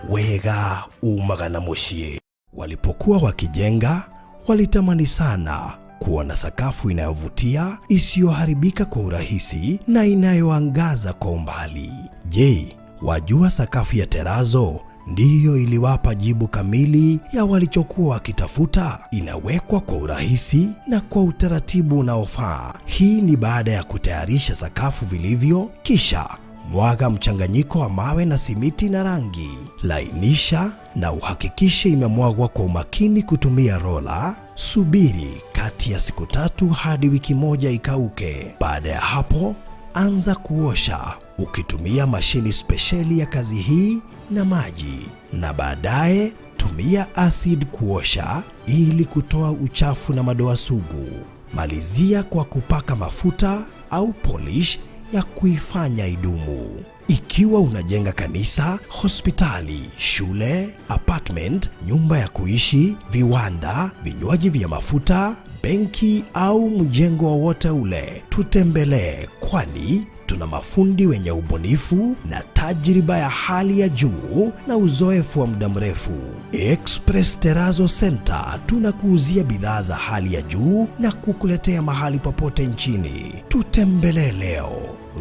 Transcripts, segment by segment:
Wega umaga na muciĩ. Walipokuwa wakijenga, walitamani sana kuwa na sakafu inayovutia, isiyoharibika kwa urahisi na inayoangaza kwa umbali. Je, wajua sakafu ya terazo ndiyo iliwapa jibu kamili ya walichokuwa wakitafuta? Inawekwa kwa urahisi na kwa utaratibu unaofaa. Hii ni baada ya kutayarisha sakafu vilivyo, kisha mwaga mchanganyiko wa mawe na simiti na rangi. Lainisha na uhakikishe imemwagwa kwa umakini kutumia rola. Subiri kati ya siku 3 hadi wiki 1 ikauke. Baada ya hapo, anza kuosha ukitumia mashini spesheli ya kazi hii na maji, na baadaye tumia acid kuosha ili kutoa uchafu na madoa sugu. Malizia kwa kupaka mafuta au polish ya kuifanya idumu. Ikiwa unajenga kanisa, hospitali, shule, apartment, nyumba ya kuishi, viwanda, vinywaji vya mafuta, benki au mjengo wowote ule, tutembelee, kwani tuna mafundi wenye ubunifu na tajriba ya hali ya juu na uzoefu wa muda mrefu. Express Terrazzo Center tunakuuzia bidhaa za hali ya juu na kukuletea mahali popote nchini. Tutembelee leo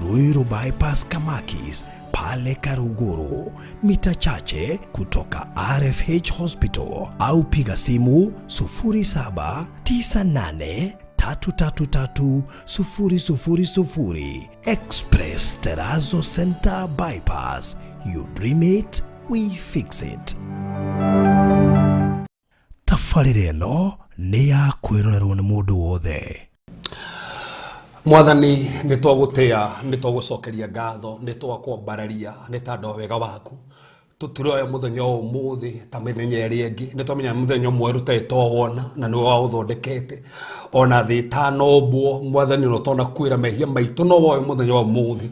Ruiru Bypass Kamakis pale Karuguru, mita chache kutoka RFH Hospital, au piga simu 0798 333 000. Express Terrazzo Center Bypass. You dream it, we fix it. Tabarĩra ĩno nĩ ya kwĩrorerwo nĩ mũndũ wothe. Mwathani, nĩ twagũtĩa, nĩ twagũcokeria ngatho, nĩ twakwambararia nĩ tondũ wa wega waku. Tũtiroya mũthenya wa ũmũthĩ ta mĩthenya ĩrĩa ĩngĩ, nĩ twamenya mũthenya mwerũ tũtarĩ twawona na nĩwe waũthondekete. Ona thĩ ĩtanombwo, Mwathani, no tona kwĩra mehia maitũ, no woe mũthenya wa ũmũthĩ.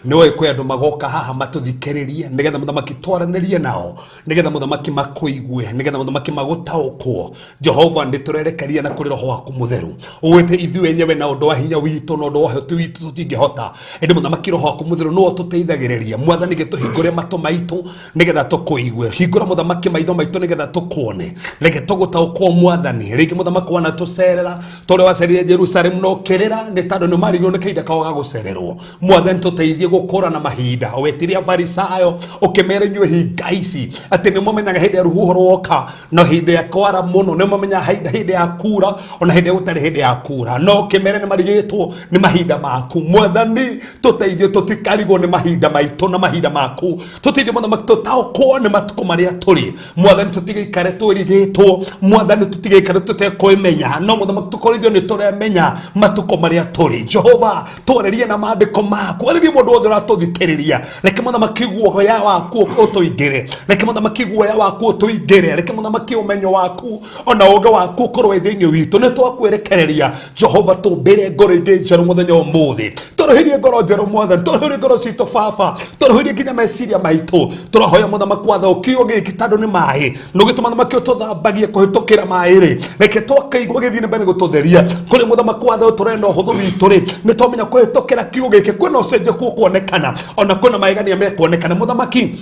Nĩ woĩ kwĩ andũ magoka haha matũthikĩrĩrie, nĩgetha mũthamaki twaranĩrie nao, nĩgetha mũthamaki makũigue, nĩgetha mũthamaki magũtaũkwo. Jehova, nĩ tũrerekeria na kũrĩ roho waku mũtheru. Ũgwĩte ithuĩ enyewe na ũndũ wa hinya witũ na ũndũ wa ũhoti witũ tũtingĩhota, ĩndĩ mũthamaki roho waku mũtheru nĩwe ũtũteithagĩrĩria. Mwathani, gĩtũhingũre matũ maitũ nĩgetha tũkũigue, hingũra mũthamaki maitho maitũ nĩgetha tũkuone, reke tũgũtaũkwo. Mwathani, rĩngĩ mũthamaki wanatũcerera tũrĩa wacerire Jerusalemu no kĩrĩra, nĩ tondũ nĩ marigirwo nĩ kahinda kao ga gũcererwo. Mwathani, tũteithie gũkũra na mahinda. Wetirie Afarisayo ũkĩmera, inyuĩ hinga ici, atĩ nĩ mũmenyaga hĩndĩ ya rũhuho rwoka no hĩndĩ ya kwara mũno, nĩ mũmenyaga hĩndĩ ya kura ona hĩndĩ ya gũtarĩ hĩndĩ ya kura, no kĩmere nĩ marigĩtwo nĩ mahinda maku. Mwathani, tũteithie tũtikarigwo nĩ mahinda maitũ na mahinda maku. Tũteithie, mũthamaki, tũtaũkwo nĩ matukũ marĩa tũrĩ. Mwathani, tũtigaikare twĩrigĩtwo. Mwathani, tũtigaikare tũtekwĩmenya, no mũthamaki, tũkorithio nĩ tũremenya matukũ marĩa tũrĩ. Jehova, twarĩrie na maandĩko maku, arĩrie mũndũ wothe ũratũthikĩrĩria. Reke mũthamaki guoya waku ũtũingĩre, reke mũthamaki guoya waku ũtũingĩre, reke mũthamaki ũmenyo waku ona ũũgĩ waku ũkorwo wĩ thĩinĩ witũ. Nĩ twakwĩrekereria, Jehova, tũmbĩre ngoro ingĩ njerũ mũthenya wa ũmũthĩ. Tũrũhĩrie ngoro njerũ, Mwathani, tũrũhĩrie ngoro citũ, Baba, tũrũhĩrie nginya meciria maitũ. Tũrahoya, mũthamaki watho, kiugo gĩkĩ tondũ nĩ maĩ nũgĩtũma mũthamaki ũtũthambagie kũhĩtũkĩra maĩ rĩ, reke twakaigua gĩthiĩ na mbere gũtũtheria kũrĩ. Mũthamaki watho, tũrenda ũhũthũ witũ rĩ, nĩ twamenya kũhĩtũkĩra kiugo gĩkĩ kwĩna ũcenjeku ũkuonekana, ona kwĩna maegania mekuonekana. Mũthamaki,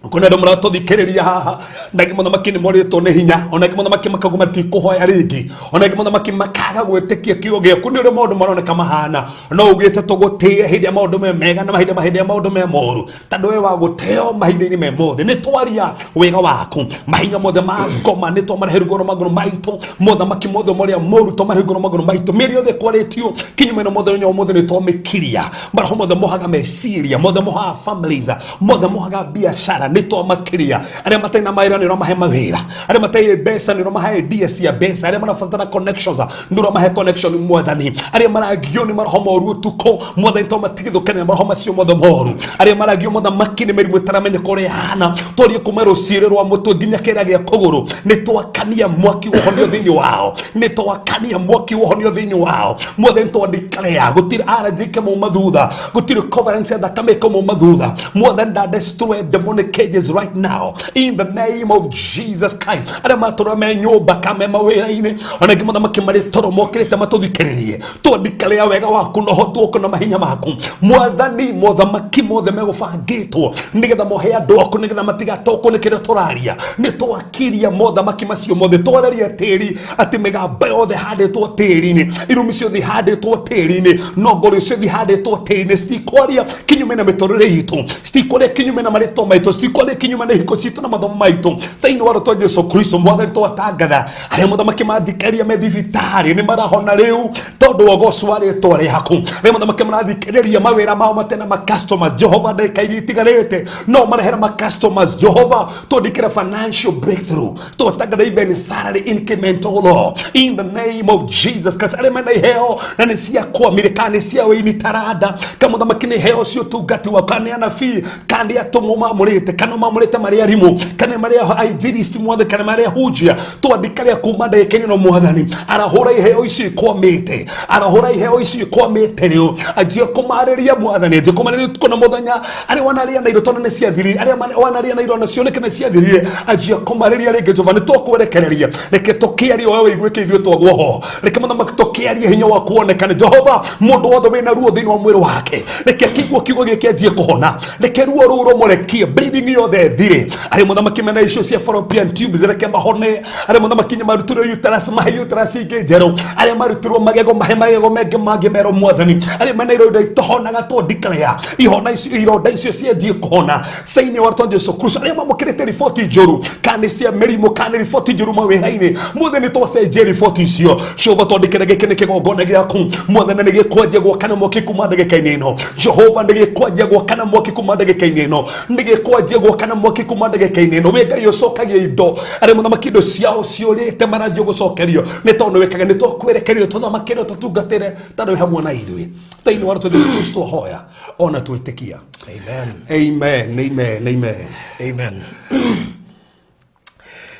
kwĩna andũ maratũthikĩrĩria haha, na angĩ, mũthamaki, nĩ morĩtwo nĩ hinya, ona angĩ, mũthamaki, makauga matikũhoya rĩngĩ, ona angĩ, mũthamaki, makaga gwĩtĩkia kiugo gĩaku nĩ ũrĩa maũndũ maroneka mahana. No ugĩte tũgũtĩe hĩndĩ ya maũndũ me mega na mahinda hĩndĩ ya maũndũ me moru, tondũ we wa gũteo mahinda-inĩ me mothe. Nĩ twaria wega waku, mahinya mothe ma ngoma nĩ twamarehe rungu rwa magũrũ maitũ. Mothamaki mothe marĩa moru twamarehe rungu rwa magũrũ maitũ. Mĩĩrĩ yothe kwarĩtio kinyume na mũthenya wa ũmũthĩ nĩ twamĩkiria. Maroho mothe mohaga meciria, mothe mohaga families, mothe mohaga biacara, nĩ twamakiria. Arĩa matarĩ na mawĩra nĩ ũramahe mawĩra, arĩa matarĩ mbeca nĩ ũramahe idea cia mbeca, arĩa marabatara connections nĩ ũramahe connection. Mwathani, arĩa maragio nĩ maroho moru ũtukũ, Mwathani, to matigithũkane na maroho macio mothe moru. Arĩa maragio, mũthamaki, nĩ mĩrimũ ĩtaramenyeka ũrĩa ĩhana, twarie kuma rũciĩrĩ rwa mũtwe nginya kĩrĩa gĩa kũgũrũ, nĩ twakania mwaki ũhonio thĩinĩ wao, nĩ twakania mwaki ũhonio thĩinĩ wao. Mwathani, twandikarea gũtirĩ allergy ĩkĩmauma thutha, gũtirĩ covenant ya thakame ĩkĩmauma thutha. Mwathani, nda destroy demonic cages right now in the name of Jesus Christ. Arĩa matũra me nyũmba kana me mawĩra-inĩ, ona angĩ mũthamaki marĩ toro mokĩrĩte matũthikĩrĩrie, twandĩkarĩa wega waku na ũhoti waku na mahinya maku mwathani. Mothamaki mothe megũbangĩtwo nĩgetha mohe andũ aku, nĩgetha matigatokwo nĩ kĩrĩa tũraria, nĩ twakiria mothamaki macio mothe. Twararia tĩri atĩ mĩgamba yothe handĩtwo tĩri-inĩ, irumi ciothe ihandĩtwo tĩri-inĩ, nongoro ciothe ihandĩtwo tĩri-inĩ, citikwaria kinyume na mĩtũrĩre itũ, citikwaria kinyume na marĩtwa maitũ, citikwaria kinyume na ihiko citũ na mathomo maitũ thĩinĩ wa rĩtwa Jesu Kristo. Mwathani, twatangatha arĩa mũthamaki mathikĩrĩria me thibitarĩ nĩ marahona rĩu tondũ wa ũgoci wa rĩtwa rĩaku. Rĩu mũthamaki marathikĩrĩria mawĩra mao matena ma customers, Jehova, ndagĩka iria itigarĩte no marehere ma customers. Jehova, twandĩkĩra financial breakthrough, twatangatha even salary increment, O Lord, in the name of Jesus Christ. Arĩa mena iheo na nĩ cia kwamire, kana nĩ cia wĩini taranda, kana mũthamaki nĩ iheo cia ũtungati wa, kana nĩ anabii, kana nĩ atũmwo mamũrĩte, kana mamũrĩte marĩ arimũ, kana marĩ ainjilisti mothe, kana marĩ ahunjia, twandĩka rĩa kuma ndagĩka ĩno. Mwathani, arahũra iheo icio ikwamĩte, arahũra iheo icio ikwamĩte rĩu. Anjia kũmarĩria, mwathani, anjia kũmarĩria ũtukũ na mũthenya. Arĩa wanarĩa na irio tondũ nĩ ciathirire, arĩa wanarĩa na irio nacio nĩkĩ nĩ ciathirire, anjia kũmarĩria rĩngĩ. Jehova, nĩ tũkwerekereria, reke tũkĩarie we wĩiguĩke, ithuĩ twagwo ho. Reke mũthamaki tũkĩarie hinya waku wonekane. Jehova, mũndũ wothe wĩna ruo thĩinĩ wa mwĩrĩ wake, reke akĩigua kiugo gĩkĩ anjie kũhona. Reke ruo rũu rũmũrekie, bleeding yothe ĩthire. Arĩa mũthamaki mena icio cia fallopian tubes, reke mahone. Arĩa mũthamaki nĩ marutirwo uterus, mahe uterus ingĩ njerũ. Arĩa marutirwo magego, mahe magego mengĩ mangĩ merũ. Mwathani, arĩa mena ironda itohonaga, twandikarea ihona icio, ironda icio cianjie kũhona thĩinĩ wa rĩtwa Jesu Kristo. Arĩa mamũkĩrĩte riboti njũru, kana nĩ cia mĩrimũ, kana nĩ riboti njũru mawĩra-inĩ, mothe nĩ twacenjia riboti icio. Jehova, twandĩkĩre gĩkĩ nĩ kĩgongona gĩaku. Mwathani, nĩ gĩkwanjia gwakana mwaki kuma ndagĩka-inĩ ĩno. Jehova, nĩ gĩkwanjia gwakana mwaki kuma ndagĩka-inĩ ĩno, nĩ gĩkwanjia gwakana mwaki kuma ndagĩka-inĩ ĩno. Wĩ Ngai ũcokagia indo. Arĩa mũthamaki indo ciao ciũrĩte maranjia gũcokerio, nĩ tondũ nĩ wĩkaga. Nĩ twakwerekerio tũthamakĩre, tũtungatĩre, tondũ wĩ hamwe na ithuĩ. Thĩinĩ wa rĩtwa Jesu Kristo hoya ona twĩtĩkia. Amen. Amen, amen, amen. Amen.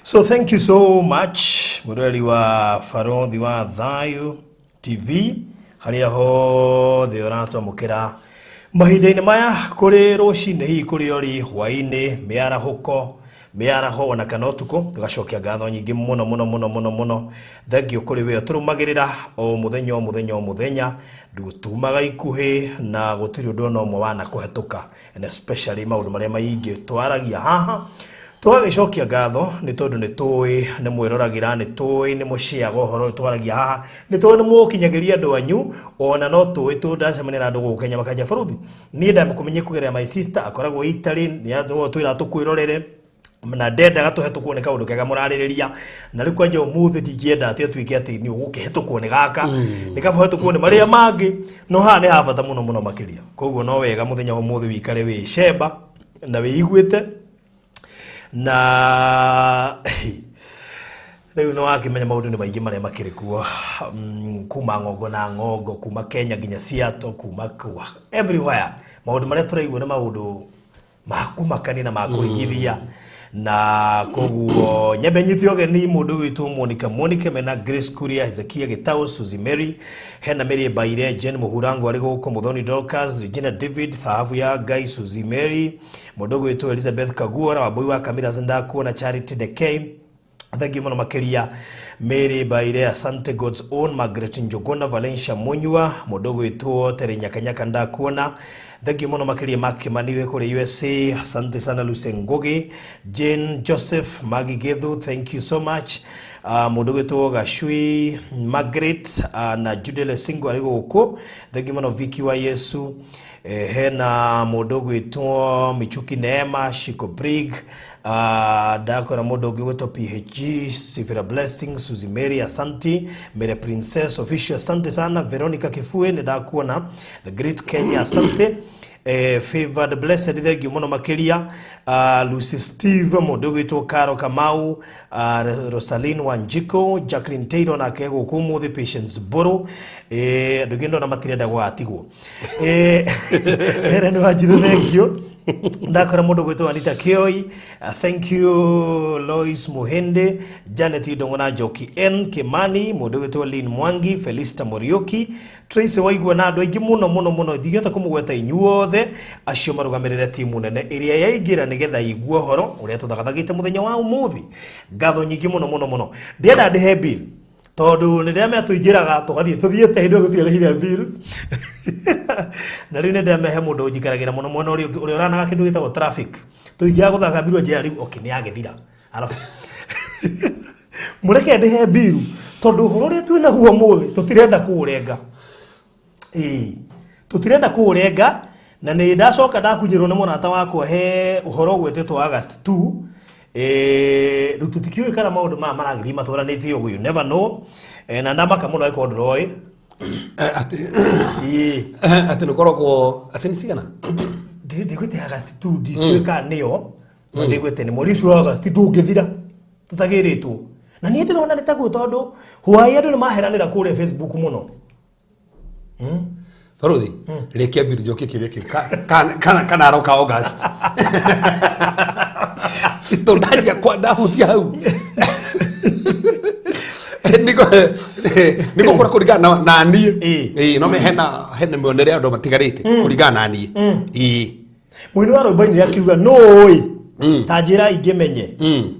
So thank you so much, mũrori wa Barothi wa Thayu TV harĩa hothe ũratwamũkĩra mahinda-inĩ maya, kũrĩ rũcinĩ, hihi kũrĩ ũrĩ hwaĩ-inĩ, mĩarahũko, mĩaraho, ona kana ũtukũ. Tũgacokia ngatho nyingĩ mũno mũno mũno mũno mũno. Thengio kũrĩ we ũtũrũmagĩrĩra o mũthenya, o mũthenya, o mũthenya. Ndutumaga ikuhĩ na gũtirĩ ũndũ ona ũmwe wanakũhetũka, and especially maũndũ marĩa maingĩ twaragia haha. Tũgagĩcokia ngatho nĩ tondũ nĩ tũĩ nĩ mwĩroragĩra, nĩ tũĩ nĩ mũciaga ũhoro ũyũ twaragia haha, nĩ tũĩ nĩ mũũkinyagĩria andũ anyu. Ona no tũĩ tũ ndacemania na andũ gũkũ Kenya makanja, "Baruthi, niĩ ndamũkũmenye kũgerera my sister akoragwo Italy, nĩ twĩra tũkwĩrorere na ndendaga tũhetũkwo nĩ kaũndũ kega mũrarĩrĩria, na rĩu kwanja ũmũthĩ ndingĩenda atĩ atuĩke atĩ nĩ ũgũkĩhetũkwo nĩ gaka, nĩ kaba ũhetũkwo nĩ marĩa mangĩ, no haha nĩ ha bata mũno mũno makĩria." Koguo no wega mũthenya wa ũmũthĩ wĩikare wĩ cemba na wĩiguĩte. Na rĩu nĩ wakĩmenya maũndũ nĩ maingĩ marĩa makĩrĩ kuo, kuma ng'ongo na ng'ongo, kuma Kenya nginya Seattle, kuma everywhere. Maũndũ marĩa tũraigua nĩ maũndũ makumakania na makũrigithia, na koguo nyambe nyite ũgeni mũndũ witũ Monica, Monica mena Grace Kuria, Hezekia Gitau, Suzy Mary, hena Mary Baire, Jane Muhurango arĩ gũkũ, Muthoni Dorcas, Regina David, Thahabu ya Ngai, Suzy Mary, mũndũ gwĩtwo Elizabeth Kaguora, Wambui wa Kamiras, ndakuona Charity Dekei, thengiũ mũno makĩria. Mary Baire, asante. God's Own, Margaret Njuguna, Valencia Munyua, mũndũ gwĩtwo Tere Nyakanyaka, ndakuona, thengiũ mũno makĩria. Mark Kimani wĩ kũrĩa USA, asante sana. Lucy Ngugi, Jane Joseph, Maggie Gethu, thank you so much. Mũndũ gwĩtwo Gacui Margaret, na Jude Lesingo arĩ gũkũ, thengiũ mũno. Vicky wa Yesu, hena mũndũ gwĩtwo Michuki Neema, Shiko Brig, ndakora mũndũ ũngĩ gwĩtwo PHG Sifira Blessing, Suzy Mary, asanti. Mary Princess Official, asante sana. Veronica Kifue, nĩ ndakuona. The Great Kenya, asante. Favored Blessed, thengiũ mũno makĩria. Lucy Steve, mũndũ ũgwĩtwo Caro Kamau, Rosaline Wanjiko, Jacqueline Taylor nake gũkũ ũmũthĩ, Patience Mbũrũ, andũ aingĩ ndona matirenda gũgatigwo. Helen Wanjirũ, thengiũ. Ndakora mũndũ gwĩtwo Anita Kioi, thank you Lois Muhende, Janet Ndongo na Njoki N Kimani, mũndũ gwĩtwo Lynn Mwangi, Felista Muriuki, Tracy Waigua na andũ aingĩ mũno mũno mũno, ndingĩhota kũmũgweta inyuothe acio marũgamĩrĩre timu nene ĩrĩa yaingĩra nĩgetha igue ũhoro ũrĩa tũthagathagĩte mũthenya wa ũmũthĩ. Ngatho nyingĩ mũno mũno mũno. Ndĩrenda ndĩhe bill tondũ nĩ ndĩramenya tũingĩraga tũgathiĩ tũthiĩte hĩndĩ ĩyo gũtiarĩhire bill, na rĩu nĩ ndĩramenya he mũndũ ũnjikaragĩra mũno mwena ũrĩa ũngĩ ũrĩa ũranaga kĩndũ gĩtagwo traffic. Tũingĩraga gũthaka bill njĩra rĩu, okay, nĩ yagĩthira, arabu mũreke ndĩhe bill tondũ ũhoro ũrĩa twĩ naguo ũmũthĩ tũtirenda kũũrenga. Ĩĩ, tũtirenda kũũrenga. Na nĩ ndacoka ndakunyĩrwo nĩ mũrata wakwa he ũhoro ũgwetetwo August 2. Rĩu tũtikĩũĩ kana maũndũ maya maragĩthiĩ matwaranĩte ũguo, you never know. Na ndamaka mũno angĩkorwo ndũroĩ. Atĩ Ĩĩ. Atĩ nĩ koragwo atĩ nĩ cigana? Ndĩgwĩte August 2, ndikĩũĩ kana nĩyo, no ndĩgwĩte nĩ mweri ũcio wa August ndũngĩthira tũtagĩrĩtwo, na niĩ ndĩrona nĩ taguo tondũ hwaĩ andũ nĩ maheranĩra kũrĩa Facebook mũno. Baruthi, rĩkia mbiru njokie kĩũria kĩu. Kana aroka August, tondũ ndanjia kwa ndahutia hau nĩguo kũra kũringana na niĩ. Ĩĩ, no me hena mĩonere ya andũ matigarĩte kũringana na niĩ. Ĩĩ. Mũini wa rwĩmbo ainire akiuga nũ ũĩ ta njĩra ingĩmenye,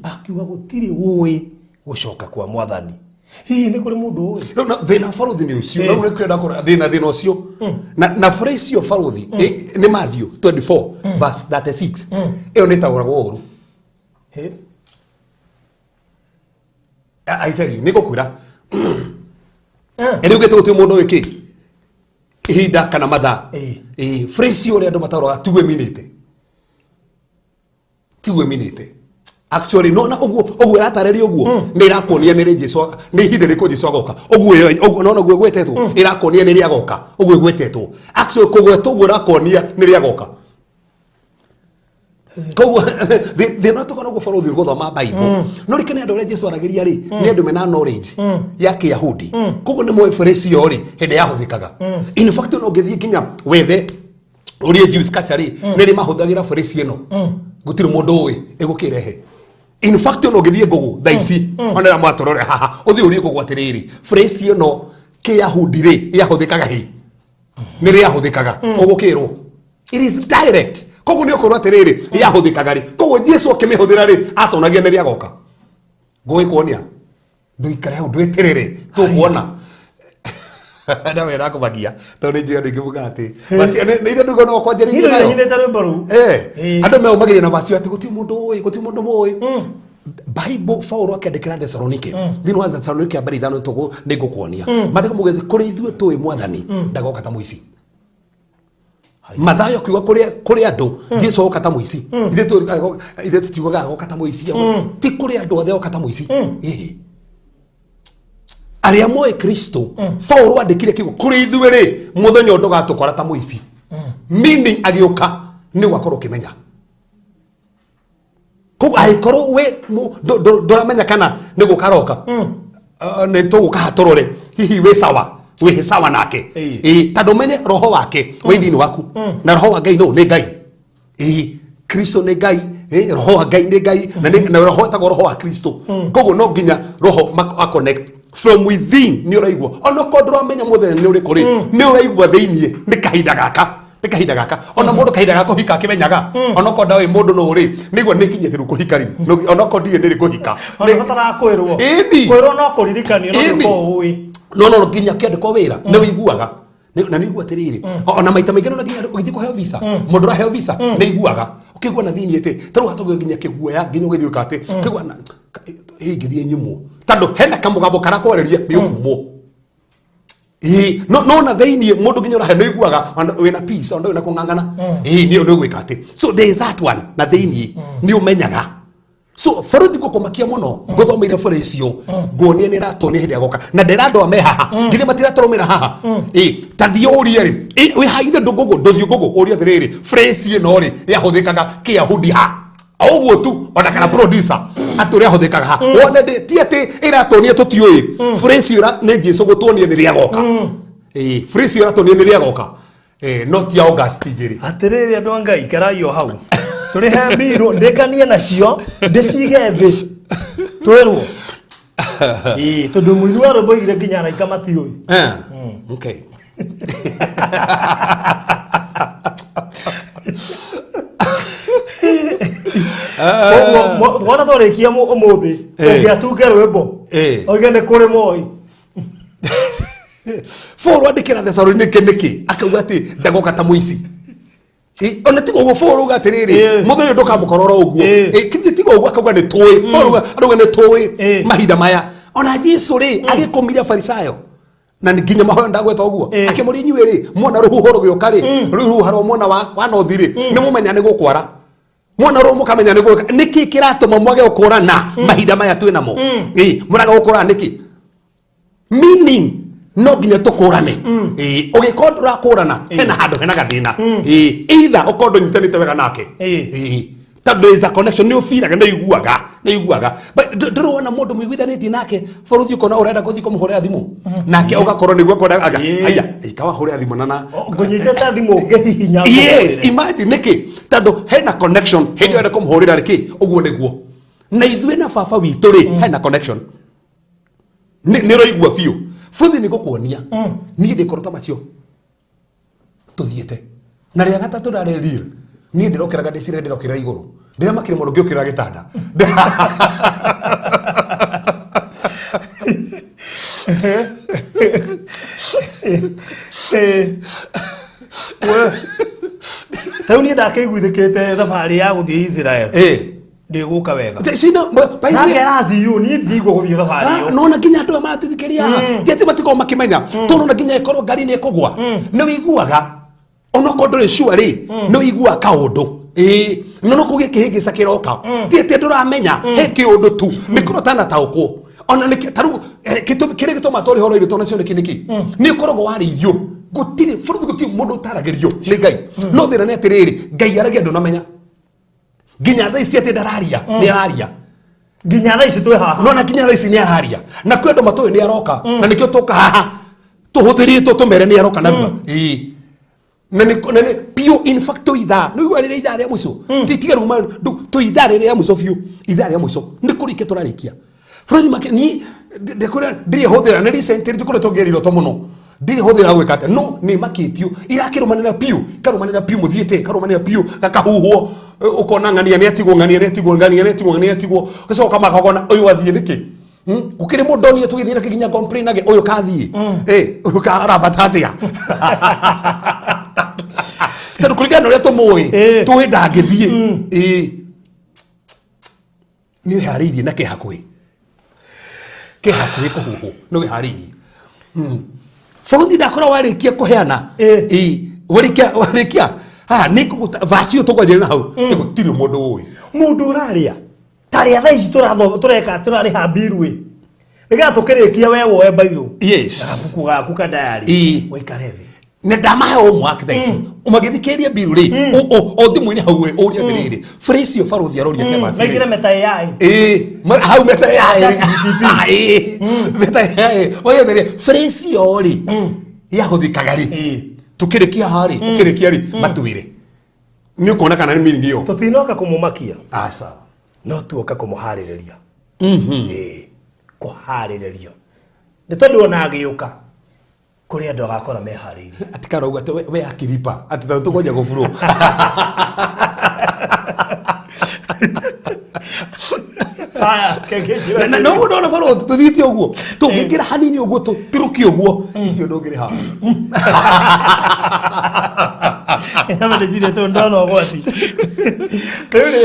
akiuga gũtirĩ ũĩ gũcoka kwa mwathani. Hihi nĩ kũrĩ mũndũ ũĩ? No, thĩna baruthi nĩ ũcio. No nĩ kwenda kũra thĩna ũcio na phrase ĩyo baruthi nĩ Matthew 24 verse 36, ĩyo nĩ ĩtaũragwo ũru. Hĩ. I tell you, nĩ ngũkwĩra ĩrĩ ugĩte gũtirĩ mũndũ ũĩ kĩ ihinda kana mathaa. Ĩĩ, phrase ĩyo ũrĩa andũ mataũraga tiguo ĩminĩte, tiguo ĩminĩte actually. No na ũguo ũguo ĩratarĩria, ũguo nĩ ĩrakuonia nĩ rĩ Jesu, nĩ ihinda rĩrĩkũ Jesu agoka. Ũguo ũguo no ũguo ĩgwetetwo ĩrakuonia nĩ rĩ agoka. Ũguo ĩgwetetwo actually, kũgwetwo ũguo ĩrakuonia nĩ rĩ agoka. Koguo thĩna tũkoragwo bũrũri gũthoma Bible, no rĩke nĩ andũ arĩa Jesu aragĩria rĩ, nĩ andũ mena knowledge ya Kĩyahudi, koguo nĩ moĩ phrase ĩyo rĩ hĩndĩ yahũthĩkaga. In fact, no ũngĩthiĩ nginya wethe ũrie Jewish culture rĩ, nĩ rĩ mahũthagĩra phrase ĩno, gũtirĩ mũndũ ũĩ ĩgũkĩrehe. In fact, ona ũngĩthiĩ ngũgũ thaa ici, ona ĩrĩa mwatũrore haha, ũthiĩ ũrie ngũgũ atĩrĩrĩ, phrase ĩno Kĩyahudi rĩ yahũthĩkaga hĩ nĩ rĩ yahũthĩkaga, ũgũkĩrwo it is direct. Koguo nĩ ũkorwo atĩrĩrĩ yahũthĩkaga rĩ, koguo Jesu akĩmĩhũthĩra rĩ atonagia nĩ rĩagoka. Ngũgĩkuonia ndũikare hau ndwĩtĩrĩre tũkuona na wĩra kũmagia tondũ nĩ njĩra ndĩngĩbuga atĩ nĩ ithe ndũigua no kwanjĩrĩirie Niĩ nayo. nyinĩte rwĩmbo rũu. Andũ meumagĩria na vacio atĩ gũtirĩ mũndũ ũĩ, gũtirĩ mũndũ mũĩ Bible. Paulo akĩandĩkĩra Thessalonike, thĩinĩ wa Thessalonike ya mbere 5 tũgũ nĩ ngũkuonia maandĩko mũgĩthi kũrĩ ithuĩ tũĩ mwathani ndagoka ta mũici. Mathayo akiuga kũrĩ andũ Jesu agoka ta mũici. Ithuĩ tũtiugaga agoka ta mũici, ti kũrĩ andũ othe agoka ta mũici. Ĩhĩ, arĩa moĩ Kristo. Paulo andĩkire kiugo kũrĩ ithuĩ rĩ mũthenya ũyũ ndũgatũkora ta mũici, meaning agĩũka nĩ ũgakorwo ũkĩmenya. Koguo angĩkorwo we ndũramenya kana nĩ gũka aroka, nĩ tũgũka haha tũrore hihi wĩ sawa, wĩ sawa nake. Ĩĩ, tondũ ũmenye roho wake wĩ thĩinĩ waku, na roho wa Ngai no nĩ Ngai. Ĩĩ, Kristo nĩ Ngai. Ĩĩ, roho wa Ngai nĩ Ngai, na roho wĩtagwo roho wa Kristo. Koguo no nginya roho a connect from within. Nĩ ũraigua ona korwo ndũramenya mũthenya nĩ ũrĩkũ rĩ, nĩ ũraigua thĩiniĩ nĩ kahinda gaka, nĩ kahinda gaka. Ona mũndũ kahinda ga kũhika akĩmenyaga, ona korwo ndoĩ mũndũ nũ rĩ, nĩigua nĩ kinyĩte rĩu kũhika rĩu. Ona korwo ndiũĩ nĩ rĩ kũhika. Ona bataraga kwĩrwo. Ĩni. Kwĩrwo no kũririkanio, no Ĩni. nĩũkorwo ũĩ. No nginya kĩandĩkwo wĩra nĩ wĩiguaga. Na nĩ igua atĩrĩrĩ, ona maita maingĩ nona nginya ũgĩthiĩ kũheo visa, mũndũ ũraheo visa nĩ iguaga ũkĩigua na thĩinĩ atĩ tarĩu hatũgĩ nginya kĩguoya nginya ũgĩthiĩ ũka atĩ ũkĩigua na ĩ ingĩthiĩ nyumwo tondũ hena kamũgambo karakwarĩria nĩ ũkumwo. Ĩĩ, no na thĩinĩ mũndũ nginya ũrahe nĩ ũiguaga ona wĩna peace, ona wĩna kũng'ang'ana, ĩĩ, nĩ ũgwĩka atĩ. So there is that one na thĩinĩ nĩ ũmenyaga. So bũrũri ngũkũmakia mũno ngũthomeire bũrũri icio, nguonia nĩ ĩratuonia hĩndĩ ya goka na ndĩra andũ a me haha nginya matiratũrũmĩra haha. Ĩ ta thiĩ ũrie rĩ, ĩ, wĩ haha ithe ndũngũgũ ndũthiĩ ngũgũ ũrie atĩrĩrĩ, phrase ĩno rĩ yahũthĩkaga Kĩyahudi ha o ũguo tu, ona kana producer atĩ ũrĩa ahũthĩkaga ha wone ti atĩ ĩratuonia tũtiũĩ. Phrase ĩyo nĩ Jesu gũtuonia nĩ rĩagoka. Ĩ phrase ĩyo ĩratuonia nĩ rĩagoka. No ti August 2. Atiriri andu a Ngai ikarai o hau turihe mbiru ndikanie nacio ndicige thi twirwo ii tondu muini wa rwimbo oigire nginya araika matiũĩ. Okay. Koguo wona twarikia umuthi ungiatunge rwimbo oige ni kuri Moi. Paul andikira Thessalonike niki akauga ati ndagoka ta muici. Ona tigo uguo Paul uga atiriri muthenya ndukamukorora uguo tigo uguo akauga ni tui. Paul uga ni tui mahinda maya. Ona Jesu ri agikumire Farisayo na nginya mahoyo ndagweta uguo akimuria inyuĩ ri mwona ruhuho rugĩũka ri ruhuho rwa mwena wa nothi ri ni mumenya ni gukwara mwona ruhuho mukamenya ni gwĩka niki kiratũma mwage gũkũrana mahinda maya twĩ namo. Mũraga gũkũrana niki meaning no nginya tũkũrane. Ũgĩkorwo ndũrakũrana hena handũ hena gathĩna. Either ũkorwo ndũnyitanĩte wega nake tondũ is a connection nĩ ũbiraga nĩ iguaga but ndũrona mũndũ mũiguithanĩtie nake bũrũthi ũkona ũrenda gũthiĩ kũmũhũrĩra thimũ nake ũgakorwo nĩguo akwenda aya ikawahũrĩra thimũ na ngũnyitĩte thimũ ngĩhihinya. Yes, imagine nĩkĩ tondũ hena connection hĩndĩ ĩyo enda kũmũhũrĩra rĩkĩ ũguo nĩguo na ithuĩ na baba witũ rĩ hena connection nĩ ũraigua biũ. Bũrũthi nĩ ngũkuonia niĩ ndĩkorwo ta macio tũthiĩte na rĩa gatatũ rarĩ real niĩ ndĩrokĩraga ndĩcire ndĩrokĩra igũrũ ndĩramakire mũno ngĩũkĩra gĩtanda. Rĩu niĩ ndakĩiguithĩkĩte thabarĩ ya gũthiĩ Israel ndĩgũka wega nake raciũ niĩ ndigua gũthiĩ thabarĩ ĩyo. Nona nginya andũ aya maratũthikĩrĩria haha ti atĩ matikorwo makĩmenya tondũ nona nginya ĩkorwo ngari nĩ ĩkũgwa nĩ wĩiguaga onokorwo ndũrĩ sure rĩ nĩ wĩiguaga kaũndũ no no kũgĩe kĩhĩngĩca kĩroka ti atĩ ndũramenya he kĩũndũ tu nĩ kũrwo ũtanataũkwo ona nĩkĩ ta rĩu kĩrĩa gĩtũmaga twarĩ horo irio tondũ nĩkĩ nĩkĩ nĩ ũkoragwo warĩithio gũtirĩ bũrũri gũtirĩ mũndũ ũtaragĩrio nĩ Ngai no thĩna nĩ atĩrĩrĩ Ngai aragia ndũnamenya nginya thaa ici atĩ ndararia nĩ araria nginya thaa ici twĩ haha nona nginya thaa ici nĩ araria na kwĩ andũ matũĩ nĩ aroka na nĩkĩo tũka haha tũhũthĩrĩtwo tũmere nĩ aroka narua. Na nĩ biũ in fact twĩ ithaa nĩ ũigua rĩrĩa ithaa rĩa mũico tiga rĩu twĩ ithaa rĩrĩa rĩa mũico biũ ithaa rĩa mũico nĩ kũrĩkia tũrarĩkia bũrũri make niĩ ndĩkwĩra ndirĩ hũthĩra nĩ recently tũkoretwo ngĩra iroto mũno ndirĩ hũthĩra gwĩka atĩa no nĩ makĩtio irakĩrũmanĩra biũ karũmanĩra biũ mũthiĩte karũmanĩra biũ gakahuhwo ũkona ng'ania nĩ atigwo ng'ania nĩ atigwo ng'ania nĩ atigwo ng'ania nĩ atigwo ũgacoka makagona ũyũ athiĩ nĩkĩ gũkĩrĩ mũndũ onire tũgĩthiĩ nake nginya complain age ũyũ kathiĩ ũyũ karambata atĩa tondũ kũringana na ũrĩa tũmũĩ tũĩ ndangĩthiĩ nĩ wĩharĩirie na kĩ hakuhĩ kũhuhwo nĩ wĩharĩirie. Bũrũri ndakora warĩkia kũheana warĩkia haha nĩ ngũgũta vaci ĩyo tũkwanjĩrĩria na hau gũtirĩ mũndũ ũĩ mũndũ ũrarĩa tarĩa thaa ici tũrathoma tũreka tũrarĩha mbiru ĩ nĩgetha tũkĩrĩkia we woe mbairũ Yes. na gabuku gaku ka diary ũikare thĩ na ndamahe homework thaa ici magĩthikĩrĩria mbiru rĩ o thimũ-inĩ hau ĩ ũria atĩrĩrĩ phrase ĩyo barũthi aroria kĩama maingĩre meta AI hau meta AI meta AI oye phrase ĩyo rĩ yahũthĩkaga rĩ tũkĩrĩkia haha rĩ ũkĩrĩkia rĩ matwĩre nĩ ũkuona kana nĩ meaning ĩyo tũtinoka kũmũmakia aca no tuoka kũmũharĩrĩria kũharĩrĩrio nĩ tondũ ona agĩũka kũrĩ andũ agakora meharĩirie atikarauga atĩ we akiripa atĩ tondũ tũkwanja gũburwo na no ũguo ndona barũthi tũthiĩte ũguo tũngĩingĩra hanini ũguo tũtirũkie ũguo icio ndũngĩrĩha. Ndĩciria tondũ ndona ũgwati rĩu rĩ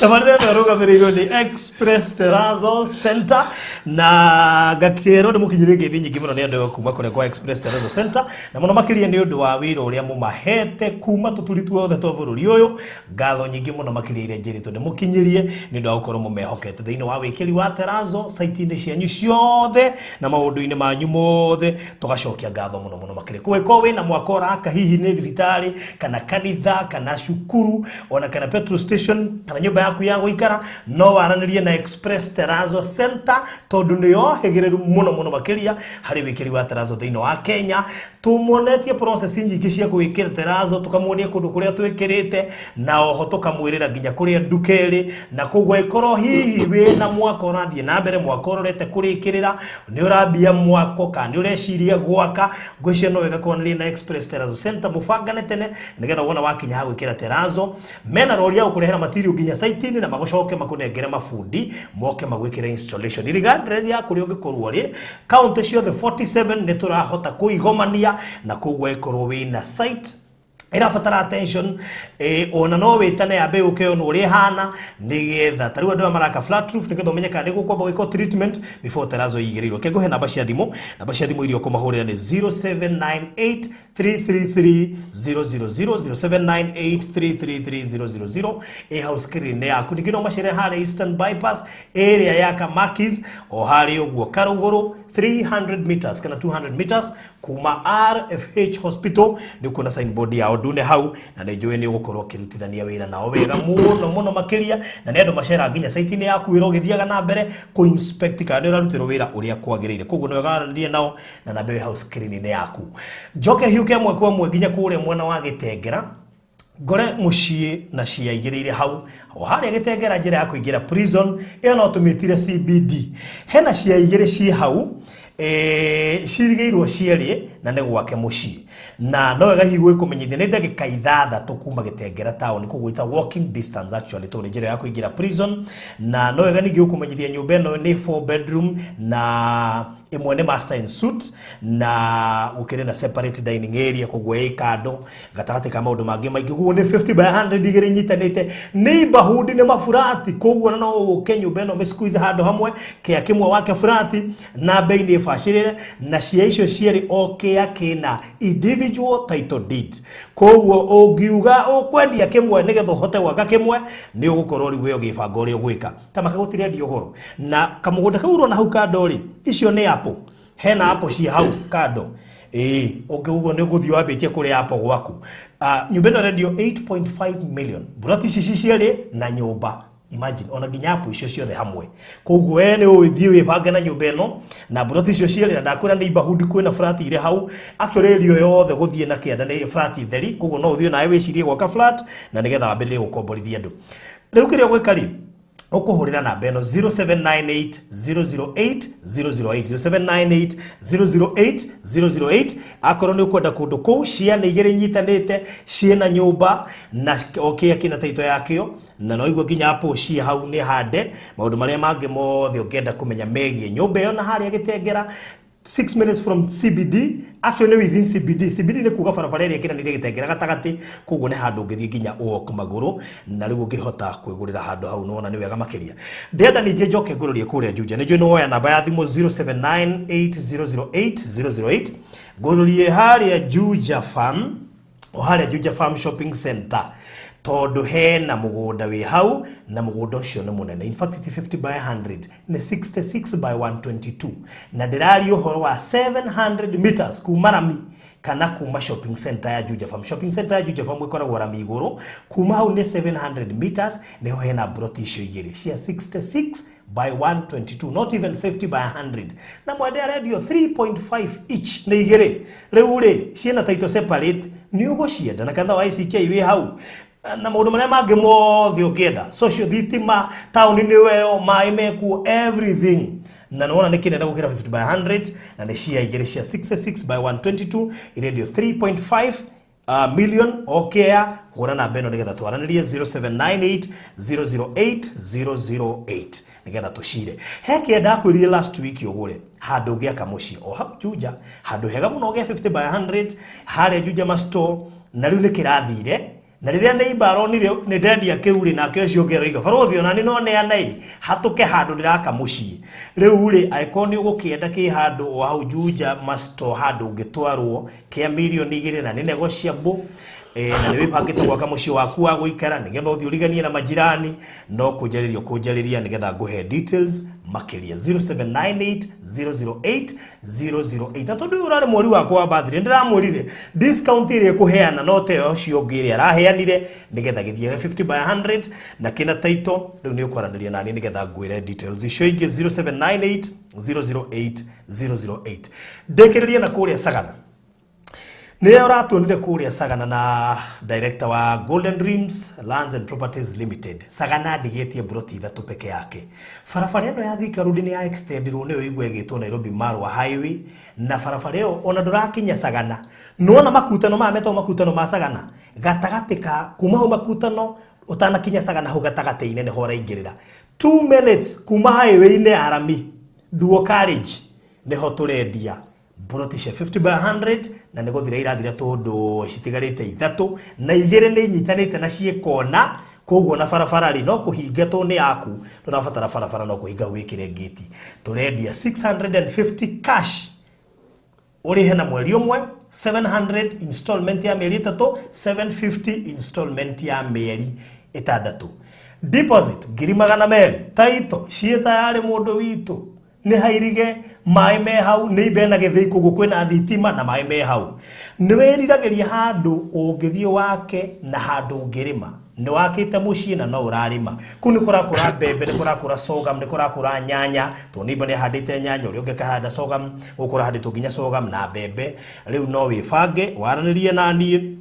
tabarĩra ĩno ĩrũgamĩrĩirwo nĩ Express Terrazzo Center na ngakĩrwo nĩ mũkinyĩrie ngeithi nyingĩ mũno nĩ andũ kuma kũrĩa kwa Express Terrazzo Center na mũno makĩria nĩ ũndũ wa wĩra ũrĩa mũmahete kuma tũturi tuothe twa bũrũri ũyũ ngatho nyingĩ mũno makĩria iria njĩrĩtwo nĩ mũkinyĩrie nĩ ũndũ wa gũkorwo mũmehokete thĩinĩ wa wĩkĩri wa Terrazzo site-inĩ cianyu ciothe na maũndũ-inĩ manyu mothe tũgacokia ngatho mũno mũno makĩria kũngĩkorwo wĩna mwaka ũraka hihi nĩ thibitarĩ kana kanitha kana cukuru Ona kana petrol station kana nyũmba yaku ya gũikara, no waranĩrie na Express Terrazzo Center tondũ nĩo hĩgĩrĩru mũno mũno makĩria harĩ wĩkĩri wa terrazzo thĩinĩ wa Kenya. Tũmuonetie process nyingĩ cia gwĩkĩra terrazzo, tũkamuonia kũndũ kũrĩa twĩkĩrĩte na oho tũkamwĩrĩra nginya kũrĩa nduka ĩrĩ. Na koguo ĩkorwo hihi wĩna mwako ũrathiĩ na mbere, mwako ũrorete kũrĩkĩrĩra, nĩ ũrambia mwako kana nĩ ũreciria gwaka, ngwĩciria no wega kwanĩria na Express Terrazzo Center, mũbangane tene nĩgetha wona wakinya ha gwĩkĩra terrazzo, mena rori ya gũkũrehera material nginya site-inĩ na magũcoke makũnengere mabundi moke magwĩkĩre installation. Regardless ya kũrĩa ũngĩkorwo rĩ, kaunti ciothe 47 nĩ tũrahota kũigomania, na koguo ĩkorwo wĩna site irabatara attention, ona no wĩtane yambe yũke yonwo ũrĩa ĩhana, nĩgetha ta rĩu andũ aya maraka flat roof, nĩgetha ũmenye kana nĩ gũkwamba gwĩkwo treatment before terrazzo ĩigĩrĩirwo. Reke ngũhe namba cia thimũ. Namba cia thimũ iria ũkũmahũrĩra nĩ 0798 333 000, 0798 333 000, ĩ hau screen yaku. Ningĩ no macere harĩa Eastern Bypass area ya Kamakis, o harĩa ũguo Karũgũrũ, 300 meters kana 200 meters kuma RFH Hospital, nĩ ũkuona signboard yao ndune hau, na nĩ njũĩ nĩ ũgũkorwo ũkĩrutithania wĩra nao wega mũno mũno makĩria, na nĩ andũ macera nginya site-inĩ yaku wĩra ũgĩthiaga na mbere kũ inspect kana nĩ ũrarutĩrwo wĩra ũrĩa kwagĩrĩire. Koguo nĩ wega waranĩrie nao na namba ĩyo hau screen-inĩ yaku. Njoke hiũke ĩmwe kwa ĩmwe nginya kũrĩa mwena wa Gĩtengera, ngore mũciĩ na ciaigĩrĩire hau o harĩa Gĩtengera, njĩra ya kũingĩra prison ĩyo no tũmĩtire CBD. Hena cia igĩrĩ ciĩ hau, cirigĩirwo cierĩ na nĩ gwake mũciĩ, na no wega hihi gwĩkũmenyithia nĩ ndagĩka 6 kuma Gĩtengera town, koguo it's a walking distance actually, tondũ nĩ njĩra ya kũingĩra prison. Na no wega ningĩ gũkũmenyithia nyũmba ĩno nĩ 4 bedroom, na ĩmwe nĩ master en suite, na gũkĩrĩ na separate dining area, koguo ĩ kando gatagatĩ ka maũndũ mangĩ maingĩ. Koguo nĩ 50 by 100 igĩrĩ nyitanĩte, neighborhood nĩ maburati, koguo no ũke nyũmba ĩno mĩsqueeze handũ hamwe, kĩa kĩmwe wake burati na bei nĩ bacĩrĩre, na cia icio cierĩ o kĩa kĩna individual title deed. Koguo ũngiuga ũkwendia kĩmwe nĩgetha ũhote gwaka kĩmwe, nĩ ũgũkorwo rĩu we ũgĩbanga ũrĩa ũgwĩka. Ta maka gũtirendio goro, na kamũgũnda kau ũrona hau kando rĩ, icio nĩ apple, hena apple ci hau kando, ĩĩ ũngĩũguo nĩ ũgũthiĩ wambĩtie kũrĩa apple gwaku. Nyũmba ĩno ĩrendio 8.5 million, buroti ici ci cierĩ na nyũmba, imagine, ona nginya apple icio ciothe hamwe. Koguo we nĩ ũgĩthiĩ wĩbange na nyũmba ĩno na buroti icio cierĩ, na ndakwĩra neighborhood kwĩna flat irĩ hau. Actually area yothe gũthiĩ na kĩanda nĩ flat theri, koguo no ũthiĩ nawe wĩcirie gwaka flat na nĩgetha wambĩrĩrie gũkomborithia andũ. Rĩu kĩrĩa ũgwĩka rĩ, ũkũhũrĩra namba ĩno 0798 008 008, 0798 008 008, akorwo nĩ ũkwenda kũndũ kũu ciana igĩrĩ inyitanĩte ciĩna nyũmba na o kĩa kĩna taito yakĩo, na no igua nginya apple ciĩ hau nĩ hande. Maũndũ marĩa mangĩ mothe ũngĩenda kũmenya megiĩ nyũmba ĩyo na harĩa Gĩtengera, 6 minutes from CBD, actually within CBD. CBD nĩ kuga barabara ĩrĩa ĩkĩranĩire Gĩtengera gatagatĩ, koguo nĩ handũ ũngĩthiĩ nginya walk magũrũ na rĩu ũngĩhota kwĩgũrĩra handũ hau, nĩwona nĩ wega makĩria. Ndĩrenda ningĩ njoke ngũrũrie kũrĩa Juja, nĩ njũĩ nĩ woya namba ya thimũ 0798008008, ngũrũrie harĩa Juja Farm, o harĩa Juja Farm Shopping Center, tondũ hena mũgũnda wĩ hau, na mũgũnda ũcio nĩ mũnene. In fact ti 50 by 100, nĩ 66 by 122, na ndĩraria ũhoro wa 700 meters kuma rami kana kuma shopping center ya Juja Farm. Shopping center ya Juja Farm ĩkoragwo rami igũrũ, kuma hau nĩ 700 meters, nĩho hena broti icio igĩrĩ cia 66 by 122, not even 50 by 100, na mwende arendio 3.5 each, nĩ igĩrĩ. Rĩu rĩ ciĩna title separate, nĩ ũgũcienda na kanitha wa ICK wĩ hau na maũndũ marĩa mangĩ mothe ũngĩenda, social, thitima taũni nĩ weyo, maĩ mekuo, everything. Na nĩwona nĩ kĩnene gũkĩra 50 by 100, na nĩ cia igĩrĩ cia 66 by 122, irendio 3.5 million. Okea hũra namba ĩno nĩgetha twaranĩrie, 0798 008 008, nĩgetha tũcire. He kĩenda akwĩrire last week ũgũre handũ ũngĩaka mũciĩ o hau Juja, handũ hega mũno gĩa 50 by 100 harĩa Juja Masto, na rĩu nĩ kĩrathire, na rĩrĩa neighbor aronire nĩ ndendia kĩu rĩ, nake ũcio ũngĩ aroiga, "Barũthi, ona nĩ no neana hatũke handũ ndĩraka mũciĩ." Rĩu rĩ, angĩkorwo nĩ ũgũkĩenda kĩ handũ o hau Juja Masto, handũ ũngĩtwarwo kĩa mirioni 2 na nĩ negotiable. Na nĩ wĩbangĩte gwaka mũciĩ waku wa gũikara nĩgetha ũthiĩ ũriganie na majirani, no kũnjarĩria ũkũnjarĩria nĩgetha ngũhe details makĩria. 0798 008 008. Na tondũ ũyũ ũrarĩ mweri wakwa wa birthday, ndĩramwĩrire discount ĩrĩa ĩkũheana no ta ũcio ũngĩ ĩrĩa araheanire, nĩgetha gĩthiage 50 by 100 na kĩna title. Rĩu nĩ ũkwaranĩria nani nĩgetha ngwĩre details icio ingĩ. 0798 008 008. Ndĩkĩrĩrie na kũrĩa Sagana, nĩwe ũratuonire kũrĩa Sagana na director wa Golden Dreams Lands and Properties Limited. Sagana ndigĩtie mburoti ithatũ peke yake. Barabara ĩno ya Thika Road nĩ ya extendirwo, nĩyo igua ĩgĩtwo Nairobi Marwa Highway, na barabara ĩyo ona ndũrakinya Sagana, nĩwona makutano maya metagwo makutano ma Sagana, gatagatĩ ka kuma hau makutano ũtanakinya Sagana, hau gatagatĩ-inĩ nĩho ũraingĩrĩra. 2 minutes kuma highway-inĩ ya rami duo carriage, nĩho tũrendia mburoti cia 50 by 100, na nĩ gũthira irathira tondũ citigarĩte ithatũ na igĩrĩ nĩ inyitanĩte na ciĩkona. Koguo na barabara rĩ, no kũhinga tondũ nĩ yaku, ndũrabatara barabara, no kũhinga wĩkĩre ngĩti. Tũrendia 650 cash, ũrĩhe na mweri ũmwe, 700 installment ya mĩeri 3, 750 installment ya mĩeri 6, deposit 200,000. Taito ciĩ tayarĩ, mũndũ witũ, nĩ hairige, maĩ me hau, nĩ imbe na gĩthĩi, koguo kwĩna thitima na maĩ me hau. Nĩ wĩriragĩria handũ ũngĩthiĩ wake na handũ ũngĩrĩma. Nĩ wakĩte mũciĩ na no ũrarĩma kũu, nĩ kũrakũra mbembe, nĩ kũrakũra sorghum, nĩ kũrakũra nyanya, tondũ nĩ nĩ ahandĩte nyanya, ũrĩa ũngĩ akahanda sorghum, gũkũ kũrahandĩtwo nginya sorghum na mbembe. Rĩu no wĩbange waranĩrie na niĩ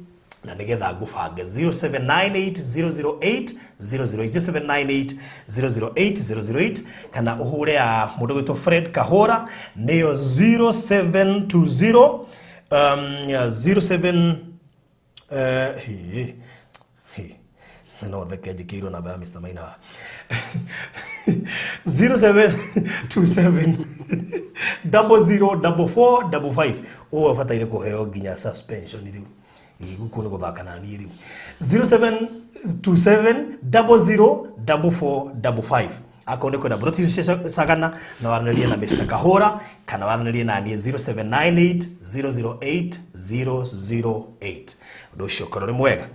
na nigetha ngũbange. 0798 008 008, 0798 008 008, kana ũhũre ya mũndũ gwĩtwo Fred Kahora, nĩyo 0720 07 hi hi no theke njĩkĩirwo namba ya Mr. Maina, 0727 0044 55. Ũũ abataire kũheo nginya suspension rĩu. Ĩ, gũkũ nĩ gũthaka na niĩ rĩu. 0727 00 44 55. Akorwo nĩ kwenda mburoti cia Sagana, no waranĩrie na Mr. Kahora kana waranĩrie na niĩ 0798 008 008. Ũndũ ũcio ũkorwo nĩ mwega.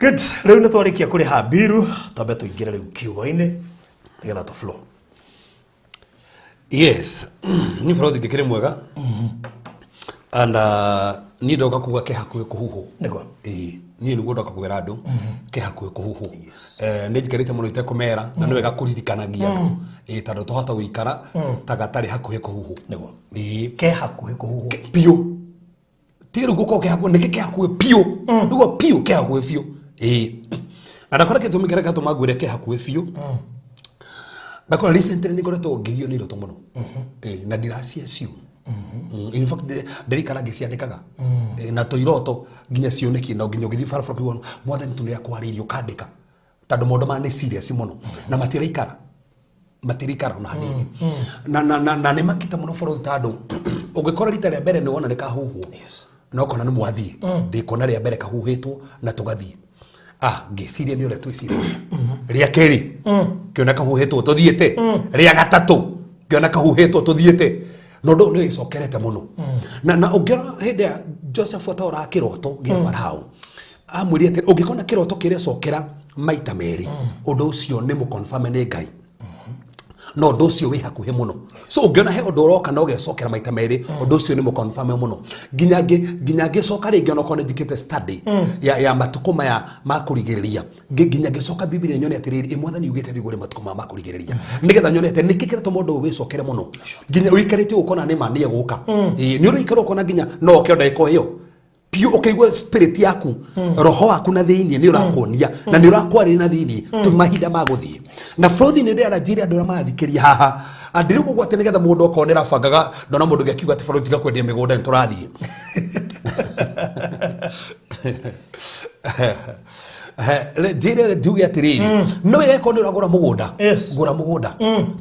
Good. Rĩu nĩ twarĩkia kũrĩha mbiru, twambe tũingĩre rĩu kiugo-inĩ nĩgetha tũ flow. Yes, ni bũrũthi ngĩkĩrĩ mwega and niĩ ndoka kuga ke hakuhĩ kũhuhwo. Nĩguo. Ĩĩ, niĩ nĩguo ndoka kwĩra andũ ke hakuhĩ kũhuhwo. Nĩ njikarĩte mũno itekũmera, na nĩ wega kũririkanagia andũ. Ĩĩ, tondũ tũhota gũikara ta gatarĩ hakuhĩ kũhuhwo. Nĩguo. Ĩĩ. Ke hakuhĩ kũhuhwo. Biũ, ti rĩu gũkorwo ke hakuhĩ, nĩkĩ ke hakuhĩ biũ, nĩguo biũ ke hakuhĩ biũ. Ĩĩ, na ndakora gĩtũmi kĩrĩa gĩatũma ngwĩre ke hakuhĩ biũ, ndakora recently nĩ ngoretwo ngĩgio nĩ iroto mũno. Ĩĩ, na ndiraci assume. In fact, ndĩraikara ngĩciandĩkaga. Ĩĩ, na tũiroto nginya cioneki, na nginya ũgĩthiĩ barabara ũkĩigua mwathani tu nĩakwarĩirie ũkandĩka, tondũ maũndũ maya nĩ serious mũno na matiraikara ona hanini, na nĩ makĩte mũno bũrũri, tondũ ũngĩkora rita rĩa mbere nĩ wona nĩ kahuhwo na ũkona nĩ mwathiĩ, ndĩkona rĩa mbere kahuhĩtwo na tũgathiĩ, ngĩciria nĩ ũrĩa twĩciragia. Rĩa kerĩ ngĩona kahuhĩtwo tũthiĩte, rĩa gatatũ ngĩona kahuhĩtwo tũthiĩte, na ũndũ ũyũ nĩ wĩcokerete mũno. Na ũngĩrora hĩndĩ ya Joseph ataũraga kĩroto gĩa Farao, amwĩrire atĩ ũngĩkona kĩroto kĩrecokera maita merĩ, ũndũ ũcio nĩ mũconfirm nĩ Ngai na ũndũ ũcio wĩ hakuhĩ mũno. So ũngĩona he ũndũ ũroka na ũgecokera maita merĩ, ũndũ ũcio nĩ mũconfirm mũno. Nginya ngĩcoka rĩngĩ, onokorwo nĩ njĩkĩte study ya matukũ maya ma kũrigĩrĩria, nginya ngĩcoka Bibilia nyone atĩrĩrĩ, ĩ mwathani yugĩte igũrũ matukũ maya ma kũrigĩrĩria, nĩgetha nyone atĩ nĩkĩ kĩratũma ũndũ ũyũ wĩcokere mũno, nginya ũikarĩte ũũ ũkona nĩ ma nĩ egũka. Ĩĩ, nĩ ũrĩikara ũkona nginya no oke o ndagĩka o ĩyo biũ, ũkaigua spirit yaku, roho waku na thĩiniĩ nĩ ũrakuonia na nĩ ũrakwarĩria na thĩiniĩ tu mahinda ma gũthiĩ na bũrũri. Nĩ ndĩranjire andũ arĩa marathikĩria haha ndĩrĩ kũgwa atĩ nĩgetha mũndũ okorwo nĩ arabangaga, ndona mũndũ ũngĩ akiuga atĩ bũrũri tiga kwendia mĩgũnda nĩ tũrathiĩ. Njĩre njuge atĩrĩrĩ, no wega korwo nĩ ũragũra mũgũnda, gũra mũgũnda,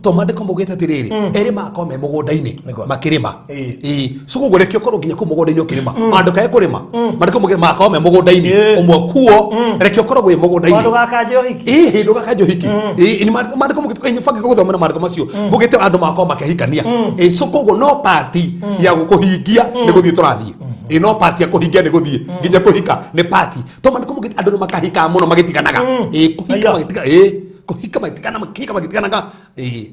to maandĩko maugĩte atĩrĩrĩ, erĩ makorwo me mũgũnda-inĩ Nĩguo. makĩrĩma. Ĩĩ. Ĩĩ, so koguo reke ũkorwo nginya kũu mũgũnda-inĩ ũkĩrĩma, handũ kae kũrĩma, maandĩko maugĩte makorwo me mũgũnda-inĩ ũmwe kuo, reke ũkorwo wĩ mũgũnda-inĩ. Ndũgakanje ũhiki. Ĩĩ, ndũgakanje ũhiki. Ĩĩ, nĩ maandĩko maugĩte, ĩĩ, bangĩ gũthoma na maandĩko macio maugĩte andũ makorwo makĩhikania. Ĩĩ, so koguo no pati ya gũkũhingia nĩ gũthiĩ tũrathiĩ. Ĩ no part ya kũhingia nĩ gũthiĩ nginya kũhika nĩ part to mandĩko mũgĩte andũ nĩ makahika mũno magĩtiganaga. Ĩ kũhika. Aya. Magĩtiga ĩ kũhika magĩtigana, makĩhika magĩtiganaga ĩ.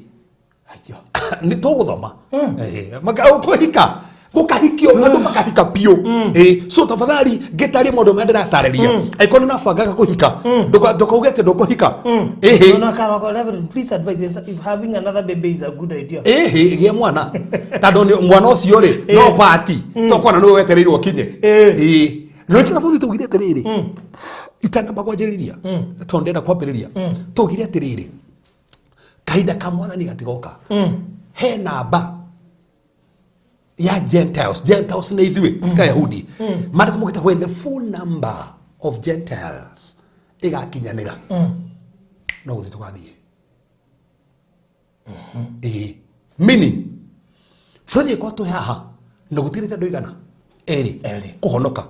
Acio. Nĩ tũgũthoma. Kũhika gũkahikio andũ makahika biũ. So tafadhali ngĩtaria maũndũ marĩa ndĩratarĩria, angĩkorwo nĩ ũrabangaga kũhika, ndũkauge atĩ ndũkũhika. Ĩhĩ. No, no, Karwako, Reverend, please advise us if having another baby is a good idea. Ĩhĩ, gĩa mwana tondũ mwana ũcio rĩ no part tokwana nĩwe wetereirwo kinye. Ĩĩ, no kĩra bũthi tũgire atĩrĩrĩ itanamba kwanjĩrĩria tondũ ndĩrenda kwambĩrĩria, tũgire atĩrĩrĩ kahinda ka mwathani gatigoka he namba ya Gentiles. Gentiles nĩ ithuĩ ka Yahudi. Maandĩko maugĩte when the full number of Gentiles ĩgakinyanĩra no gũthiĩ tũgathiĩ. Ĩĩ, meaning bũrũri ĩkorwo twĩ haha na gũtigĩrĩte andũ igana erĩ Erĩ. kũhonoka,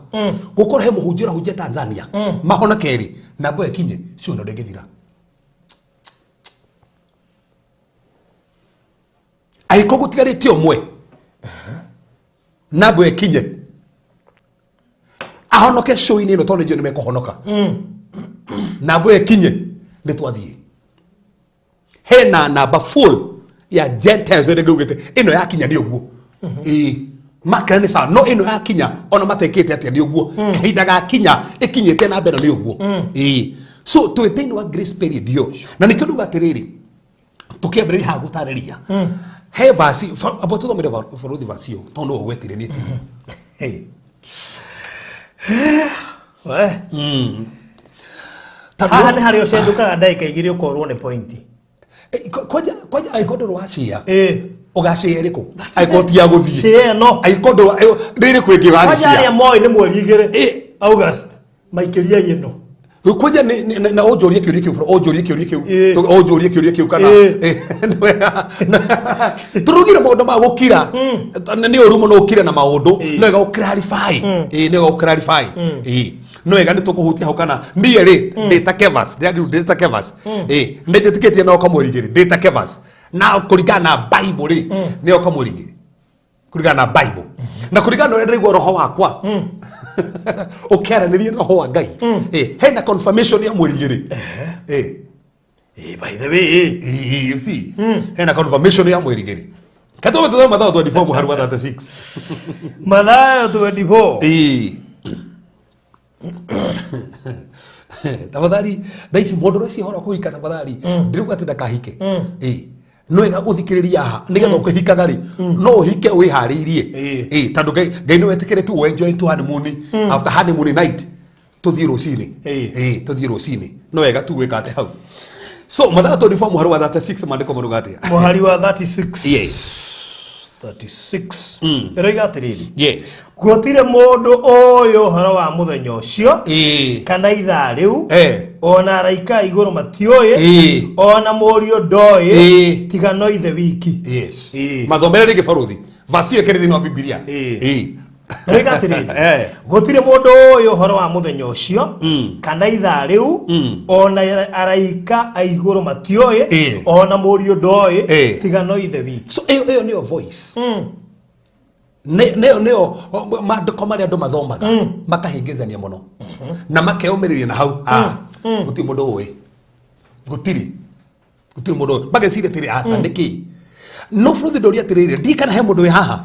gũkorwo he mũhunjia ũrahunjia Tanzania mahonoke erĩ, namba ĩyo ĩkinye cio ĩno ndĩngĩthira angĩkorwo gũtigarĩte ũmwe. Namba ĩyo ĩkinye ahonoke show-inĩ ĩno tondũ nĩ njũĩ nĩ mekũhonoka. Namba ĩyo ĩkinye nĩ twathiĩ hena namba full ya Gentiles ĩrĩa ngĩugĩte ĩno yakinya nĩ ũguo. Ĩĩ, makena nĩ sawa, no ĩno yakinya ona matekĩte atĩa nĩ ũguo, kahinda gakinya ĩkinyĩte namba ĩno nĩ ũguo. Ĩĩ, so twĩ thĩinĩ wa grace period yo na nĩkĩo nduga atĩrĩrĩ tũkĩambĩrĩria haha gũtarĩria he vasi amba tũthomere baruthi vasi ĩyo tondũ nĩwe ũgwetire nĩ tini. Hey. We. Haha nĩ harĩa ũcendũkaga ndagĩka 2 ũkorwo nĩ point. Kwanja kwanja angĩkorwo ndũrĩ wacia ũgacia ĩrĩkũ angĩkorwo ti ya gũthiĩ? Share ĩno. Angĩkorwo ndũrĩ rĩrĩ kwĩngĩ Kwanja arĩa ũgacia moĩ nĩ mweri 2. August. Maikĩria ĩno. Kwanja na ũnjũrie kĩũria kĩu, ũnjũrie kĩũria kĩu. Ũnjũrie kĩũria kĩu kana tũrugire maũndũ ma gũkira nĩ ũru mũno ũkire na maũndũ. No wega ũclarify. Ĩĩ, nĩ wega ũclarify. Ĩĩ, no wega nĩ tũkũhutia hau kana niĩ rĩ ndĩ ta Kevas ndĩ ta Kevas. Ĩĩ, nĩ njĩtĩkĩtie no kamweri 2 ndĩ ta Kevas na kũringana na Bible rĩ nĩ o kamweri 2 kũringana na Bible na kũringana na ũrĩa ndĩraigua roho wakwa ũkĩaranĩria roho wa Ngai. Ĩĩ, hena confirmation ya mweri 2. Ĩĩ. By the way. Ĩĩ, you see, hena confirmation ya mweri 2. Katome tuthome Mathayo 24 mũhari wa 36. Mathayo 24. Ĩĩ, tafadhali thaa ici mũndũ ũreciria ũhoro wa kũhika, tafadhali ndĩrauga atĩ ndakahike. Ĩĩ, no wega ũthikĩrĩrie haha nĩgetha ũkĩhikaga rĩ no ũhike wĩharĩirie. Ĩĩ, tondũ Ngai nĩ wetĩkĩrĩtie tu enjoy to honeymoon. After honeymoon night tũthiĩ rũcinĩ. Ĩĩ, tũthiĩ rũcinĩ. No wega tu gwĩka atĩ hau. So Mathayo 24 mũhari wa 36, maandĩko maruga atĩa? Mũhari wa 36. Yes. 36. Ĩroiga atĩrĩrĩ. Yes. Gũtirĩ mũndũ ũĩ ũhoro wa mũthenya ũcio kana ithaa rĩu, ona araika a igũrũ matiũĩ, ona mũriũ ndoĩ, tiga no ithe wiki. Yes. Mathomere rĩngĩ baruthi vasi ĩyo ĩkĩrĩ thĩinĩ wa Bibilia. Ĩĩ. Ĩroiga atĩrĩrĩ, gũtirĩ mũndũ ũĩ ũhoro wa mũthenya ũcio kana ithaa rĩu, ona araika a igũrũ matiũĩ, ona mũriũ ndoĩ, tiga no ithe wiki. So ĩyo nĩyo voice. Nĩyo maandĩko marĩa andũ mathomaga makahĩngĩcania mũno na makeyũmĩrĩria na hau. Ah, gũtirĩ mũndũ ũĩ, gũtirĩ mũndũ ũĩ, mageciria atĩrĩ aca nĩkĩ no bũrũthi ndũria atĩrĩrĩ ndikana he mũndũ wĩ haha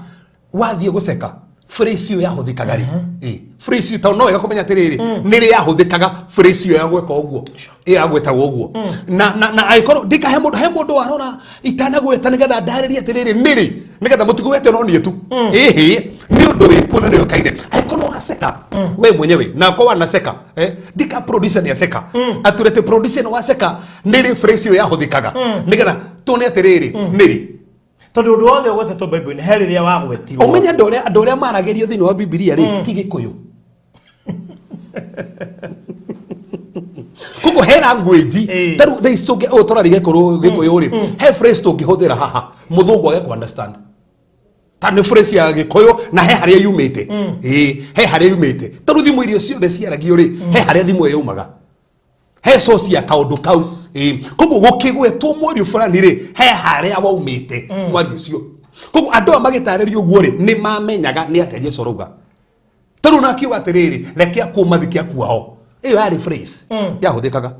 wathiĩ gũceka phrase ĩyo yahũthĩkaga rĩ. Ĩ, phrase ĩyo tondũ no wega kũmenya atĩrĩrĩ nĩ rĩ yahũthĩkaga phrase ĩyo ya gwĩka ũguo, ĩyo ya gwĩtagwo ũguo na angĩkorwo ndikahe mũndũ he mũndũ warora itanagweta nĩgetha ndarĩrie atĩrĩrĩ nĩ rĩ nĩgetha mũtigwete no niĩ tu. Ĩhĩ, nĩ ũndũ wĩkuo na nĩũkaine angĩkorwo waceka we mwenyewe na ko wanaceka ndika producer nĩ aceka aturete producer nĩ waceka nĩ rĩ phrase ĩyo yahũthĩkaga nĩgetha tuone atĩrĩrĩ nĩ rĩ. Tondũ ũndũ wothe ũgwetetwo Bible-inĩ he rĩrĩa wagwetirwo. Ũmenye andũ arĩa maragĩrio thĩinĩ wa Bibilia rĩ ti Gĩkũyũ, koguo he language tarĩu thaa ici tũngĩ ũũ tũraria Gĩkũyũ rĩ he phrase tũngĩhũthĩra haha mũthũngũ age ku understand ta nĩ phrase ya Gĩkũyũ na he harĩa yumĩte. Ĩĩ, he harĩa yumĩte. Tarĩu thimũ iria ciothe ciaragio rĩ he harĩa thimũ ĩyo yaumaga, he source ya kaũndũ kau. Ĩĩ, koguo gũkĩgwetwo mwario fulani rĩ he harĩa waumĩte mwario ũcio. Koguo andũ aya magĩtarĩrio ũguo rĩ nĩ mamenyaga nĩ atĩa Jesu arauga. Tarĩu na akiuga atĩrĩrĩ, reke akuo mathike akuao, ĩyo yarĩ phrase yahũthĩkaga.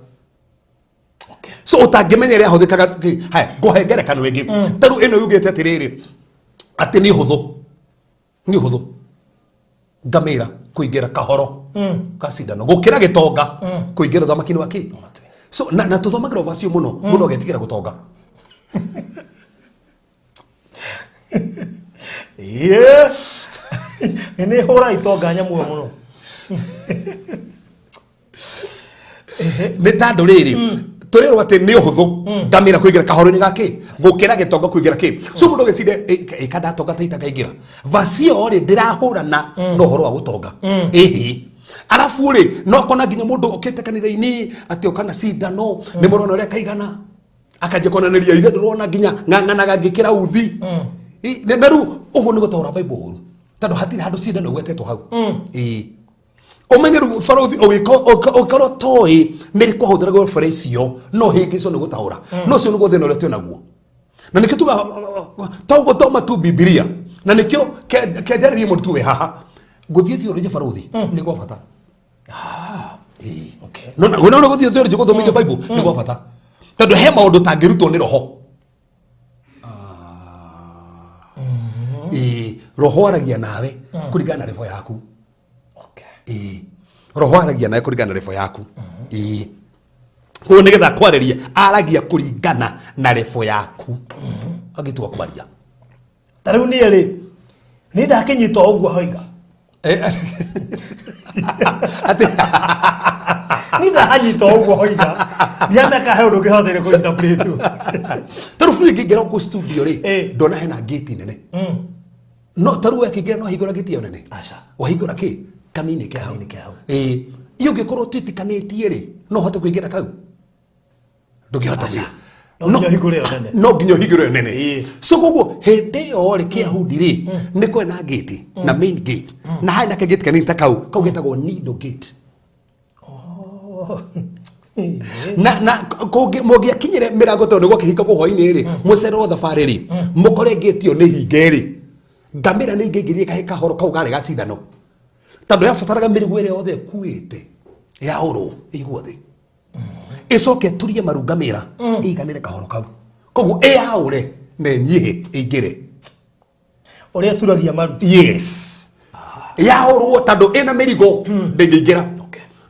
So ũtangĩmenya ĩrĩa yahũthĩkaga haya, ngũhe ngerekano ĩngĩ. Tarĩu ĩno yugĩte atĩrĩrĩ, atĩ nĩ hũthũ, nĩ ũhũthũ ngamĩra kũingĩra kahoro ka cindano gũkĩra gĩtonga kũingĩra ũthamaki-inĩ wa kĩ. So na tũthomagĩra ũvacio mũno, mũndũ agetigĩra gũtonga. Yeah. Nĩ hũra itonga nyamũ ĩyo mũno. Nĩ tandũ rĩrĩ tũrerwo atĩ nĩ ũhũthũ ngamĩra kũingĩra kahoro-inĩ ga kĩ gũkĩra gĩtonga kũingĩra kĩ. So mũndũ agĩciria ĩka ndatonga ta itakaingĩra vacio rĩ, ndĩrahũrana na ũhoro wa gũtonga ĩhĩ. Arabu rĩ, no kona nginya mũndũ okĩte kanitha-inĩ atĩ oka na cindano, nĩ mũrona ũrĩa kaigana, akanjia kuonanĩria ithe ndũrona nginya ng'ang'anaga ngĩkĩra uthi. Na rĩu ũguo nĩ gũtaũra Bible ũru, tondũ hatirĩ handũ cindano ĩgwetetwo hau. Ĩĩ, ũmenye rĩu barothi ũgĩkorwo toĩ nĩ rĩ kwahũthĩragwo phrase icio, no hĩngĩcwo nĩ gũtaũra, no ũcio nĩguo thĩna ũrĩa twĩ naguo, na nĩkĩo tuga to gũthoma tu Bibilia, na nĩkĩo kĩanjarĩrie mũndũ tu wĩ haha gũthiĩ theology, barothi, nĩ gwa bata. Ĩĩ. No na no gũthiĩ theology, gũthomithio Bible nĩ gwa bata, tondũ he maũndũ tangĩrutwo nĩ roho. Ĩĩ, roho aragia nawe kũringana na level yaku. Ĩĩ, roho aragia nawe kũringana na level yaku. Ĩĩ, koguo nĩgetha kwarĩria aragia kũringana na level yaku agĩtua kwaria. Ta rĩu niĩ rĩ, nĩ ndakĩnyita o ũguo hoiga. Atĩ Niĩ ndahanyita o ũguo hoiga, ndiameka he ũndũ ũngĩhoteire kũ interpret. Tarĩu biũ ingĩingĩra gũkũ studio rĩ, ndona hena gate nene, no tarĩu we akĩingĩra no ahingũra gate ĩyo nene? Aca. Wahingũra kĩ kanini ke hau. Kanini ke hau. Ĩĩ, iyo ũngĩkorwo twĩtĩkanĩtie rĩ, no ũhote kũingĩra kau? Ndũngĩhota Aca. kũingĩra. No nginya ũhingũre ĩyo nene. No nginya ũhingũre ĩyo nene. So koguo hĩndĩ ĩyo rĩ, kĩyahudi rĩ, nĩ kwena gate na main gate na harĩ na kagate kanini ta kau, kau getagwo needle gate. Na mũngĩakinyire mĩrango, tondũ nĩguo kĩhingagwo hwainĩ rĩ, mũcererwo thabarĩ rĩ, mũkore ngĩti ĩyo nĩ hinge rĩ, ngamĩra nĩ ingĩingĩrire kahe kahoro kau karĩ ga cindano, tondũ yabataraga mĩrigo ĩrĩa yothe ĩkuĩte yaũrwo ĩigwo thĩ, ĩcoke ĩturie maru ngamĩra ĩiganĩre kahoro kau, koguo ĩyaũre na ĩnyihe ĩingĩre. Ũrĩa turagia maru. Yes, yaũrwo, tondũ ĩna mĩrigo ndĩngĩingĩra.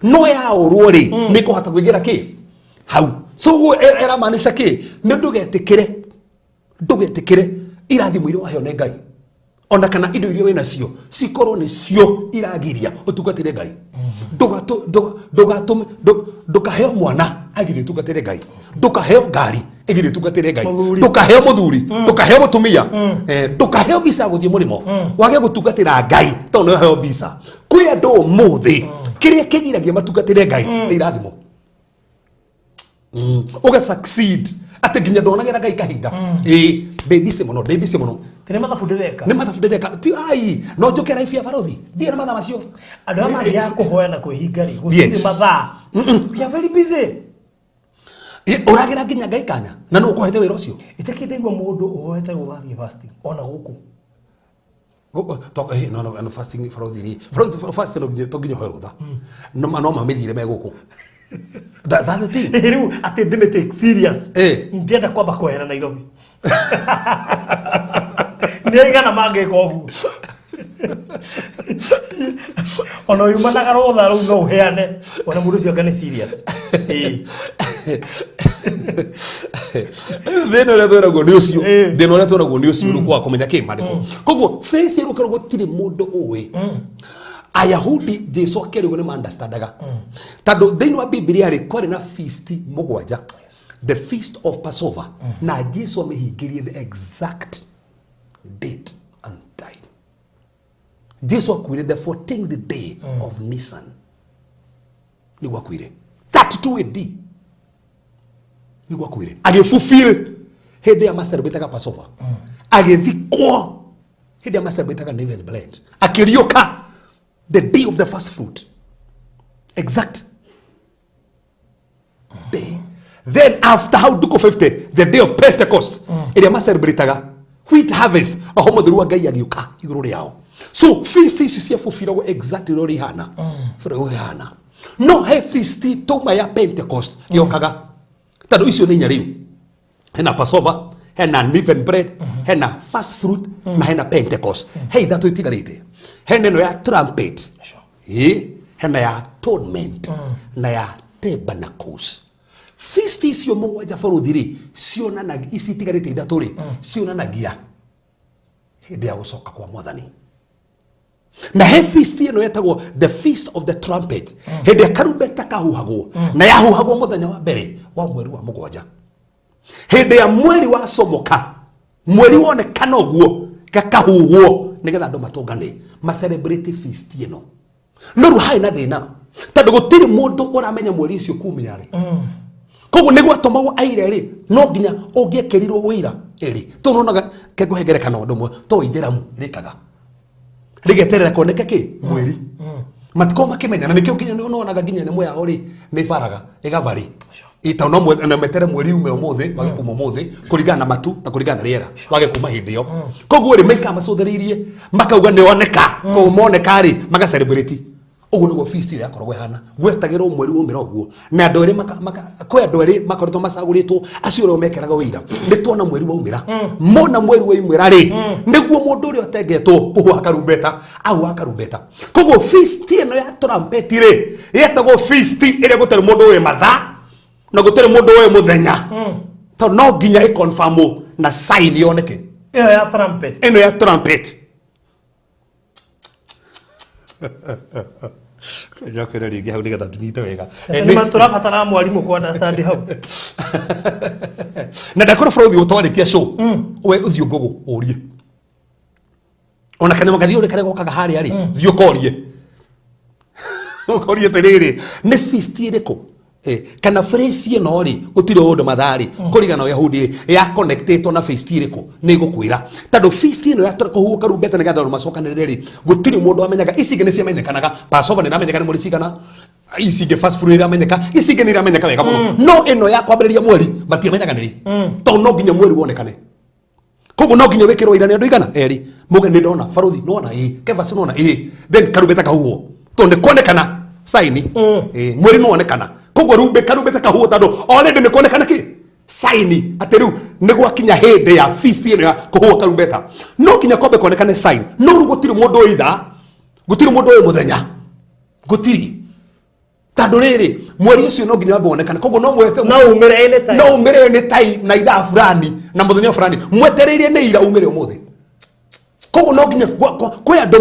No yaũrwo rĩ, nĩ kũhota kũingĩra kĩ hau. So ũguo ĩramaanisha kĩ? Nĩ ndũgetĩkĩre, ndũgetĩkĩre irathimo iria waheo nĩ Ngai ona kana indo iria wĩ nacio cikorwo nĩcio iragiria ũtungatĩre Ngai. Ndũkaheo mwana agirie ũtungatĩre Ngai, ndũkaheo ngari ĩgirie ũtungatĩre Ngai, Mũthuri. ndũkaheo mũthuri, ndũkaheo mũtumia, ndũkaheo visa ya gũthiĩ mũrĩmo wage gũtungatĩra Ngai tondũ nĩ waheo visa. Kwĩ andũ ũmũthĩ kĩrĩa kĩgiragia matungatĩre Ngai nĩ irathimo. Ũga succeed atĩ nginya ndonagĩra Ngai kahinda. Ĩĩ, ndĩ busy mũno, ndĩ busy mũno. Tĩ nĩ mathabu ndĩreka. Nĩ mathabu ndĩreka, ti ai no njũke life ya barothi, ndirĩ na mathaa macio. Andũ arĩa mathiaga kũhoya na kwĩhinga rĩ, gũtirĩ mathaa. We are very busy. Ĩ, ũragĩra nginya Ngai kanya na nũ ũkũhete wĩra ũcio? Itakĩ ndaigua mũndũ ũhoete gũthathiĩ fasting ona gũkũ. No, no, fasting, barothi rĩ, barothi, fasting no nginya, to nginya ũhoe rũtha, no mamĩthire me gũkũ. That's the thing. Rĩu atĩ ndĩmĩ take serious. Ndĩrenda kwamba kwehera Nairobi, nĩ aigana mangĩka ũguo? Ona yumanaga rũtha rũu no ũheane ona mũndũ ũcio anga nĩ serious. Ĩĩ. Thĩna ũrĩa twĩragwo nĩ ũcio, thĩna ũrĩa twĩragwo nĩ ũcio, rĩu kwaga kũmenya kĩ maandĩko. Koguo face ĩyo ũkorwo gũtirĩ mũndũ ũĩ. Ayahudi, Jesu akĩrĩgwo nĩ ma-understandaga, tondũ thĩinĩ wa Bibilia rĩ, kwarĩ na feast mũgwanja, the feast of Passover, na Jesu amĩhingĩrie the exact date and time. Jesu akuire the 14th day of Nisan, nĩguo akuire 32 AD, nĩguo akuire agĩfulfill hĩndĩ ya macelebrataga Passover, agĩthikwo hĩndĩ ya macelebrataga leavened bread, akĩriũka the day of the first fruit, exact day. Then after how nduko 50, the day of Pentecost, ĩrĩa macelebrataga wheat harvest, roho mũtheru wa Ngai agĩũka igũrũ rĩao. So feast ici ciabubiragwo exactly ũrĩa ihana, bũrũri ihana. No he feast tuma ya Pentecost yokaga, tondũ icio nĩ inya rĩu: hena Passover, hena unleavened bread, hena first fruit na hena Pentecost. He ithatũ itigarĩte: hena ĩno ya trumpet, ĩ hena ya atonement na ya tabernacles. Feast icio mũgwanja, bũrũthi rĩ, cionanagia, ici itigarĩte ithatũ rĩ, cionanagia hĩndĩ ya gũcoka kwa Mwathani. Na he feast ĩno yetagwo the Feast of the Trumpet, hĩndĩ ya karumbeta kahuhagwo, na yahuhagwo mũthenya wa mbere wa mweri wa mũgwanja, hĩndĩ ya mweri wacomoka, mweri wonekana ũguo, gakahuhwo nĩgetha andũ matũngane macelebrate feast ĩno. No rĩu harĩ na thĩna, tondũ gũtirĩ mũndũ ũramenya mweri ũcio kumia rĩ. Koguo nĩ gwatũmagwo aira rĩ, no nginya ũngĩekĩrirwo wĩira ĩrĩ tũnonaga kengũhe ngerekano ũndũ ũmwe to ithĩramu rĩkaga rĩgeterera kuoneke kĩ mweri, matikorwo makĩmenya. Na nĩkĩo nginya nĩonaga nginya nyamũ yao rĩ nĩ baraga ĩgabarĩ tondũ no na metere mweri ume ũmũthĩ, wage kuma ũmũthĩ kũringana na matu na kũringana na rĩera, wage kuma hĩndĩ ĩyo. Koguo rĩ, maikara macũthĩrĩirie makauga nĩoneka. Koguo moneka rĩ, maga celebrate. Ũguo nĩguo feast ĩyo yakoragwo ĩhana. Gwetagĩrwo mweri waumĩra ũguo, na andũ erĩ kwĩ andũ erĩ makoretwo macagũrĩtwo, acio ũrĩa mekĩraga ũira nĩ tuona mweri waumĩra. Mona mweri waumĩra rĩ, nĩguo mũndũ ũrĩa ũtengetwo kũhuha karumbeta ahuha karumbeta. Koguo feast ĩno ya trumpet rĩ, yetagwo feast ĩrĩa gũtarĩ mũndũ ũĩ mathaa na gũtarĩ mũndũ ũĩ mũthenya, tondũ no nginya ĩconfirmwo na sign yoneke. Ĩyo ya trumpet? Ĩno ya trumpet. Njokerera rĩngĩ hau nĩgetha tũnyite wega. Nĩ tũrabatara mwarimũ ku understand hau. Na ndakora bũrũthi ũtwarĩkia show, we ũthiĩ ngũgũ ũrie ona kanyama gathiĩ karĩa gokaga harĩa rĩ, thiĩ ũkorie, ũkorie atĩrĩrĩ, nĩ feast ĩrĩkũ? Kana phrase ĩno rĩ, gũtirĩ ũndũ mathaa rĩ, kũringana na Yahudi rĩ, ya connectĩtwo na feast ĩrĩkũ? Nĩ ngũkwĩra, tondũ feast ĩno ya kũhuhwo karumbeta nĩgetha andũ macokanĩrĩre rĩ, gũtirĩ mũndũ amenyaga. Ici ingĩ nĩ ciamenyekanaga. Passover nĩ ĩramenyeka nĩ mweri cigana, ici ingĩ first fruit ĩramenyeka, ici ingĩ nĩ iramenyeka wega mũno, no ĩno ya kwambĩrĩria mweri matiamenyaga nĩ rĩ, tondũ no nginya mweri wonekane. Koguo no nginya wĩkĩrwo ira nĩ andũ igana erĩ muge nĩ ndona baruthi, nona ĩ kevas, nona ĩ, then karumbeta kahuhwo, tondũ nĩ kuonekana saini ĩ mweri nĩ wonekana. Koguo rumbe karumbeta kahuhwo, tondũ already nĩ kuonekana kĩ saini atĩ rĩu nĩ gwakinya hĩndĩ ya feast ĩno ya kũhuhwo karumbeta. No nginya kwambe kuonekane sign, no rĩu gũtirĩ mũndũ ũĩ ithaa, gũtirĩ mũndũ ũĩ mũthenya, gũtirĩ, tondũ rĩrĩ, mweri ũcio no nginya wambe wonekane. Koguo no mwete No umĩre anytime. No umĩre nĩ time na ithaa fulani na mũthenya fulani mwetereire nĩ ira umĩre ũmũthĩ. Koguo no nginya kwĩ andũ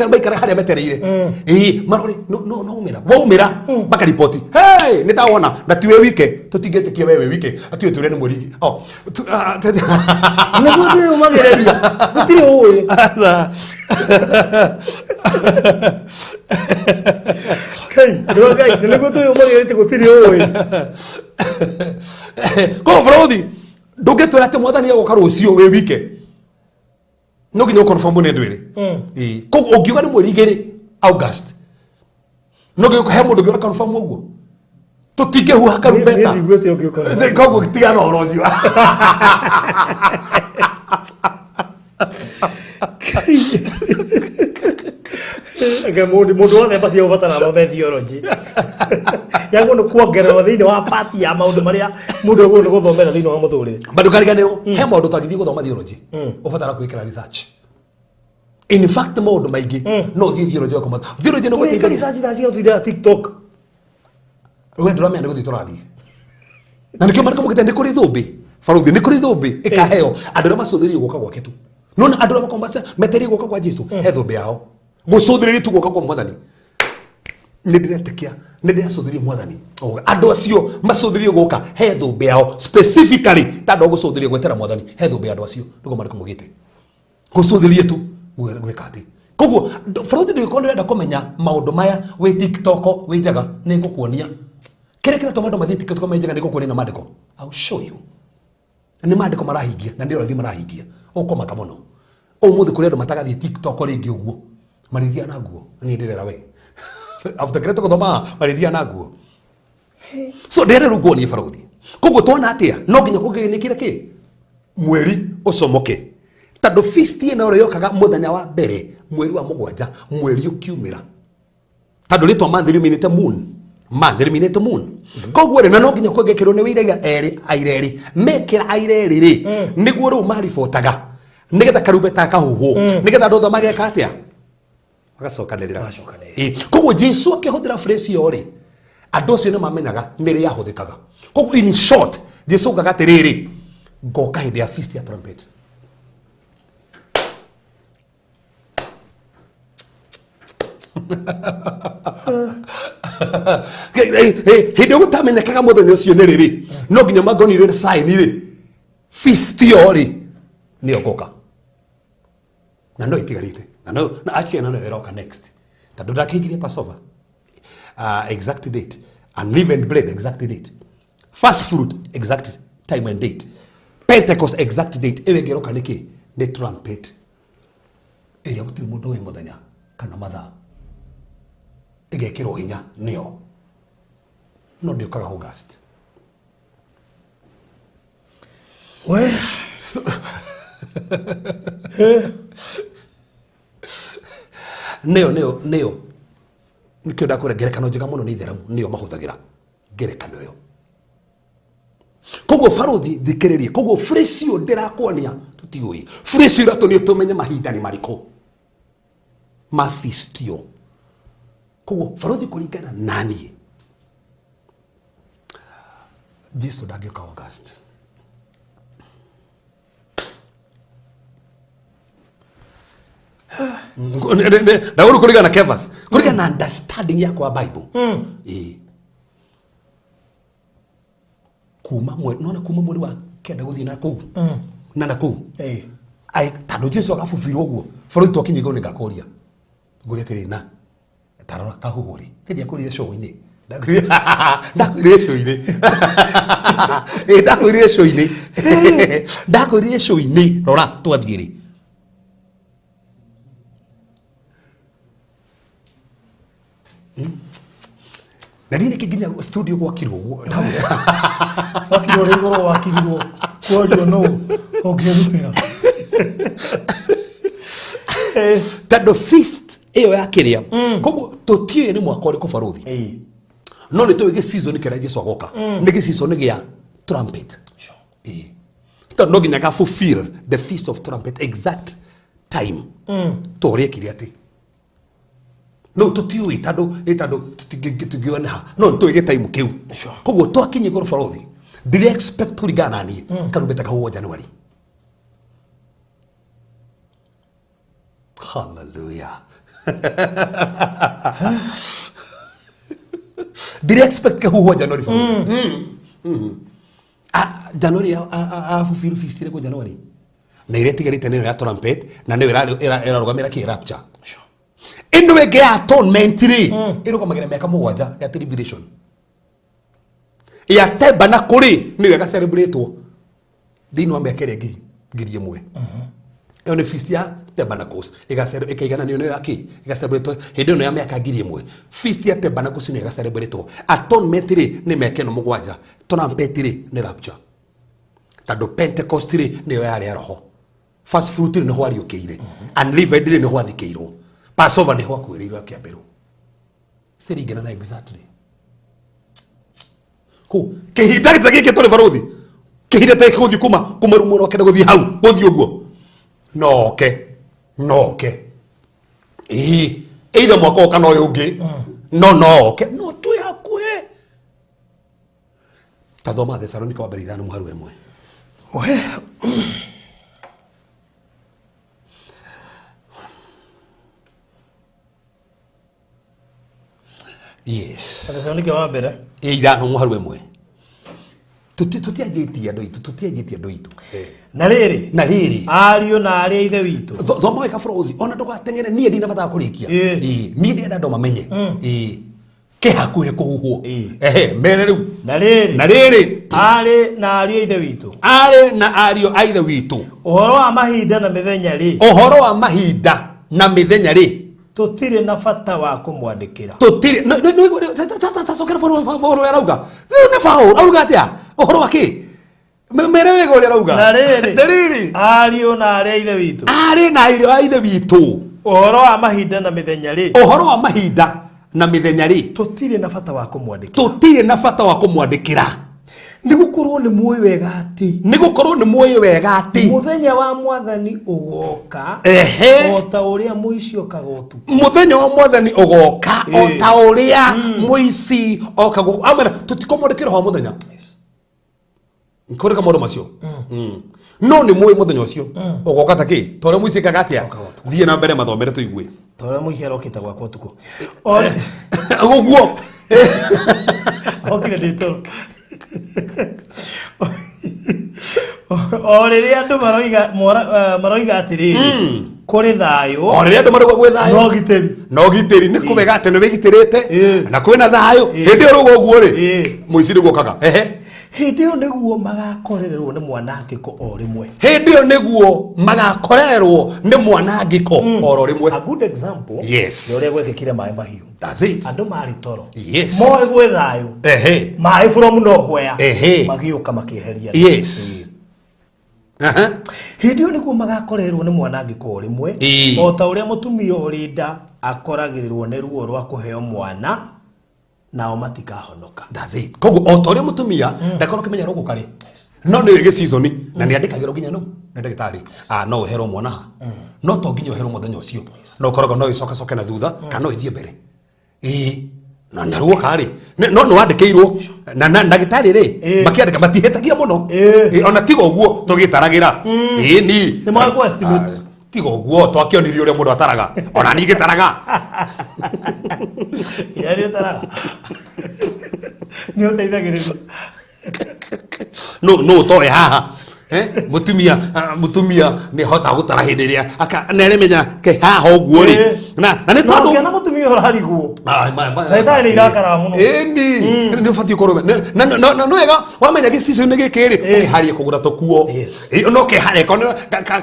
maikara harĩa metereire ĩĩ marore no umĩra, waumĩra makariboti, hey, nĩ ndawona. Na ti we wike, tũtingĩtĩkia we wĩ wike atĩ ũtũre nĩ mweri oh, Nĩguo twĩyũmagĩrĩria, gũtirĩ ũĩ. Kai, nĩ Ngai, nĩguo twĩyũmagĩrĩria, gũtirĩ ũĩ. Koguo bũrũthi ndũngĩtwĩra atĩ Mwathani egũka rũciũ wĩ wike, no nginya ũconfirm nĩ andũ erĩ. Ĩĩ. Koguo ũngiuga nĩ mweri 2 August, no nginya he mũndũ ũngĩ confirm ũguo, tũtingĩhuha karumbeta. Niĩ njiguĩte ũngĩũka. Koguo tigana ũhoro ũcio. Anga mũndũ wothe embassy ũbatara athome theology yagwo nĩ kuongererwo thĩinĩ wa part ya maũndũ marĩa mũndũ agĩrĩirwo nĩ gũthomera thĩinĩ wa mũtũrĩre. But ndũkariganĩrwo he maũndũ ũtangĩthiĩ gũthoma theology, ũbatara kwĩkĩra research. In fact, maũndũ maingĩ no ũthiĩ theology ũgakoma theology nĩ Twĩka gũteithagia. Research thaa ciothe tũtindaga TikTok. We ndũramenya nĩ gũthiĩ tũrathiĩ, na nĩkĩo marĩko mũgĩte nĩ kũrĩ thũmbĩ, baruthi, nĩ kũrĩ thũmbĩ ĩkaheo andũ arĩa macũthĩrĩirie gũka gwake tu. Nona andũ arĩa makoragwo metereire gũka kwa Jesu, he thũmbĩ yao gũcũthĩrĩria tu gũka kwa Mwathani. Nĩ ndĩretĩkia nĩ ndĩracũthĩrĩria Mwathani oga. Andũ acio macũthĩrĩrie gũka, he thũmbĩ yao specifically, ta andũ a gũcũthĩrĩria gwetera Mwathani, he thũmbĩ ya andũ acio nĩguo marĩko mũgĩte gũcũthĩrĩria tu gwĩka atĩ. Koguo bũrũri ndũgĩkorwo nĩ ũrenda kũmenya maũndũ maya wĩ TikTok wĩ njaga, nĩ ngũkuonia kĩrĩa kĩratũma andũ mathiĩ TikTok me njaga. Nĩ ngũkuonia na maandĩko. I will show you nĩ maandĩko marahingia na nĩ ũrathi marahingia, ũkũmaka mũno. Ũmũthĩ kũrĩ andũ matagathiĩ TikTok rĩngĩ ũguo, marĩthiaga na nguo. Niĩ ndĩrera we after kĩrĩa tũgũthoma, marĩthiaga na nguo. So ndĩrenda rĩu nguonie barothi. Koguo twona atĩa? No nginya kũngĩnĩkĩre kĩ mweri ũcomoke. Tondũ feast ĩno ĩrĩa yokaga mũthenya wa mbere mweri wa mũgwanja, mweri ũkiumĩra, tondũ rĩtwa month riuminĩte moon, month riuminĩte moon. Koguo rĩ, na no nginya kwengekĩrwo nĩ wĩiraga erĩ aira erĩ, mekĩra aira erĩ rĩ, nĩguo rĩu maribotaga nĩgetha karumbeta kahuhwo, nĩgetha andũ othe mageka atĩa, magacokanĩrĩra. Magacokanĩrĩra. Koguo Jesu akĩhũthĩra phrase ĩyo rĩ, andũ acio nĩ mamenyaga nĩ rĩ yahũthĩkaga. Koguo in short, Jesu augaga atĩrĩrĩ, ngoka hĩndĩ ya feast ya trumpet. Hĩndĩ ĩyo gũtamenyekaga mũthenya ũcio nĩ rĩrĩ, no nginya mangonire nĩ sign rĩ, feast ĩyo rĩ nĩyo ngoka, na no itigarĩte, na no na actually na no ĩroka next, tondũ ndakĩingirie Passover exact date, unleavened bread exact date, first fruit exact time and date, Pentecost exact date. Ĩyo ĩngĩ ĩroka nĩkĩ? Nĩ trumpet ĩrĩa gũtirĩ mũndũ ũĩ mũthenya kana mathaa, ĩgekĩrwo hinya nĩyo, no ndĩũkaga August. We. Nĩyo nĩkĩo ndakwĩra ngerekano njega mũno nĩ itheramu, nĩyo mahũthagĩra ngerekano ĩyo. Koguo barothi, thikĩrĩria, koguo phrase ĩyo ndĩrakuonia tũtiũĩ, phrase ĩyo ĩratũnia tũmenye mahinda nĩ marĩkũ ma feast ĩyo. Koguo barothi, kũringana naniĩ, Jesu ndangĩũka August. Ndagũrũ kũringana na Kevas, kũringana na understanding yakwa ya Bible. Ĩĩ. Kuma mweri, nona kuma mweri wa kenda gũthiĩ na kũu na kũu. Ai, tondũ Jesu agabubirwo ũguo bũrũri twakinya igũrũ, nĩngakũria ngũria atĩrĩ, na tarora kahuhũ rĩ, tĩndia kũrire show-inĩ, ndakwĩrire show-inĩ. Ĩ, ndakwĩrire show-inĩ, ndakwĩrire show-inĩ, rora twathiĩ rĩ. Na niĩ nĩkĩ nginya studio gwakirwo ũguo? Wakirwo rĩ igũrũ, wakirirwo kuorio nũ ũngĩrutĩra. Tondũ feast ĩyo ya kĩrĩa, koguo tũtiũĩ nĩ mwaka ũrĩkũ, barothi. No nĩ tũĩ gĩseason kĩrĩa Jesu agoka nĩ gĩseason gĩa trumpet. Ĩĩ. Tondũ no nginya ga fulfill the feast of trumpet exact time to ũrĩa ekire atĩ no tũtiũĩ, tondũ ĩ tondũ tũtingĩona ha, no nĩ tũĩ gĩtaimu kĩu. Koguo twakinya igũrũ, barothi, ndĩrĩ expect kũringana na niĩ karumbeta kahuhwo January. Hallelujah. Ndĩrĩ expect kahuhwo January, barothi. Ah, January abubiru feast ĩrĩkũ January? Na ĩrĩa ĩtigarĩte nĩyo ya trumpet, na nĩyo ĩrarũgamĩra kĩ? Rapture. Ĩno ĩngĩ ya atonement rĩ, ĩrũgamagĩra mĩaka 7 ya tribulation. Ya tabernacle rĩ, nĩyo ĩgacelebrate thĩinĩ wa mĩaka ĩrĩa 1,000. Ĩyo nĩ feast ya tabernacles, ĩkaigananio nĩyo ya kĩ, ĩgacelebrate hĩndĩ ĩno ya mĩaka 1,000. Feast ya tabernacles nĩyo ĩgacelebrate. Atonement rĩ, nĩ mĩaka ĩno 7. Trumpet rĩ, nĩ rapture, tondũ Pentecost rĩ, nĩyo yarĩ ya roho. First fruit rĩ, nĩho ariũkĩire. Unleavened rĩ, nĩho athikĩirwo. Passover nĩho akuĩrĩirwo akĩambĩrwo, ciringana na exactly kũ kĩhinda ta gĩkĩ tũrĩ, barothi. Kĩhinda ta gĩkĩ gũthiĩ kuma rĩu mwena wa kenda gũthiĩ hau gũthiĩ ũguo, noke noke ĩĩ either mwaka ũyũ kana ũyũ ũngĩ, no noke, no twĩ hakuhĩ. Ta thoma Thesalonika wa mbere 5 mũharu 1. We. Yes. Athesalonike wa mbere. Ĩ, 5 mũharu 1. Tũtianjĩtie andũ aitũ, tũtianjĩtie andũ aitũ. Na rĩrĩ, Na rĩrĩ, ariũ na arĩ a ithe witũ. Thoma wega, bũrũthi, ona ndũgateng'ere, niĩ ndina bata wa kũrĩkia. Ĩĩ, niĩ ndĩrenda andũ mamenye. Ĩĩ, kĩ hakuhĩ kũhuhwo. Ehe, mere rĩu. Na rĩrĩ, Na rĩrĩ, arĩ na ariũ a ithe witũ, arĩ na ariũ a ithe witũ, ũhoro wa mahinda na mĩthenya rĩ, ũhoro wa mahinda na mĩthenya rĩ, tũtirĩ na bata wa kũmwandĩkĩra. Tũtirĩ tacokera Paũlũ, arauga nĩ Paũlũ auga atĩa ũhoro wa kĩ? Mere wega ũrĩa arauga. Na rĩrĩ. Na rĩrĩ. Ariũ na arĩa ithe witũ. Arĩ na ariũ a ithe witũ. Ũhoro wa mahinda na mĩthenya rĩ. Ũhoro wa mahinda na mĩthenya rĩ. Tũtirĩ na bata wa kũmwandĩkĩra. Tũtirĩ na bata wa kũmwandĩkĩra. Nĩ gũkorwo nĩ muĩ wega atĩ. Nĩ gũkorwo nĩ muĩ wega atĩ. Mũthenya wa mwathani ũgoka. Ehe. O ta ũrĩa mũici okaga ũtukũ. Mũthenya wa mwathani ũgoka o ta ũrĩa mũici okaga. Amera tũtikũmwandĩkĩra wa mũthenya. Kũrĩ maũndũ macio. No nĩ mũĩ mũthenya ũcio ũgoka ta kĩ? Ta ũrĩa mũici ekaga atĩa? Thiĩ na mbere mathomere tũigue. Ta ũrĩa mũici arokĩte gwakwa ũtukũ. Ũguo. Okire ndĩ toro. O rĩrĩa andũ maroiga maroiga atĩrĩrĩ kũrĩ thayũ. O rĩrĩa andũ marauga gwĩ thayũ. Na ũgitĩri. Na ũgitĩri nĩ kũwega atĩ nĩ wĩgitĩrĩte na kwĩna thayũ. Hĩndĩ ĩyo rauga ũguo rĩ mũici nĩguo okaga. Ehe. Hĩndĩ ĩyo nĩguo magakorererwo nĩ mwanangĩko o rĩmwe. Hĩndĩ ĩyo nĩguo magakorererwo nĩ mwanangĩko o rĩmwe. A good example. Yes. Nĩ ũrĩa gwekĩkire maĩ mahiũ. That's it. Andũ marĩ toro. Yes. Moĩ gwĩ thayũ. Ehe. Maĩ from nowhere. Ehe. Magĩũka makĩeheria. Yes. Aha. Hĩndĩ ĩyo nĩguo magakorererwo nĩ mwanangĩko o rĩmwe. O ta ũrĩa mũtumia ũrĩ nda akoragĩrĩrwo nĩ ruo rwa kũheo mwana. Nao matikahonoka. That's it. Koguo o ta ũrĩa mũtumia ndakorwo akĩmenya rũgũka rĩ. No nĩ gĩ season na nĩ andĩkagĩrwo nginya no nĩ ndagĩtarĩ. No ũherwo mwana ha. No to nginya ũherwo mũthenya ũcio. No ũkoragwo no ĩcokacoke na thutha kana no ĩthiĩ mbere. Ĩĩ. Na na ruoka rĩ. No nĩ wandĩkĩirwo na ndagĩtarĩ rĩ makĩandĩka matihĩtagia mũno. Ona tiga ũguo tũgĩtaragĩra. Ĩĩ ni. Nĩ magakũ estimate. Tiga ũguo twakĩonirio ũrĩa mũndũ ataraga. Ona niĩ ngĩtaraga. Yaani ũtaraga. Nĩ ũteithagĩrĩria. No no ũtoe haha. Mũtumia mũtumia nĩ ahotaga gũtara hĩndĩ ĩrĩa na aremenya ke haha ũguo rĩ. Na nĩ tondũ Ũkĩona mũtumia ũrarigwo. Ndagĩtarĩ nĩ irakaraga mũno. Ĩni nĩ ũbatiĩ ũkorwo na nĩ wega wamenya gĩcicio-inĩ gĩkĩ rĩ ũkĩharie kũgũra tũkuo. No kĩharie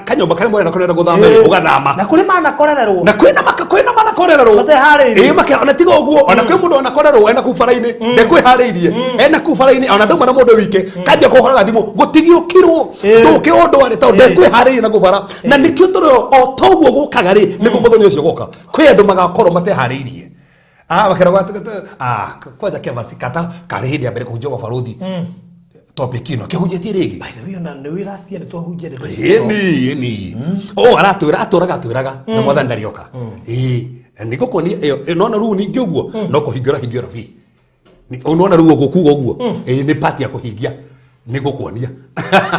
kanyũmba karĩa mũrenda kũrenda gũthama ũgathama. Na kũrĩ manakorererwo. Na kwĩna manakorererwo. Mateharĩirie. Ĩĩ ona tiga ũguo ona kwĩ mũndũ onakorerwo ena kũu bara-inĩ ndekwĩharĩirie. Ena kũu bara-inĩ ona ndauma na mũndũ wike kanjia kũhũraga thimũ gũtigĩũkirwo. Ndũke ũndũ warĩ tondũ ndekwĩharĩirie na kũu bara. Na nĩkĩo tũrĩ o toguo gũkaga rĩ nĩguo mũthenya ũcio ũgoka. Kwĩ andũ magakorwo mateharĩirie. Makeragwo atĩ kwanja Kevasi kata karĩ hĩndĩ ya mbere kũhunjia gwa barothi. Topic ĩno kĩhunjĩtie rĩngĩ. By the way, ona nĩ wĩ last year nĩ twahunjia ndeto ici. Ĩni, ĩni. Aratwĩra atũraga atwĩraga na mwathani ndarĩ oka. Ĩĩ, nĩ ngũkuonia ĩyo, nona rĩu ningĩ ũguo no kũhingũra hingũra bi. Nona rĩu ũguo kuga ũguo. Ĩĩ, nĩ part ya kũhingia. Nĩ ngũkuonia.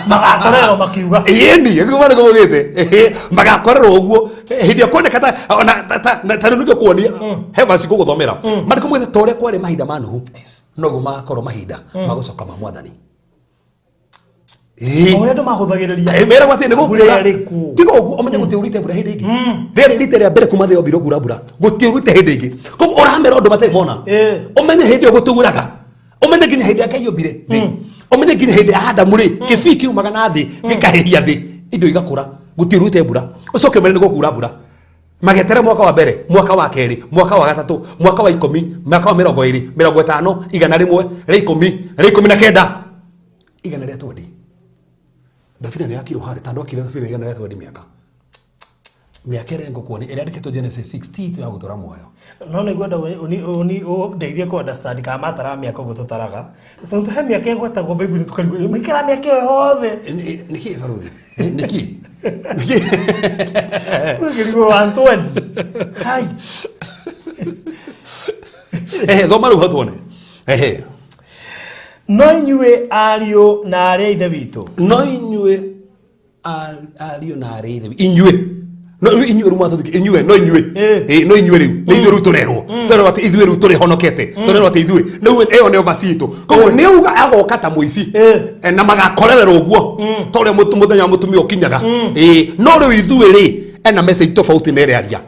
Magakorerwo makiuga. Ĩni, nĩguo nĩguo gũgĩte. Magakorerwo ũguo. Hĩndĩ ĩyo kuoneka ta ona ta rĩu nĩngũkuonia. He verse ngũgũthomera. Marĩkũ mwĩte ta ũrĩa kwarĩ mahinda ma Nuhu. Noguo magakorwo mahinda ma gũcoka ma mwathani. Ũrĩa andũ mahũthagĩrĩria. Meragwo atĩ nĩ Mbura gũkura. ĩrĩkũ? Tiga ũguo ũmenye gũtiurĩte mbura hĩndĩ ĩngĩ. Rĩarĩ rita rĩa mbere kuma thĩ yombirwo kura mbura. Gũtiurĩte hĩndĩ ĩngĩ. Koguo ũramera ũndũ matarĩ mona. Ũmenye hĩndĩ ĩyo gũtiuraga. Ũmenye nginya hĩndĩ ya Ngai yombire thĩ. Ũmenye nginya hĩndĩ ya Adamu rĩ, kĩbii kiumaga na thĩ, gĩkahĩhia thĩ, indo igakũra. Gũtiurĩte mbura. Ũcoke ũmenye nĩ gũkura mbura. Magetere mwaka wa mbere, mwaka wa kerĩ, mwaka wa gatatũ, mwaka wa 10, mwaka wa 20, 50, 100, rĩa 10, rĩa 19. 120. Thabina nĩ yakirwo harĩ tondũ akire thabina 120 mĩaka. Mĩaka ĩrĩa ngũkuonia ĩrĩa yandĩkĩtwo Genesis 16 ya gũtũra muoyo. No nĩ ngwenda ũndeithie kũ understand kana mataraga mĩaka ũguo tũtaraga. Tondũ he mĩaka ĩgwetagwo Bible tũkarigwo maikara mĩaka ĩyo yothe. Nĩkĩ baruthi? Nĩkĩ? Ũkĩrigwo 120. Hai. Thoma rĩu hau tuone. Ehe. No inyuĩ ariũ na arĩa ithe witũ. No inyuĩ ariũ na arĩa ithe witũ. Inyuĩ. No inyuĩ rĩu mwatũthiki, inyuĩ, no inyuĩ. No inyuĩ rĩu. Nĩ ithuĩ rĩu tũrerwo. Tũrerwo atĩ ithuĩ rĩu tũrĩhonokete. Tũrerwo atĩ ithuĩ. Rĩu ĩyo nĩyo verse itũ. Koguo nĩ auga agoka ta mũici. Na magakorererwo ũguo. Ta ũrĩa mũthenya wa mũtumia ũkinyaga. No rĩu ithuĩ rĩ, ena message tofauti na ĩrĩa aria.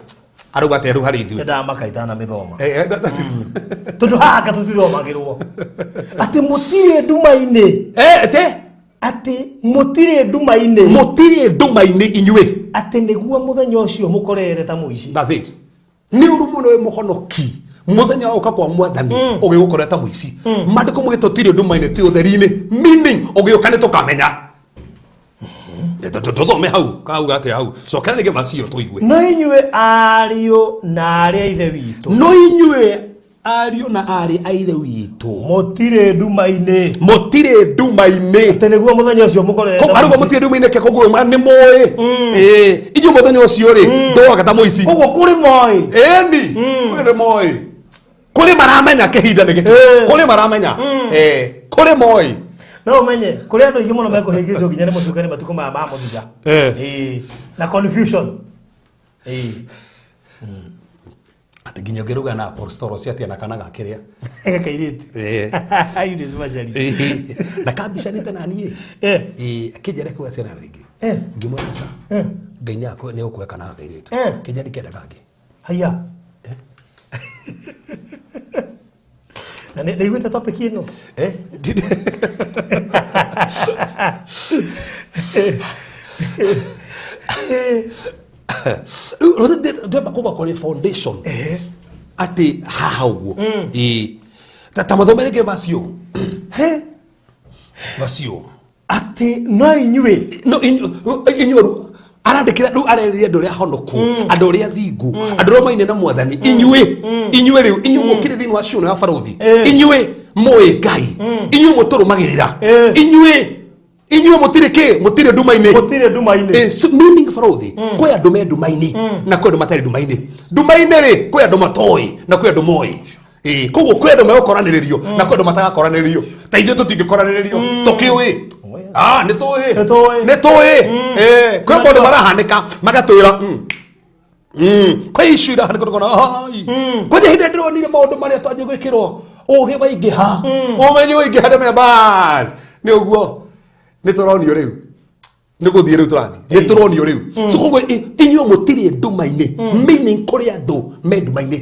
Arauga atĩ rĩu harĩ ithuĩ. Ndamaka itanamĩthoma. Tondũ haha anga tũtithomagĩrwo. Atĩ mũtirĩ nduma-inĩ. Atĩ? Atĩ mũtirĩ nduma-inĩ. Mũtirĩ nduma-inĩ inyuĩ. Atĩ nĩguo mũthenya ũcio mũkorere ta mũici. That's it. Nĩ ũru mũno wĩ mũhonoki. Muthenya wa gũka kwa mwathani ũgĩgũkora ta mũici. Maandĩko maugĩte tũtirĩ nduma-inĩ, twĩ ũtheri-inĩ, meaning ũgĩũka nĩ tũkamenya. Tũthome hau kauga atĩa hau, cokera rĩngĩ macio tũigue. No inyuĩ ariũ na arĩ a ithe witũ, no inyuĩ ariũ na arĩ a ithe witũ, mũtirĩ nduma-inĩ, mũtirĩ nduma-inĩ, atĩ nĩguo mũthenya ũcio mũkorere ta arugwo mũici. Mũtirĩ nduma-inĩ ke koguo nĩ mũĩ. Ĩĩ, inyuĩ mũthenya ũcio rĩ ndoga ta mũici. Koguo kũrĩ moĩ. Ĩni kũrĩ moĩ, kũrĩ maramenya kĩhinda nĩ gĩkĩ. Kũrĩ maramenya. Kũrĩ moĩ. No ũmenye kũrĩ andũ aingĩ mũno mekũhĩngĩcwo nginya nĩ mũcukani matukũ maya ma mũthia. Ĩĩ, na confusion. Ĩĩ. Atĩ nginya ũngĩruga na apostolo cia atĩa na kana gakĩrĩa. Gakairĩtu. Eunice Macharia. Na kambicanĩte na niĩ. Akĩnjĩra kuga ciana rĩngĩ. Ngĩmwĩra ca. Ngai nĩ egũkũhe kana gakairĩtu. Kĩnjĩra ndikenda kangĩ. Haya. Na nĩ iguĩte topic ĩno? Eh? Rĩu ndĩrenda kuga kũrĩ foundation atĩ haha ũguo. Ĩĩ. Ta mathome rĩngĩ macio. He? Macio. Atĩ no inyuĩ. No inyuĩ rĩu arandĩkĩra rĩu arerĩria andũ arĩa honoku, andũ arĩa thingu, andũ arĩa maine na mwathani, inyuĩ, inyuĩ rĩu inyuĩ mũkĩrĩ thĩinĩ wa ciũno ya barothi, inyuĩ mũĩ Ngai, inyuĩ mũtũrũmagĩrĩra, inyuĩ, inyuĩ mũtirĩ kĩ, mũtirĩ nduma-inĩ. Mũtirĩ nduma-inĩ. So meaning barothi kwĩ andũ me nduma-inĩ na kwĩ andũ matarĩ nduma-inĩ. Nduma-inĩ rĩ kwĩ andũ matoĩ na kwĩ andũ moĩ. Koguo kwĩ andũ megũkoranĩrĩrio na kwĩ andũ matagakoranĩrĩrio. Ta ithuĩ tũtingĩkoranĩrĩrio tũkĩũĩ. Ah, nĩ tũĩ. Nĩ tũĩ. Nĩ tũĩ. Kwĩ maũndũ marahanĩka magatwĩra kwĩ issue irahanĩka tũkona ai. Kwĩ hĩndĩ ndĩronire maũndũ marĩa twanjia gwĩkĩrwo ũgĩ waingĩha, ũmenyo waingĩha, ndamenya bas nĩ ũguo nĩ tũronio rĩu, nĩ gũthiĩ rĩu tũrathiĩ, nĩ tũronio rĩu. So koguo inyuĩ mũtirĩ nduma-inĩ, meaning kũrĩ andũ me nduma-inĩ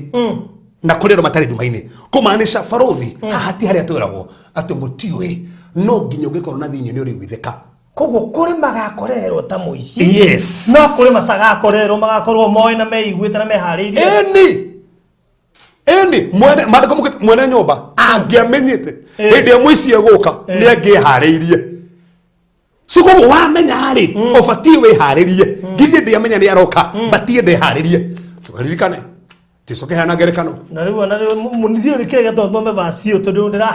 na kũrĩ andũ matarĩ nduma-inĩ, kũmaanisha barothi haha ti harĩa twĩragwo atĩ mũtiũĩ, no nginya ũngĩkorwo na thĩinĩ nĩ ũrĩguithĩka. Koguo kũrĩ magakorerwo ta mũici. Yes. No kũrĩ matagakorerwo, magakorwo moĩ na meiguĩte na meharĩirie. Ĩni, ĩni mwene maandĩko maugĩte mwene nyũmba angĩamenyete hĩndĩ ĩrĩa mũici egũka nĩ angĩharĩirie. So koguo wamenya rĩ ũbatiĩ wĩharĩrie. Ngithiĩ ndĩamenya nĩ aroka, batiĩ ndĩharĩrie. Ririkane Jesu kĩheana ngerekano. Na rĩu ona rĩu mũnithio nĩ kĩrĩa gĩatũma thome verse ĩyo tondũ ndĩra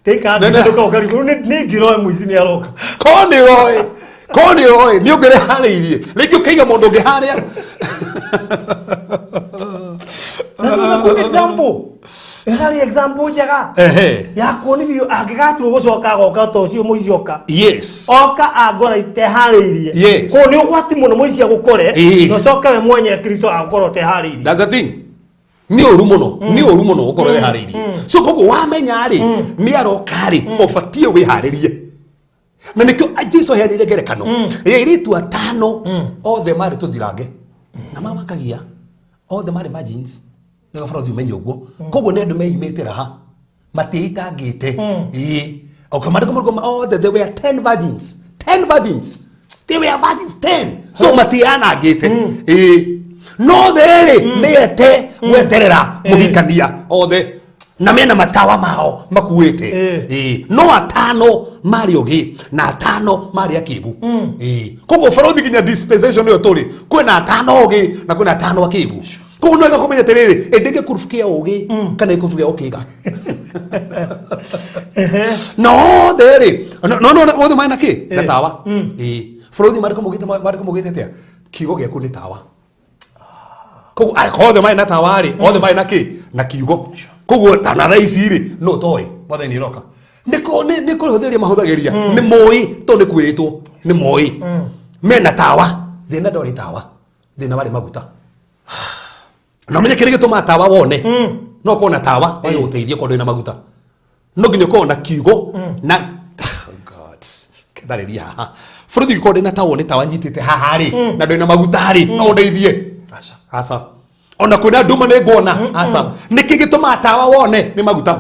ndĩka Nene. ngĩtũka ũkarigwo nĩ ngĩroe mũici nĩ aroka. Ko nĩ oĩ, ko nĩ oĩ nĩ ũngĩreharĩirie rĩngĩ ũkaiga mũndũ ũngĩ harĩa. Na rĩu na good example. Ĩrarĩ example njega. Ya kuonithio angĩgatua gũcoka agoka ta ũcio mũici oka. Oka angora iteharĩirie. Koguo nĩ ũgwati mũno mũici agũkore na ũcoke we mwenye Kristo agũkorwo ũteharĩirie. That's the thing. Nĩ ũru mũno, nĩ ũru mũno gũkorwo wĩharĩirie. So koguo wamenya rĩ nĩ aroka rĩ ũbatiĩ wĩharĩrie. Na nĩkĩo Jesu aheanire ngerekano ya airĩtu atano, othe marĩ tũthirange na mamakagia, othe marĩ virgins. Nĩ gabara ũmenye ũguo. Koguo nĩ andũ meimĩte raha, matiĩitangĩte. Ĩĩ, okay, maandĩko marauga othe they were 10 virgins, 10 virgins, they were virgins 10, so matianangĩte. Ĩĩ, no othe rĩ nĩ ete gweterera mũhikania othe na mena matawa mao makuĩte. Ĩĩ, no atano marĩ ogĩ na atano marĩ akĩgu. Ĩĩ, koguo barothi nginya dispensation ĩyo tũrĩ kwĩna atano ogĩ na kwĩna atano akĩgu. Koguo no wega kũmenya atĩrĩrĩ, ĩndĩ gĩkurubu kĩa ũgĩ kana gĩkurubu gĩa ũkĩga na othe rĩ no no no othe marĩ na kĩ, na tawa. Ĩĩ, barothi maandĩko maugĩte atĩa? Kiugo gĩaku nĩ tawa. Koguo angĩkorwo othe marĩ na tawa rĩ, othe marĩ na kĩ, na kiugo. Koguo ta na thaa ici rĩ no toĩ mwathani nĩ ũroka, nĩ kũhũthĩria mahũthagĩria, nĩ moĩ tondũ nĩ kwĩrĩtwo, nĩ moĩ mena tawa. Thĩna ndwarĩ tawa, thĩna warĩ maguta. Na ũmenye kĩrĩa gĩtũmaga tawa wone, no ũkorwo na tawa wage gũteithia korwo ndũrĩ na maguta. No nginya ũkorwo na kiugo na oh God, ndarĩria haha bũrũri ũngĩkorwo ndĩ na tawa, nĩ tawa nyitĩte haha rĩ, na ndũrĩ na maguta rĩ, no ũndeithie? Aca. Aca. Ona kwĩna nduma nĩ nguona? Aca. Nĩkĩ gĩtũmaga tawa wone? Nĩ maguta.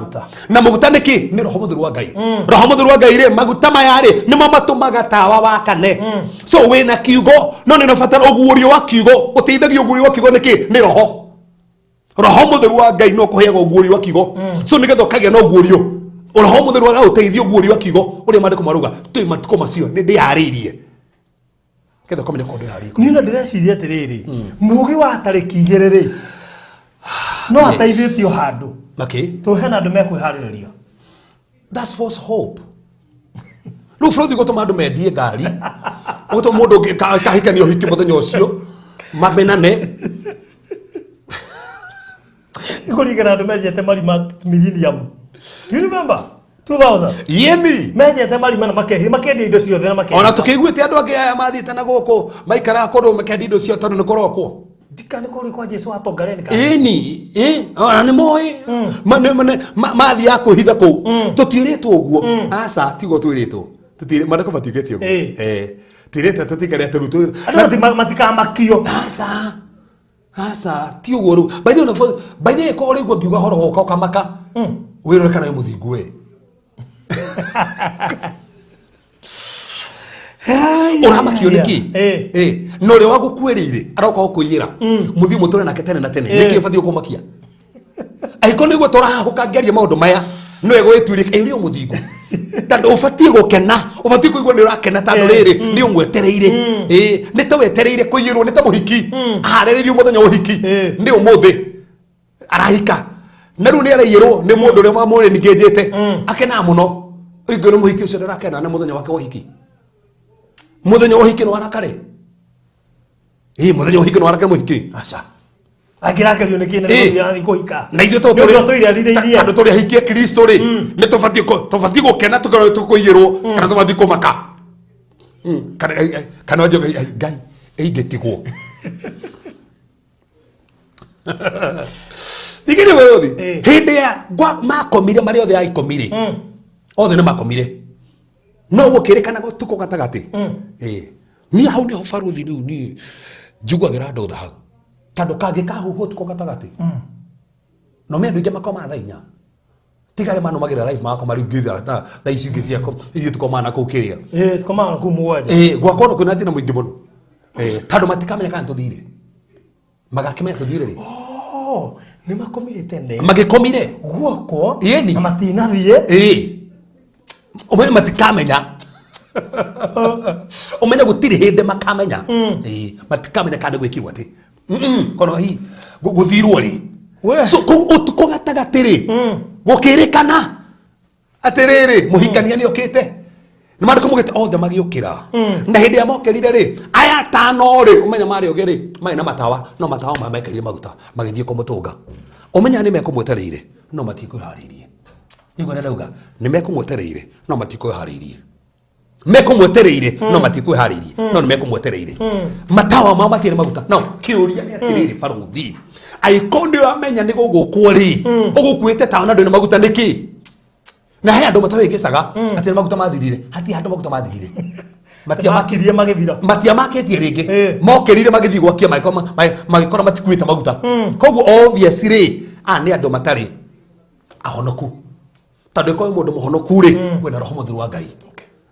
Na maguta nĩkĩ? Nĩ Roho Mũtheru wa Ngai. Roho Mũtheru wa Ngai rĩ, maguta maya rĩ nĩmo matũmaga tawa wakane. So wĩna kiugo no nĩ ũrabatara ũguũrio wa kiugo. Ũteithagia ũguũrio wa kiugo nĩkĩ? Nĩ Roho. Roho Mutheru wa Ngai no kũheaga ũguũrio wa kiugo. So nĩgetha ũkagĩa na ũguũrio, Roho Mutheru agagũteithia ũguũrio wa kiugo ũrĩa maandĩko marauga twĩ matukũ macio nĩ ndĩharĩirie. Ketha ũkamenya korwo ndĩharĩirie. Niĩ no ndĩreciria atĩrĩrĩ, mũgĩ wa tarĩki 2 rĩ, no ateithĩtio handũ. Makĩ? Tondũ hena andũ mekwĩharĩrĩria. That's false hope. Rĩu bũrũri gũtũma andũ mendie ngari, gũtũma mũndũ ũngĩ kahikania ũhiki mũthenya ũcio, mamenane. Kũringana andũ menjete marima millennium. Do you remember? 2000. Yemi. Menjete marima na makendia, makendia indo ciothe na makendia. Ona tũkĩiguĩte andũ angĩ aya mathiĩte na gũkũ maikaraga kũndũ makendia indo ciao tondũ nĩ kũrokwo. Ndikane kũrĩ kwa Jesu atongareni kana. Ĩni, ĩ, ona nĩ moĩ. Mathiaga kwĩhitha kũu. Tũtiĩrĩtwo ũguo. Aca, tiguo twĩrĩtwo. Tũtirĩ, maandĩko matiugĩte ũguo. Twĩrĩtwo tũtikare atĩ rĩu Andũ matikamakio. Aca. Aca, ti ũguo rĩu. By the way, by the way, korwo rĩu ngiuga horo woka ũkamaka. Wĩrore kana wĩ mũthingu we. Ũramakio nĩkĩ? Na ũrĩa wagũkuĩrĩire aroka gũkũiyĩra. Mũthiĩ mũtũre nake tene na tene. Nĩkĩ ũbatiĩ kũmakia? Angĩkorwo nĩguo tũrahahũka ngĩaria maũndũ maya, no ĩgũgĩtuĩrĩka, ĩ ũrĩa mũthingu. Tondũ ũbatiĩ gũkena, ũbatiĩ kũigua nĩ ũrakena tondũ rĩrĩ nĩ ũmwetereire. Nĩ ta wetereire kũiyĩrwo, nĩ ta mũhiki. Aharĩrĩirio mũthenya wa ũhiki. Nĩ ũmũthĩ. Arahika. Na rĩu nĩ araiyĩrwo nĩ mũndũ ũrĩa mamũrĩningĩnjĩte. Akenaga mũno. Ũingĩ nĩ mũhiki ũcio ndarakena nĩ mũthenya wake wa ũhiki. Mũthenya wa ũhiki nĩ warakare. Mũthenya wa ũhiki nĩ warakare mũhiki. Aca. Angĩrakerio nĩ kĩĩ na nĩ gũthiĩ kũhika? Na ithuĩ tondũ Nĩ ũndũ atũire arirĩirie. tondũ tũrĩ ahikie Kristo rĩ, nĩ tũbatiĩ gũkena tũkorwo tũkũiyĩrwo kana tũbatiĩ kũmaka. Kana wanjie Ngai, ingĩtigwo. Ningĩ nĩ wewe ũthi. Hĩndĩ ya makomire marĩ othe a ikũmi rĩ, othe nĩ makomire. No gũkĩrĩkana ũtukũ gatagatĩ. Niĩ hau nĩho baruthi rĩu niĩ njiguagĩra andũ tha hau. Tondũ kangĩ kahuhwo ũtukũ gatagatĩ. No me andũ aingĩ makomaga thaa inya. Tiga arĩa manũmagĩrĩra live magakoma rĩu nginya thaa ici ingĩ cia ithuĩ tũkomaga na kũu kĩrĩa. Tũkomaga na kũu mũgwanja. Gwakwa no kwĩna thĩna mũingĩ mũno. Tondũ matikamenya kana tũthire. Magakĩmenya tũthire rĩ. Oh, nĩ makomire tene. Magĩkomire. Guoko. Ĩni. Na matinathiĩ. Ũmenye matikamenya. Ũmenye gũtirĩ hĩndĩ makamenya. Matikamenya kana gwĩkirwo atĩ. Kono hi, gũthirwo rĩ. We. So, kũu ũtukũ gatagatĩ rĩ, gũkĩrĩkana atĩrĩrĩ, mũhikania nĩ okĩte. Nĩ maandĩko maugĩte othe magĩũkĩra. Na hĩndĩ ĩrĩa mokĩrire rĩ, aya atano rĩ, ũmenya marĩ ogĩ rĩ, marĩ na matawa, no matawa maya mekĩrire maguta, magĩthiĩ kũmũtũnga. Ũmenya nĩ mekũmwetereire, no matikwĩharĩirie. Nĩguo ndĩrauga, nĩ mekũmwetereire, no matikwĩharĩirie. Mekũmwetereire, no matikwĩharĩirie, no nĩ mekũmwetereire. Matawa mao matiarĩ maguta. No, kĩũria nĩ atĩrĩrĩ, barũthi, angĩkorwo nĩ ũramenya nĩ gũgũkwo rĩ, ũgũkuĩte tawa na ndũrĩ na maguta nĩkĩ? Na he andũ matawĩngĩcaga atĩ nĩ maguta mathirire. Hatirĩ handũ maguta mathirire. Makirie magĩthira. Matiamakĩtie rĩngĩ. Mokĩrire magĩthiĩ gwakia magĩkora matikuĩte maguta. Koguo obviously rĩ, aya nĩ andũ matarĩ ahonoku. Tondũ ĩkorwo mũndũ mũhonoku rĩ, kwĩna Roho Mũtheru wa Ngai.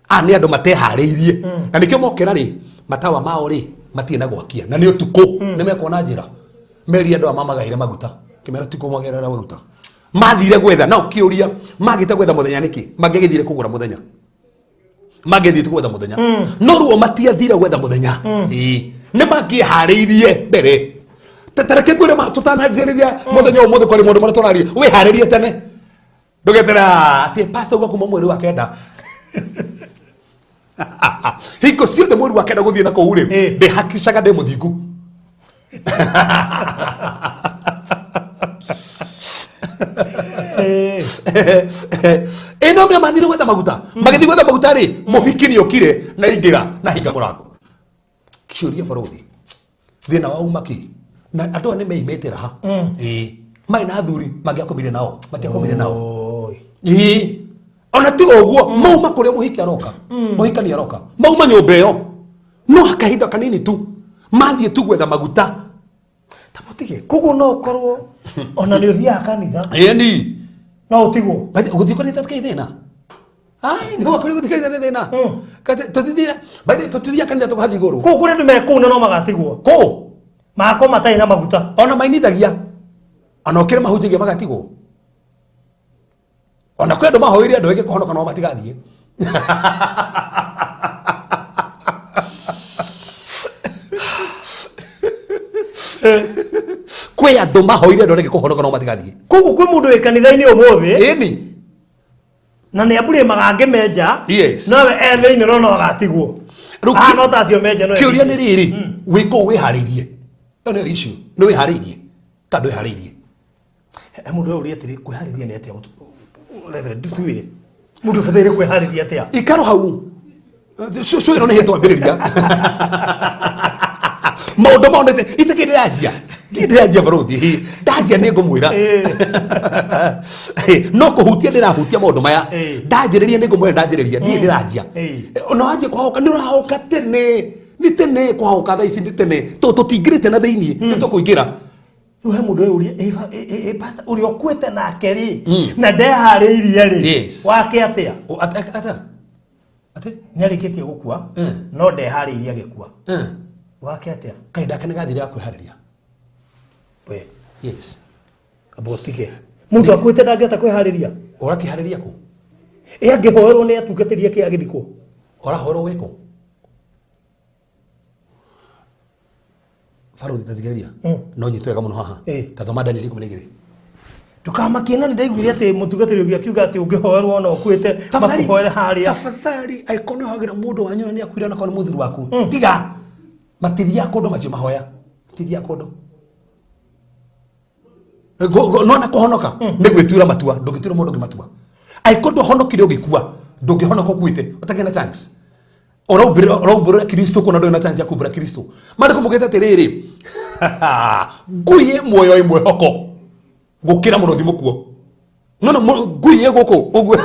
Aya nĩ andũ mateharĩirie. Na nĩkĩo mokĩra rĩ, matawa mao rĩ, matirĩ na gwakia. Na nĩ ũtukũ, nĩ mekuona njĩra. Merire andũ aya mamagaĩre maguta. Kĩmera ti kũmagaĩra maguta. Mathire gwetha, na ũkĩũria, magĩte gwetha mũthenya nĩkĩ? Mangĩgĩthire kũgũra mũthenya. Mangĩthiĩte gwetha mũthenya. No rĩu o matiathire gwetha mũthenya. Nĩ mangĩharĩirie mbere. Ta reke ngwĩre ma, tũtananjĩrĩria mũthenya ũmũthĩ kwarĩ maũndũ marĩa tũraria. Wĩharĩrie tene. Ndũgeterera atĩ pastor uga kuma mweri wa kenda. Hingo ciothe mweri wa kenda gũthiĩ na kũu rĩ, ndĩhakicaga ndĩ mũthingu. Ĩno mĩa mathire gwetha maguta. Magĩthiĩ gwetha maguta rĩ, mũhiki nĩ okire na ingĩra na hinga mũrango. Kĩũria barũthi. Thĩna wa uma kĩ? Na andũ aya nĩ meimĩte raha. Marĩ na athuri mangĩakomire nao, matiakomire nao. Ona ti ũguo, mauma kũrĩa mũhiki aroka. Mũhikani aroka. Mauma nyũmba ĩyo. No kahinda kanini tu. Mathiĩ tu gwetha maguta. Ta mũtige. Koguo no ũkorwo ona nĩ ũthiaga kanitha. Ĩni. No ũtigwo. But gũthiĩ kanitha ti thĩna. Ai, no kũrĩ gũthiĩ kanitha nĩ thĩna. Kate tũtithiaga, by the way, tũtithiaga kanitha tũgathiĩ igũrũ. Kũu kũrĩa andũ me kũu na no magatigwo. Kũu? Magakorwo matarĩ na maguta. Ona mainithagia. Ona ũkĩrĩ mahunjagia magatigwo. Ona kwĩ andũ mahoire andũ aingĩ kũhonoka no matigathiĩ. Kwĩ andũ mahoire andũ arĩa angĩ kũhonoka no matigathiĩ. Koguo kwĩ mũndũ wĩ kanitha-inĩ ũmũthĩ Ĩni. na nĩ ambũrĩ magange menja. Yes. Nowe e thĩinĩ no no agatigwo. Rĩu Ah, no ta acio menja no kĩũria nĩ rĩrĩ, wĩ kũu wĩharĩirie? Ĩyo nĩyo issue. Nĩ wĩharĩirie kana ndwĩharĩirie? He mũndũ ũyũ ũria atĩrĩ, kwĩharĩria nĩ atĩa? Reverend, tuĩre mũndũ ũbataire kwĩharĩria atĩa? Ikaro hau cũcũ ĩno nĩ hĩndĩ twambĩrĩria maũndũ mau nĩte itikĩ ndĩranjia ndirĩ ndĩranjia barũthi ndanjia nĩ ngũmwĩra. No kũhutia ndĩrahutia maũndũ maya. Ndanjĩrĩria nĩ ngũmwĩra ndanjĩrĩria ndirĩ ndĩranjia. No wanjie kũhahũka nĩ ũrahũka tene, nĩ tene kũhahũka thaa ici nĩ tene tondũ tũtingĩrĩte na thĩiniĩ nĩ tũkũingĩra. Rĩu he mũndũ ũyũ ũria, "Ĩ, pastor, ũrĩa ũkuĩte nake rĩ na ndeharĩirie rĩ, wake atĩa?" O, ate ate ate Nĩ arĩkĩtie gũkua no ndeharĩirie agĩkua, wake atĩa? Kahinda ake nĩ gathire ga kwĩharĩria. We. Yes. Amba ũtige, mũndũ akuĩte ndangĩhota kwĩharĩria? Ũrakĩharĩria kũ? Ĩ angĩhoerwo nĩ atungatĩri ake agĩthikwo? Ũrahoerwo wĩkũ barothi? Tathikĩrĩria, no nyitwo wega mũno haha. Ta thoma Danieli 12. Ndũkamakie, na nĩ ndaiguire atĩ mũtungatĩri ũngĩ akiuga atĩ ũngĩhoerwo ona ũkuĩte makũhoere harĩa. Tafadhali, angĩkorwo nĩ ũhagĩra mũndũ wanyu na nĩ akuire na korwo nĩ mũthuri waku, tiga matithiaga kũndũ macio mahoya, matithiaga kũndũ. Nona kũhonoka nĩ gwĩtuĩra matua, ndũngĩtuĩra mũndũ ũngĩ matua. Angĩkorwo ndũhonokire ũgĩkua, ndũngĩhonoka ũkuĩte ũtagĩa na chance. Ũraumbũrĩra Kristo kuona ndũrĩ na chance ya kumbũra Kristo. Maandĩko maugĩte atĩrĩrĩ, ngui ĩ muoyo ĩ mwĩhoko gũkĩra mũrũthi mũkuo. No no ngui ĩ gũkũ ũguo,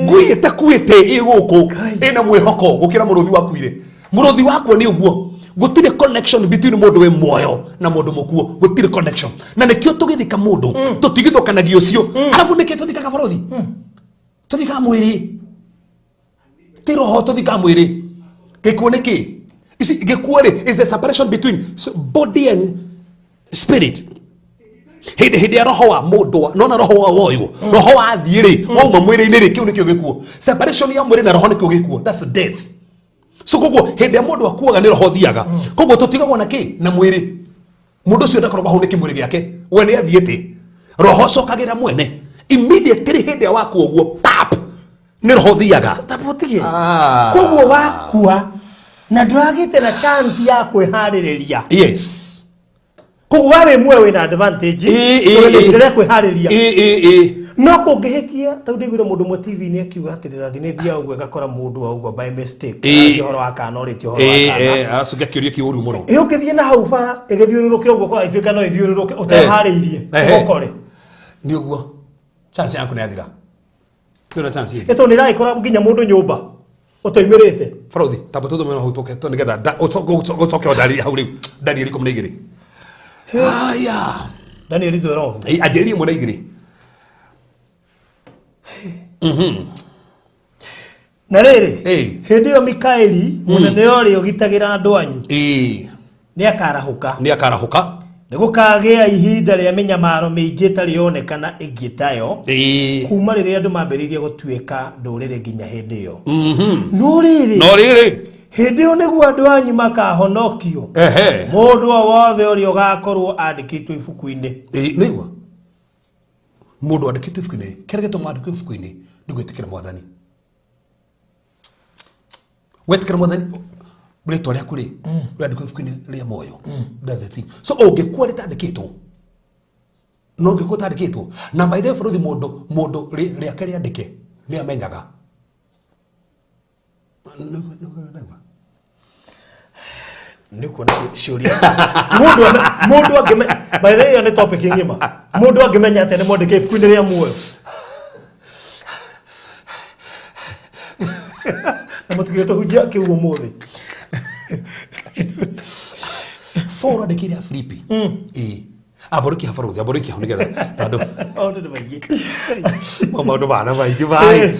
ngui ĩtakuĩte ĩ gũkũ ĩna mwĩhoko gũkĩra mũrũthi wakuire. Mũrũthi wakua nĩ ũguo. Gũtirĩ connection between mũndũ wĩ muoyo na mũndũ mũkuo, gũtirĩ connection. Na nĩkĩo tũgĩthika mũndũ tũtigithũkanagia ũcio. Arabu nĩkĩ tũthikaga bũrũthi? Tũthikaga mwĩrĩ, ti roho. Tũthikaga mwĩrĩ. Gĩkuũ nĩ kĩ? You see, gĩkuũ rĩ is a separation between body and spirit. Hĩndĩ ya roho wa mũndũ nona roho wa woywo, roho wathiĩ rĩ, wauma mwĩrĩ-inĩ rĩ, kĩu nĩkĩo gĩkuũ. Separation ya mwĩrĩ na roho nĩkĩo gĩkuũ. That's death. So koguo hĩndĩ ya mũndũ akuaga nĩ roho thiaga. Koguo tũtigagwo na kĩ? Na mwĩrĩ. Mũndũ ũcio ndakoragwo hau nĩ kĩmwĩrĩ gĩake, we nĩ athiĩte, roho cokagĩra mwene immediately. Hĩndĩ ya wakua ũguo, pap, nĩ roho thiaga. Tabutige. Ah. Koguo wakua na ndũragĩte na chance ya kwĩharĩrĩria? Yes. Koguo wa wĩ muoyo wĩna advantage, tondũ nĩ ihinda rĩa kwĩharĩria. Ĩ, ĩ, ĩ. No kũngĩhĩtia, tondũ ndaiguire mũndũ ũmwe TV-inĩ akiuga atĩ rĩrathi nĩ thiaga ũguo ĩgakora mũndũ wa ũguo by mistake. Aragia ũhoro wa kana ũrĩtie ũhoro wa kana. Aracokia kĩũria kĩũru mũno. Ĩ ũngĩthiĩ na hau bara ĩgĩthiũrũrũke ũguo, kwa ĩtuĩka no ĩthiũrũrũke ũteharĩirie, ũgũkore. Nĩ ũguo, chance yaku nĩ yathira. Ndũrĩ na chance ĩngĩ. Ĩ tondũ nĩ ĩragĩkora nginya mũndũ nyũmba ũtoimĩrĩte. Barothi, tamba tũthome hau tũke to nĩgetha ũcoke o Danieli hau rĩu, Danieli 12. Haya. Danieli 12. Ĩ, anjĩrĩrie 1 na 2. Na rĩrĩ, hĩndĩ ĩyo Mikaeli mũnene ũrĩa ũgitagĩra andũ anyu nĩ akarahũka. Nĩ akarahũka. Nĩ gũkagĩa ihinda rĩa mĩnyamaro mĩingĩ ĩtarĩ yonekana ĩngĩ tayo kuma rĩrĩa andũ mambĩrĩirie gũtuĩka ndũrĩrĩ nginya hĩndĩ ĩyo. No rĩrĩ, No rĩrĩ, hĩndĩ ĩyo nĩguo andũ anyu makahonokio, mũndũ o wothe ũrĩa ũgakorwo andĩkĩtwo ibuku-inĩ. Ĩ, nĩigua mũndũ andĩkĩtwo ibuku-inĩ, kĩrĩa gĩtũma andĩkwo ibuku-inĩ nĩ gwĩtĩkĩra Mwathani. Wetĩkĩra Mwathani, rĩtwa rĩaku rĩ rĩandĩkwo ibuku-inĩ rĩa muoyo. That's it. So ũngĩkua rĩtandĩkĩtwo, no ũngĩkua ũtandĩkĩtwo na by the way, bũrũri mũndũ rĩake rĩandĩke nĩ amenyaga. Nĩ kuona ciũria mũndũ angĩme, by the way, ĩyo nĩ topic ng'ima. Mũndũ angĩmenya atĩa nĩ mwandĩke ibuku-inĩ rĩa muoyo? Na mũtigire tũhunjia kĩu ũmũthĩ. Paul andĩkĩire Afilipi. Ĩĩ, ambũrũkia barothi, ambũrũkia hau nĩgetha tondũ Maũndũ nĩ maingĩ. Maũndũ mana maingĩ bai.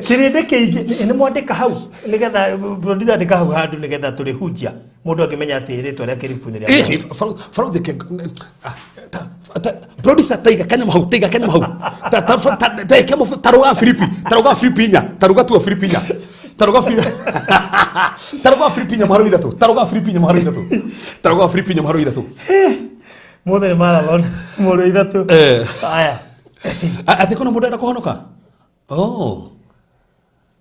Kĩrĩndĩ kĩingĩ nĩ mwandĩka hau nĩgetha producer andĩka hau handũ nĩgetha tũrĩhunjia. Mundu angimenya ati ritwa rĩa kĩribu-inĩ rĩa Eh, Faruthi producer taiga kanya mahau taiga kanya mahau ta ta ta ta kemo taruga Filipi taruga Filipi inya taruga tu Filipi inya taruga Filipi taruga Filipi inya maharo ithatu taruga Filipi inya maharo ithatu taruga Filipi inya maharo ithatu mothe nĩ marathon mũndũ ithatu. Aya. Ati kuna mũndũ enda kũhonoka. Oh,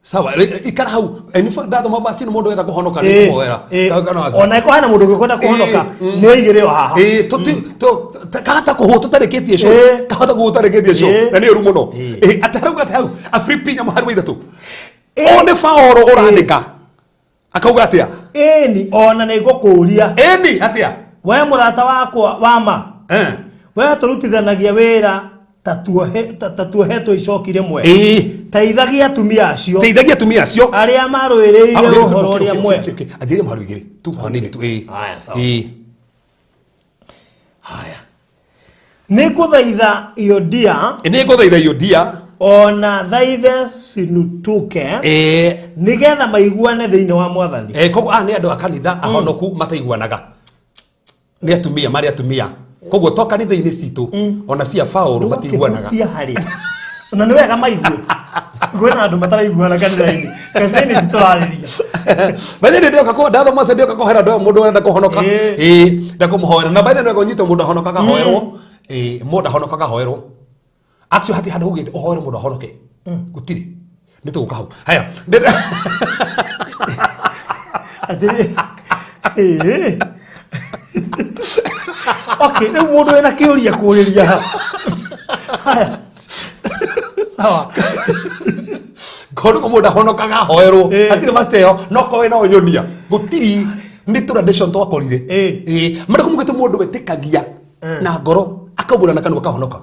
sawa, ikara hau. In fact ndathoma verse ĩno mũndũ enda kũhonoka nĩ kũhoera. Ona ĩkorwo hena mũndũ ũngĩkwenda kũhonoka nĩ oigĩre o haha. Kahota kũhũ tũtarĩkĩtie show kahota kũhũ tũtarĩkĩtie show na nĩ ũru mũno. Atarauga atĩ hau Afilipi inya mũhari wa ithatũ o nĩ Paũlũ ũrandĩka akauga atĩa? Ĩni ona nĩ ngũkũria. Ĩni atĩa? We mũrata wakwa wa ma we tũrutithanagia wĩra ta tuohetwo icoki rĩmwe. Teithagia atumia acio. Teithagia atumia acio arĩa marũĩrĩire ũhoro ũrĩa mwega. Athiĩ mũhari igĩrĩ tu hanini tu. Haya, sawa. Haya. Nĩ ngũthaitha Iodia. Nĩ ngũthaitha Iodia ona thaithe Sinutuke nĩgetha maiguane thĩinĩ wa Mwathani. Koguo aya nĩ andũ a kanitha ahonoku mataiguanaga. Nĩ atumia marĩ atumia. Koguo to kanitha-inĩ citũ ona cia Paũlũ matiguanaga. Ona nĩ wega maigue. Kwĩna andũ mataraiguana kanitha-inĩ. Kanitha-inĩ citũrarĩria. By the way ndioka ko ndathoma cio ndioka kũhoera andũ mũndũ ũrenda kũhonoka. Ndakũmũhoera. Na by the way wega ũnyite mũndũ ahonokaga ahoerwo. Mũndũ ahonokaga ahoerwo. Actually hati handũ hugĩte ũhoere mũndũ ahonoke. Gũtirĩ. Nĩ tũgũka hau. Haya. Atĩrĩ. Okay, rĩu mũndũ wĩna kĩũria kũũrĩria. Haya. Sawa. Kondo mũndũ ahonokaga ahoerwo. Hatirĩ master ĩyo no kowe no nyonia. Gũtirĩ nĩ tradition twakorire. Marĩ kũmugĩte mũndũ wĩtĩkagia na ngoro akaumbũra na kanua akahonoka.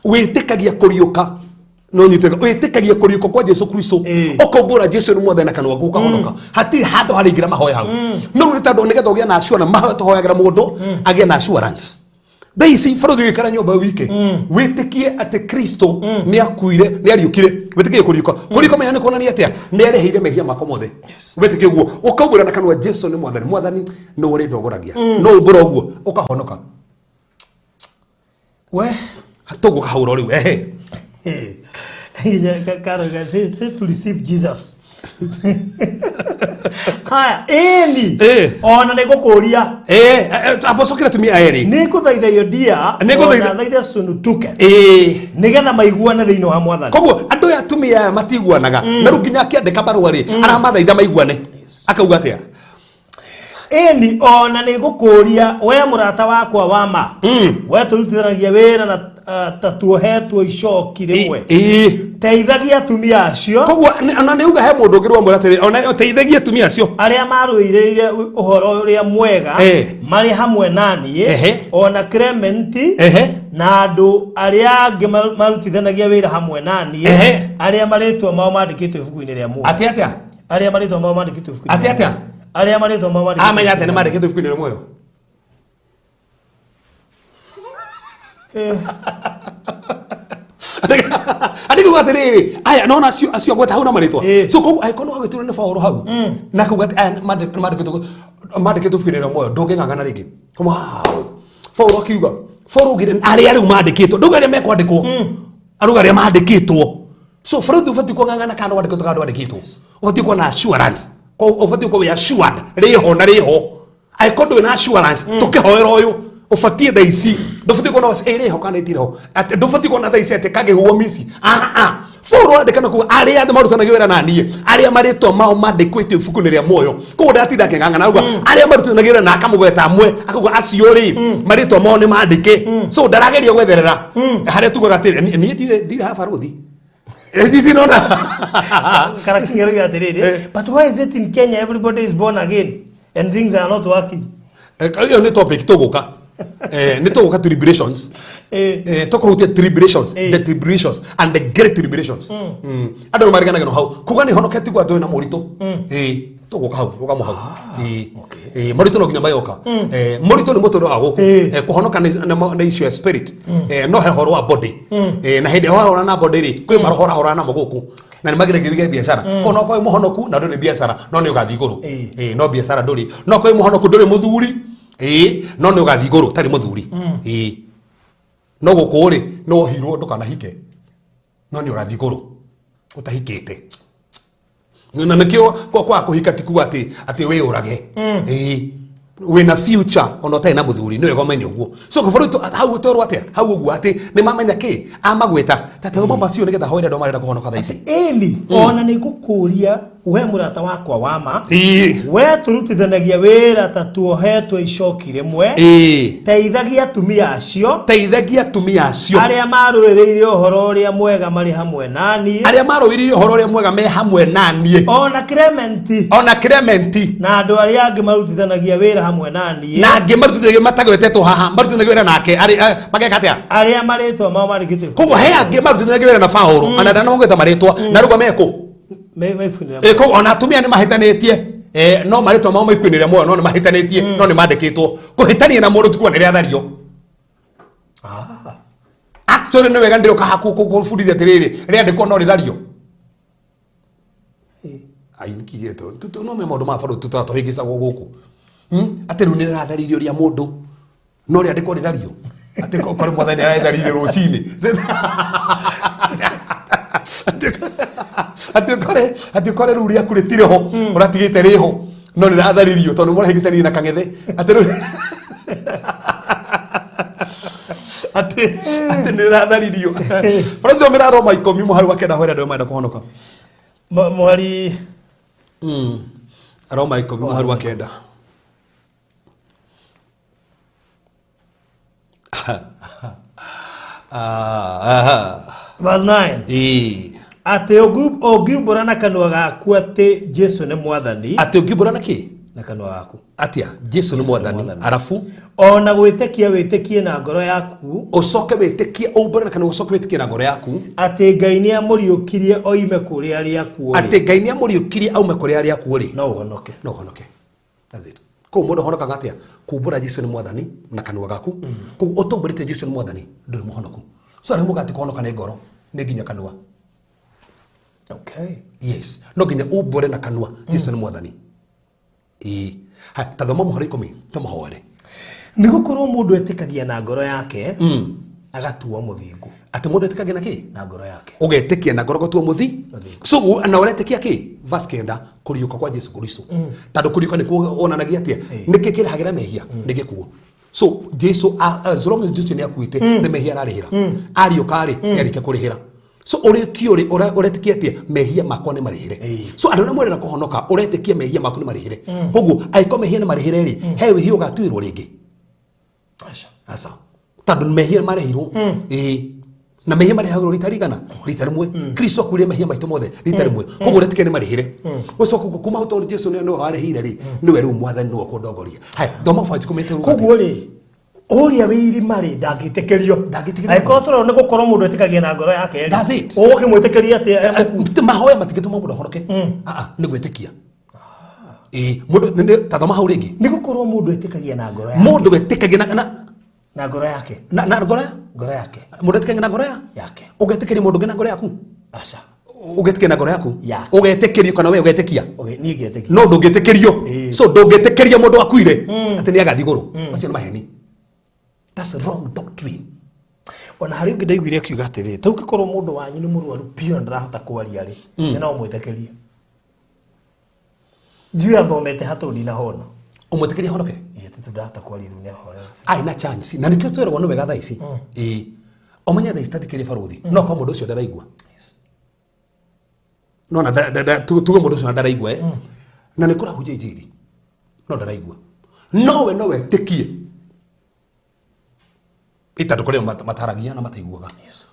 Wĩtĩkagia kũriũka no nyitwega wĩtĩkagia kũriũka kwa Jesu Kristo ũkaumbũra Jesu nĩ mwathani na kanua gaku ũkahonoka. Hatirĩ handũ harĩingĩra mahoya hau. No rĩu nĩ tondũ nĩgetha ũgĩe na assurance mahoya tũhoyagĩra mũndũ agĩe na assurance. Thaa ici bũrũri ũgĩikara nyũmba wike wĩtĩkie atĩ Kristo nĩ akuire nĩ ariũkire. Wĩtĩkie kũriũka. Kũriũka menya nĩ kuonania atĩa? Nĩ arĩhĩire mehia makwa mothe. Wĩtĩkie ũguo ũkaumbũra na kanua Jesu nĩ mwathani. Mwathani nĩ ũrĩ ndongoragia. No umbũra ũguo ũkahonoka. We tũgũka hau rĩu ehe. Say to receive Jesus. Haya, ĩni ona nĩ ngũkũria. Abocokera atumia erĩ. Nĩ ngũthaitha Iodia ona thaithe Sunutuke nĩgetha maiguane thĩinĩ wa Mwathani. Koguo andũ aya atumia aya matiguanaga na rĩu nginya akĩandĩka barũa rĩ aramathaitha maiguane. Akauga atĩa? Ĩni ona nĩ ngũkũria we mũrata wakwa wa ma we tũrutithanagia wĩra na ta tuohetwo icoki rĩmwe. Teithagia atumia acio. Koguo ona nĩ uga he mũndũ ũngĩ rwamwĩra atĩrĩ ona teithagia atumia acio arĩa marũĩrĩire ũhoro ũrĩa mwega marĩ hamwe na niĩ ona Clement na andũ arĩa angĩ marutithanagia wĩra hamwe na niĩ arĩa marĩtwa mao mandĩkĩtwo ibuku-inĩ rĩa muoyo. Atĩ atĩa? Arĩa marĩtwa mao mandĩkĩtwo ibuku-inĩ. Atĩ atĩa? Arĩa marĩtwa mao mandĩkĩtwo. Amenya atĩa nĩ mandĩkĩtwo ibuku-inĩ rĩa muoyo? Andĩka atĩrĩrĩ aya nona acio acio gweta hau na marĩtwa. So koguo angĩkorwo wagĩtwo nĩ Paũlũ hau na akauga atĩ aya mandĩkĩtwo ibuku-inĩ rĩa muoyo ndũngĩng'ang'ana rĩngĩ. Wow. Paũlũ akiuga Paũlũ augire arĩa rĩu mandĩkĩtwo ndauga arĩa mekwandĩkwo arauga arĩa mandĩkĩtwo. So bũrũri ũbatiĩ kũng'ang'ana kana wandĩkĩtwo kana ndwandĩkĩtwo. Ũbatiĩ kuona assurance. Ũbatiĩ gũkorwo wĩ assured rĩho na rĩho. Angĩkorwo ndũrĩ na assurance tũkĩhoera ũyũ ũbatiĩ thaa ici ndũbatiĩ kuona ĩrĩho kana ĩtirĩho. Ndũbatiĩ kuona thaa ici atĩ kangĩhuo mici. Paũlũ andĩka na kuga arĩa othe marutanagia wĩra na niĩ arĩa marĩtwa mao mandĩkĩtwo ibuku-inĩ rĩa muoyo. Koguo ndatinda akĩng'ang'ana auga arĩa marutanagia wĩra na akamũgweta amwe akauga acio rĩ marĩtwa mao nĩ mandĩke. So ndarageria gwetherera harĩa tugaga atĩrĩ niĩ ndiũĩ haha barũthi. Ici nona. Karakingeria atĩrĩrĩ, but why is it in Kenya everybody is born again and things are not working? Ĩyo nĩ topic tũgũka. Nĩ tũgũka tribulations. Tũkũhutia tribulations, the tribulations and the great tribulations. Andũ nĩ mariganagĩrwo hau. Kuga nĩ honoketie kwa andũ na moritũ. Tũgũka hau, ũkamo hau. Ĩĩ. Ĩĩ, moritũ no nginya mayoka. Moritũ nĩ mũtũrĩre wa gũkũ. Kũhonoka nĩ issue ya spirit. No he ũhoro wa body. Na hĩndĩ ĩrĩa ũrahũrana na body rĩ, kwĩ maroho ũrahũrana namo gũkũ na nĩ mageragia wige biacara. Koguo no ũkorwo wĩ mũhonoku na ndũrĩ biacara, no nĩ ũgathiĩ igũrũ. Ĩĩ, no biacara ndũrĩ. No ũkorwo wĩ mũhonoku ndũrĩ mũthuri. Ĩĩ, no nĩ ũgathiĩ igũrũ ũtarĩ mũthuri. Ĩĩ. No gũkũ rĩ, no wohirwo ndũkanahike, no nĩ ũgathiĩ igũrũ ũtahikĩte. Na nĩkĩo kwa kũhika ti kuga atĩ wĩyũrage. Ĩĩ, wĩna future ona ũtarĩ na mũthuri, nĩ wega ũmenye ũguo. So kũbũrũ hau twerwo atĩa hau ũguo atĩ nĩ mamenya kĩ amagwĩta ta thoma macio nĩgetha hoere andũ marenda kũhonoka thaa ici. Ĩni, ona nĩ ngũkũria we mũrata wakwa wa ma, Ĩĩ. we tũrutithanagia wĩra ta tuohetwo icoki rĩmwe, Ĩĩ. teithagia atumia acio Teithagia atumia acio arĩa marũĩrĩire ũhoro ũrĩa mwega marĩ hamwe na niĩ, arĩa marũĩrĩire ũhoro ũrĩa mwega me hamwe na niĩ, ona Clementi ona Clementi na andũ arĩa angĩ marutithanagia wĩra hamwe na niĩ, na angĩ marutithanagia matagwetetwo haha marutithanagia wĩra nake mageka atĩa? Arĩa marĩtwa mao marĩkĩtwo. Koguo he angĩ marutithanagia wĩra na Paũlũ ona ndanamagweta marĩtwa na rĩu mekũ? Me ibuku-inĩ rĩa Koguo ona atumia nĩ mahĩtanĩtie, no marĩtwa mao ma ibuku-inĩ rĩa muoyo no nĩ mahĩtanĩtie, no nĩ mandĩkĩtwo. Kũhĩtania na mũndũ ti kuga nĩ rĩathario. Actually nĩ wega ndĩroka haku kũbundithia atĩrĩrĩ, rĩandĩkwo no rĩthario. Ai nĩkĩgĩtwo no me maũndũ ma bado tũhĩngĩcagwo gũkũ. Atĩ rĩu nĩ rĩratharirio rĩa mũndũ no rĩandĩkwo rĩthario, atĩ korwo mwathani aretharirie rũcinĩ, atĩ ũkore rĩu rĩaku rĩtirĩ ho ũratigĩte rĩho no rĩratharirio tondũ mũrahĩngĩcanirie na kang'ethe, atĩ rĩu atĩ nĩ rĩratharirio. Barathomera Roma 10 mũhari wa 9 hoera andũ marenda kũhonoka. Mwari Roma 10 mũhari wa 9. Verse 9. Ĩĩ. Atĩ ũngiumbũra na kanua gaku atĩ Jesu nĩ mwathani. Atĩ ũngiumbũra na kĩ? Na kanua gaku. Atia Jesu nĩ mwathani. Mwathani. Arabu? Ona gwĩtĩkia wĩtĩkie na ngoro yaku. Ũcoke wĩtĩkie, ũmbũre na kanua, ũcoke wĩtĩkie na ngoro yaku. Atĩ Ngai nĩ amũriũkirie oime kũrĩ arĩa akuũ rĩ, atĩ Ngai nĩ amũriũkirie aume kũrĩ arĩa akuũ rĩ, no ũhonoke. No ũhonoke. That's it. Koguo mũndũ ahonokaga atĩa? Kumbũra Jesu nĩ mwathani na kanua gaku. Koguo ũtaumbũrĩte Jesu nĩ mwathani, ndũrĩ mũhonoku. So arĩa muga atĩ kũhonoka nĩ ngoro, nĩ nginya kanua. Yes, no nginya umbũre na kanua Jesu nĩ mwathani. Ĩĩ. Ha, ta thoma mũhari 10 tũmahoere. Nĩ gũkorwo mũndũ etĩkagia na ngoro yake agatuo mũthingu. Atĩ mũndũ etĩkagia na kĩ? Na ngoro yake. Ũgetĩkia na ngoro gũtua mũthi. Mũthingu. So na ũretĩkia kĩ? Verse 9, kũriũka kwa Jesu Kristo, tondũ kũriũka nĩkuo wonanagia atĩa nĩkĩ kĩrehagĩra mehia nĩ gĩkuũ. So Jesu, as long as Jesu nĩ akuĩte, nĩ mehia ararĩhĩra. Ariũka rĩ, nĩ arĩkia kũrĩhĩra. So ũrĩkio rĩ, ũretĩkia atĩa mehia makwa nĩ marĩhĩre? So andũ arĩa marenda kũhonoka, ũretĩkia mehia maku nĩ marĩhĩre. Koguo angĩkorwo mehia nĩ marĩhĩre rĩ, he wĩhia ũgatuĩrwo rĩngĩ? Aca. Aca, tondũ mehia marehirwo. Ĩĩ, na mehia marehagĩrwo rita rigana? Rita rĩmwe. Kristo akuire mehia maitũ mothe rita rĩmwe, koguo ũretĩkia nĩ marĩhĩre. Ũcoka kuma hau, tondũ Jesu nĩwe warĩhĩire rĩ, nĩwe rĩu mwathani, nĩwe ũkũndongoria. Haya, thoma verse 10. Koguo rĩ, ũrĩa wĩ irima rĩ, ndangĩtĩkĩrio? Ndangĩtĩkĩrio. Angĩkorwo tũrona nĩ gũkorwo mũndũ etĩkagia na ngoro yake rĩ, That's it. ũgũkĩmwĩtĩkĩria atĩa e mũkuũ? Mahoya matingĩtũma mũndũ ahonoke. Ah, ah, nĩ gwĩtĩkia. Ĩĩ, mũndũ ta thoma hau rĩngĩ. Nĩ gũkorwo mũndũ etĩkagia na ngoro yake. Mũndũ wĩtĩkagia na Na ngoro yake. Na ngoro ya Ngoro yake. Mũndũ etĩkagia na ngoro ya Yake. Ũgetĩkĩria mũndũ ũngĩ na ngoro yaku? Aca. Ũgetĩkia na ngoro yaku? Yake. Ũgetĩkĩrio kana we ũgetĩkia? Okay, niĩ ngĩtĩkia. No ndũngĩtĩkĩrio. Ĩĩ. So ndũngĩtĩkĩria mũndũ akuire atĩ nĩ agathiĩ igũrũ. Macio nĩ maheni, that's wrong doctrine. Ona harĩ ũngĩ ndaiguire akiuga atĩrĩ, ta ũngĩkorwo mũndũ wanyu nĩ mũrwaru biũ na ndarahota kwaria rĩ, mm. no ũmwĩtĩkĩrie? Ndiũĩ athomete hatũ, ndinahona. Ũmwĩtĩkĩrie ahonoke? Ĩĩ, atĩ tu ndahota kwaria rĩu, nĩ ahoya. Arĩ na chance, na nĩkĩo tweragwo nĩ wega thaa ici. Ĩĩ, ũmenye thaa ici tathikĩrĩria barũthi, no korwo mũndũ ũcio ndaraigua, no na tuge mũndũ ũcio na ndaraigua, na nĩ kũrahunjia injiri no ndaraigua, nowe no wetĩkie itandũ kũrĩ mataragia na mataiguaga,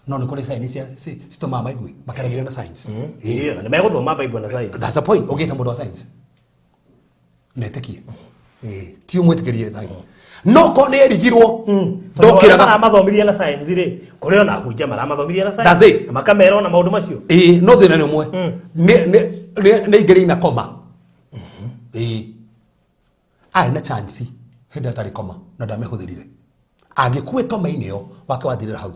no nĩ kũrĩ sign cia citũmaga maigue, makaragĩria na signs. Ĩĩ, na nĩ megũthoma Bible na science. That's the point. Ũngĩta mũndũ wa science netĩkie. Ĩĩ, ti ũmwĩtĩkĩrie science, no ko nĩ erigirwo Tondũ arĩa ndokĩraga. maramathomithia na science rĩ, kũrĩ ona hunja maramathomithia na That's science it. na makamera ona maũndũ macio. Ĩĩ, no thĩna nĩ ũmwe, nĩ aingĩrĩ ina koma. Ĩĩ, arĩ na chance hĩndĩ atarĩ koma na ndamĩhũthĩrire. Angĩkue koma-inĩ ĩyo wake wathirĩra hau.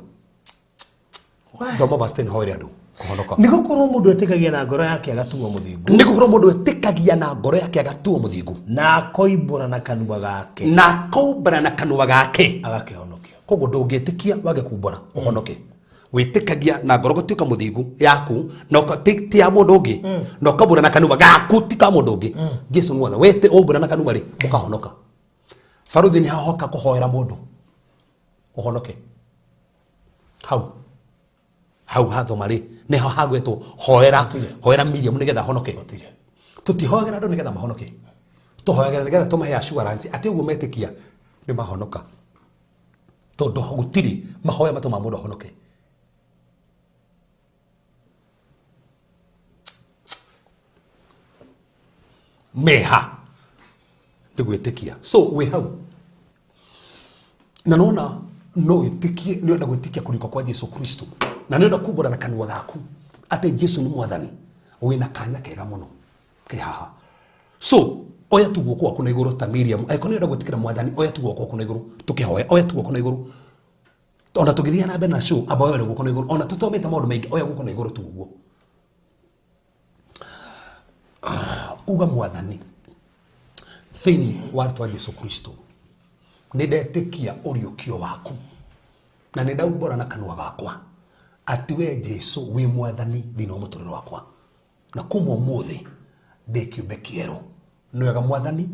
Thoma verse 10, hoere andũ kũhonoka. Nĩ gũkorwo mũndũ etĩkagia na ngoro yake agatuo mũthingu, Nĩ gũkorwo mũndũ etĩkagia na ngoro yake agatuo mũthingu, na akoimbũra na kanua gake na akaumbũra na kanua gake agakĩhonokio. Koguo ndũngĩtĩkia wage kumbũra ũhonoke. Wĩtĩkagia na ngoro gũtuĩka mũthingu yaku na ti ya mũndũ ũngĩ, na ũkaumbũra na kanua gaku ti ka mũndũ ũngĩ. Jesu nĩ wothe wete ũmbũra na kanua rĩ, ũkahonoka. Baruthi nĩ hahoka kũhoera mũndũ ũhonoke. Hau hau hathoma rĩ, nĩho hagwetwo hoera. Gũtirĩ. Hoera Miriam nĩgetha ahonoke. Gũtirĩ. Tũtihoyagĩra andũ nĩgetha mahonoke, tũhoyagĩra nĩgetha tũmahe assurance atĩ ũguo metĩkia nĩ mahonoka, tondũ gũtirĩ mahoya matũmaga mũndũ ahonoke. Meha nĩ gwĩtĩkia. So wĩ hau na nona no wĩtĩkie, nĩ ũrenda gwĩtĩkia kũriũka kwa Jesu Kristo na nĩ ũrenda kumbũra na kanua gaku atĩ Jesu nĩ mwathani, wĩna kanya kega mũno ke haha. So oya tu guoko gwaku na igũrũ ta Miriam. Angĩkorwo nĩ ũrenda gwĩtĩkĩra mwathani, oya tu guoko gwaku na igũrũ tũkĩhoya. Oya tu guoko na igũrũ ona tũgĩthiĩ na mbere na show. Amba oya guoko na igũrũ ona tũthomete maũndũ maingĩ. Oya guoko na igũrũ tu ũguo. Uga, "Mwathani, thĩinĩ wa rĩtwa Jesu Kristo nĩ ndetĩkia ũriũkio waku na nĩ ndaumbũra na kanua gakwa atĩ we Jesu wĩ mwathani thĩinĩ wa mũtũrĩre wakwa, na kuma ũmũthĩ ndĩ kĩũmbe kĩerũ. Nĩ wega mwathani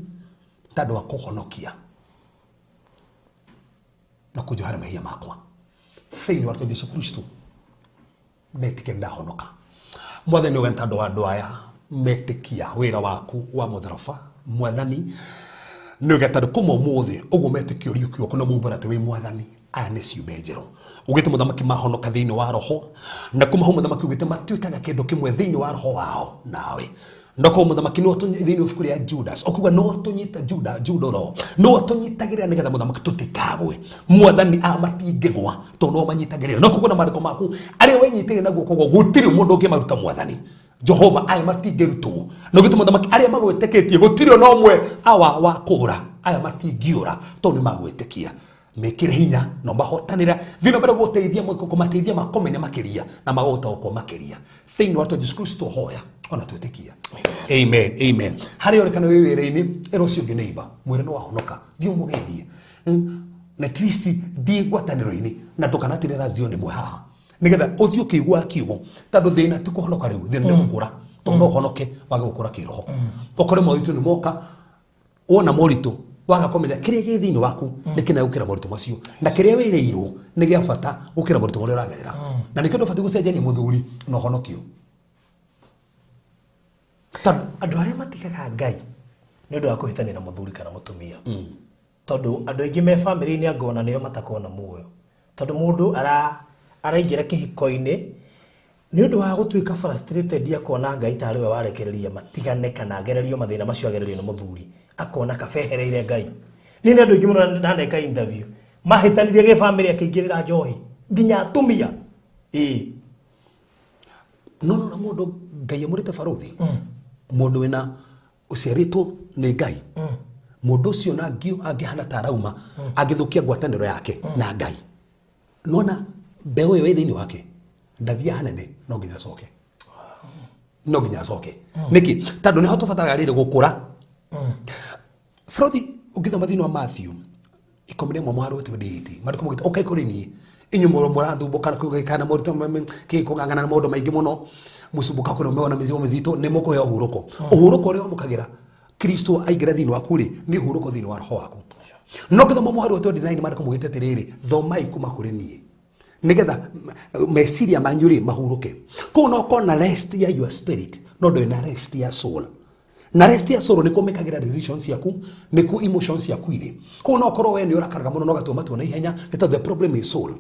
tondũ wa kũhonokia na kũnjohera mehia makwa. Thĩinĩ wa rĩtwa Jesu Kristo ndetĩkia ndahonoka." Mwathani, nĩ tondũ wa andũ aya metĩkia wĩra waku wa mũtharaba, mwathani, nĩ wega tondũ kuma ũmũthĩ ũguo metĩkia ũriũkio waku na mumbũra atĩ wĩ mwathani, aya nĩ ciũmbe njerũ. Ugĩte mũthamaki mahonoka thĩinĩ wa roho, na kuma hau mũthamaki ugĩte matuĩkaga kĩndũ kĩmwe thĩinĩ wa roho wao nawe. No koguo mũthamaki no thĩinĩ wa ibuku rĩa Judas ũkuga no tũnyita Juda Juda roho no tũnyitagĩrĩra nĩgetha mũthamaki tũtikagwe. Mwathani, a matingĩgwa tondũ no manyitagĩrĩra. No koguo na maandĩko maku arĩa wenyitĩrĩra na guoko gwaku, gũtirĩ mũndũ ũngĩmaruta. Mwathani Jehova, aya matingĩrutwo. Na ũgĩte mũthamaki arĩa magwĩtĩkĩtie gũtirĩ ona ũmwe awa wa kũũra. Aya matingĩũra tondũ nĩ magwĩtĩkia. Mekĩre hinya na mahotanĩra, thiĩ na mbere gũteithia, kũmateithia makũmenye makĩria na magũtaũkwo makĩria. Thĩinĩ wa Jesu Kristo hoya ona twĩtĩkia, amen, amen. Harĩa ũrĩ kana wĩ wĩra-inĩ, ĩra ũcio ũngĩ neighbor, mwĩre nĩ wahonoka. Thiĩ ũmũgeithie. Na at least thiĩ ngwatanĩro-inĩ na ndũkanatinde thaa zioni mwe haha nĩgetha ũthiĩ ũkĩiguaga kiugo, tondũ thĩna ti kũhonoka rĩu, thĩna nĩ gũkũra, tondũ no ũhonoke wage gũkũra kĩroho. Ũkore moritũ nĩ moka, wona moritũ waga kũmenya kĩrĩa gĩ thĩinĩ waku nĩ kĩnene gũkĩra moritũ macio, na kĩrĩa wĩrĩirwo nĩ gĩa bata gũkĩra moritũ marĩa ũragerera. Na nĩkĩo ndũbatiĩ gũcenjania mũthuri na ũhonokio, tondũ Andũ arĩa matigaga Ngai nĩ ũndũ wa kũhĩtania na mũthuri kana mũtumia, tondũ andũ aingĩ me bamĩrĩ-inĩ angona nĩo matakorwo na muoyo, tondũ mũndũ araingĩra kĩhiko-inĩ nĩ ũndũ wa gũtuĩka frustrated, akona Ngai tarĩ we warekereria matigane kana agererio mathĩna macio agererio nĩ mũthuri, akona kabehereire Ngai. Niĩ nĩ andũ aingĩ mũno ndaneka interview mahĩtanirie gĩbamĩrĩ, akĩingĩrĩra njohi nginya atumia, ĩĩ. No no na mũndũ Ngai amũrĩte, barũthi, mũndũ wĩna ũciarĩtwo nĩ Ngai, mũndũ ũcio na angĩhana ta arauma, angĩthũkia ngwatanĩro yake na Ngai, nona mbeũ ĩyo ĩ thĩinĩ wake ndathiaga hanene, no nginya acoke, no nginya acoke. Nĩkĩ? Tondũ nĩho tũbataraga rĩrĩ gũkũra. Bũrũthi, ũngĩthoma thĩinĩ wa Matthew 11 mũhari wa 28, maandĩko maugĩte, "Ũkai kũrĩ niĩ inyuĩ mũrathumbũka kana moritũ kũng'ang'ana na maũndũ maingĩ mũno, mũcumbũka kũrĩ mĩona mĩzigo mĩzito, nĩ mũkũheo ũhurũko." Ũhurũko ũrĩa wamũkagĩra Kristo aingĩra thĩinĩ waku rĩ, nĩ ũhurũko thĩinĩ wa roho waku. No ngĩthoma mũhari wa 29, maandĩko maugĩte atĩrĩrĩ, "Thomai kuma kũrĩ niĩ nigetha meciria manyu rĩ mahurũke." Koguo no ũkorwo na rest ya your spirit, no ndũrĩ na rest ya soul. Na rest ya soul nĩkuo mĩkagĩra decisions ciaku, nĩkuo emotions ciaku irĩ. Koguo no ũkorwo we nĩ ũrakaraga mũno na ũgatua matua na ihenya, nĩ tondũ the problem is soul.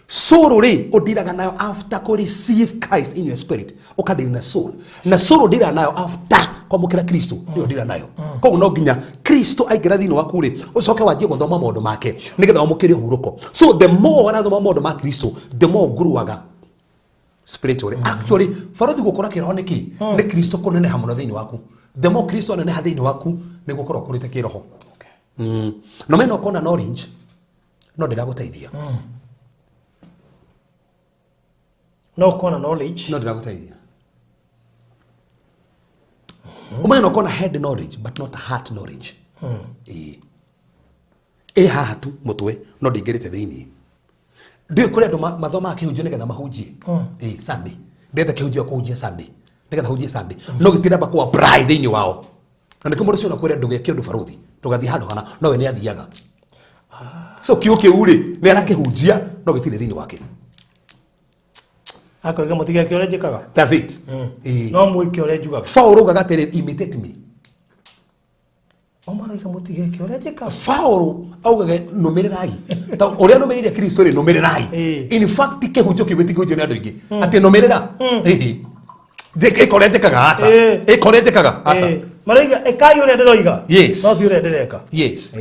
Soul rĩ, ũndiraga nayo after kũ receive Christ in your spirit. Ũkadili na soul, na soul ũndiraga nayo after kwamũkĩra Kristo, nĩyo ũndira nayo. Koguo no nginya Kristo aingĩra thĩinĩ waku rĩ, ũcoke wanjie gũthoma maũndũ make nĩgetha wamũkĩre ũhurũko. So the more ũrathoma maũndũ ma Kristo, the more ũnguruaga spiritually. Actually, barothi, gũkũra kĩroho nĩ kĩ? Nĩ Kristo kũneneha mũno thĩinĩ waku. The more Kristo aneneha thĩinĩ waku nĩguo ũkorwo ũkũrĩte kĩroho. No mena ũkona knowledge no ndĩragũteithia. No ũkona knowledge. No ndĩragũteithia. Ũmenye no ũkona head knowledge but not heart knowledge. Ĩĩ. Ĩ haha tu mũtwe no ndĩingĩrĩte thĩinĩ. Ndiũĩ kũrĩ andũ mathomaga kĩhunjio nĩgetha mahunjie. Ĩĩ, Sunday. Ndetha kĩhunjio kũhunjia Sunday. Nĩgetha hunjie Sunday. No gĩtiramba kũ apply thĩinĩ wao. Na nĩkĩo mũndũ ũcio nakwĩra ndũgeke ũndũ barũthi. Ndũgathiĩ handũ hana no we nĩ athiaga. So kiugo kĩu rĩ nĩ arakĩhunjia no gĩtirĩ thĩinĩ wake. Akoiga mũtigeke ũrĩa njĩkaga. That's it. Ĩĩ. No mwĩke ũrĩa njugaga. Paul augaga atĩrĩ, imitate me. O maroiga mũtigeke ũrĩa njĩkaga. Paul augage nũmĩrĩrai ta ũrĩa nũmĩrĩire Kristo rĩ nũmĩrĩrai. In fact kĩhunjio kĩu gĩtikĩhunjio nĩ andũ aingĩ atĩ nũmĩrĩra. Ĩhĩ. Ĩka ũrĩa njĩkaga aca. Ĩka ũrĩa njĩkaga aca. Maroiga ĩkai ũrĩa ndĩroiga. Yes. No ti ũrĩa ndĩreka. Yes.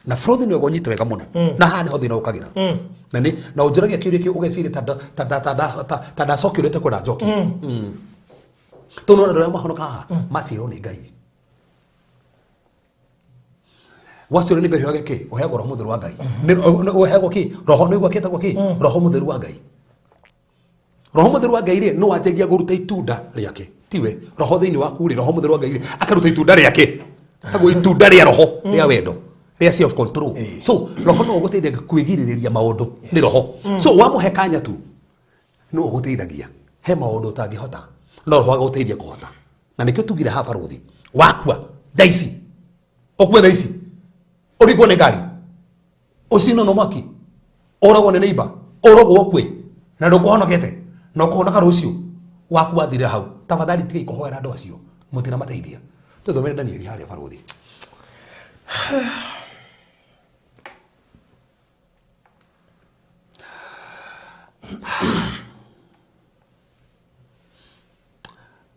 Na Frothi nĩwe ũnyite wega mũno. Na haha nĩho thĩna ũkagĩra. Na nĩ na ũnjũragia kĩũria kĩu ũgeciria ta ndacokia ũrĩa ũtekwenda njokie. Tondũ andũ arĩa mahonoka haha maciarwo nĩ Ngai. Waciarwo nĩ Ngai ũheage kĩ? Ũheagwo roho mũtheru wa Ngai. Ũheagwo kĩ? Roho nĩguo kĩtagwo kĩ? Roho mũtheru wa Ngai. Roho mũtheru wa Ngai rĩ no anjagia kũruta itunda rĩake. Tiwe roho thĩinĩ waku rĩ, roho mũtheru wa Ngai rĩ akaruta itunda rĩake. Taguo itunda rĩa roho rĩa wendo rĩa self control. So roho no ũgũteithia kwĩgirĩrĩria maũndũ nĩ roho. So wamũhe kanya tu no ũgũteithagia he maũndũ ũtangĩhota no roho agũteithia kũhota. Na nĩkĩo tugire haha barũthi wakua thaa ici ũkue thaa ici ũringwo nĩ ngari ũcinwo na mwaki ũragwo nĩ neighbor ũrogwo ũkue na ndũkũhonokete na ũkũhonoka rũciũ waku wathirĩra hau. Tafadhali tigai kũhoera andũ acio mũtinamateithia. Tũthomere Danieli harĩa barũthi.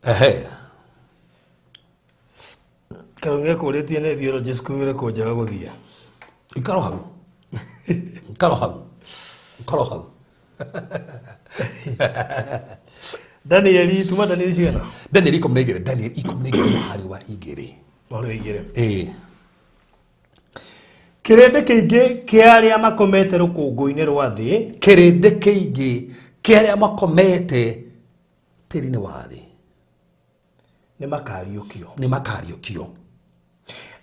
Ehe. Karũng'e kũrĩtie nĩ theology school ĩrĩkũ njega gũthiĩ. Ikaro hau. Ikaro hau. Ikaro hau. Danieli, tuma Danieli cigana? Danieli 12, Danieli 12 mũhari wa 2. Mũhari wa 2. Ĩĩ. Kĩrĩndĩ kĩingĩ kĩa arĩa makomete rũkũngũ-inĩ rwa thĩ. Kĩrĩndĩ kĩingĩ kĩa arĩa makomete tĩri-inĩ wa thĩ. Nĩ makariũkio. Nĩ makariũkio.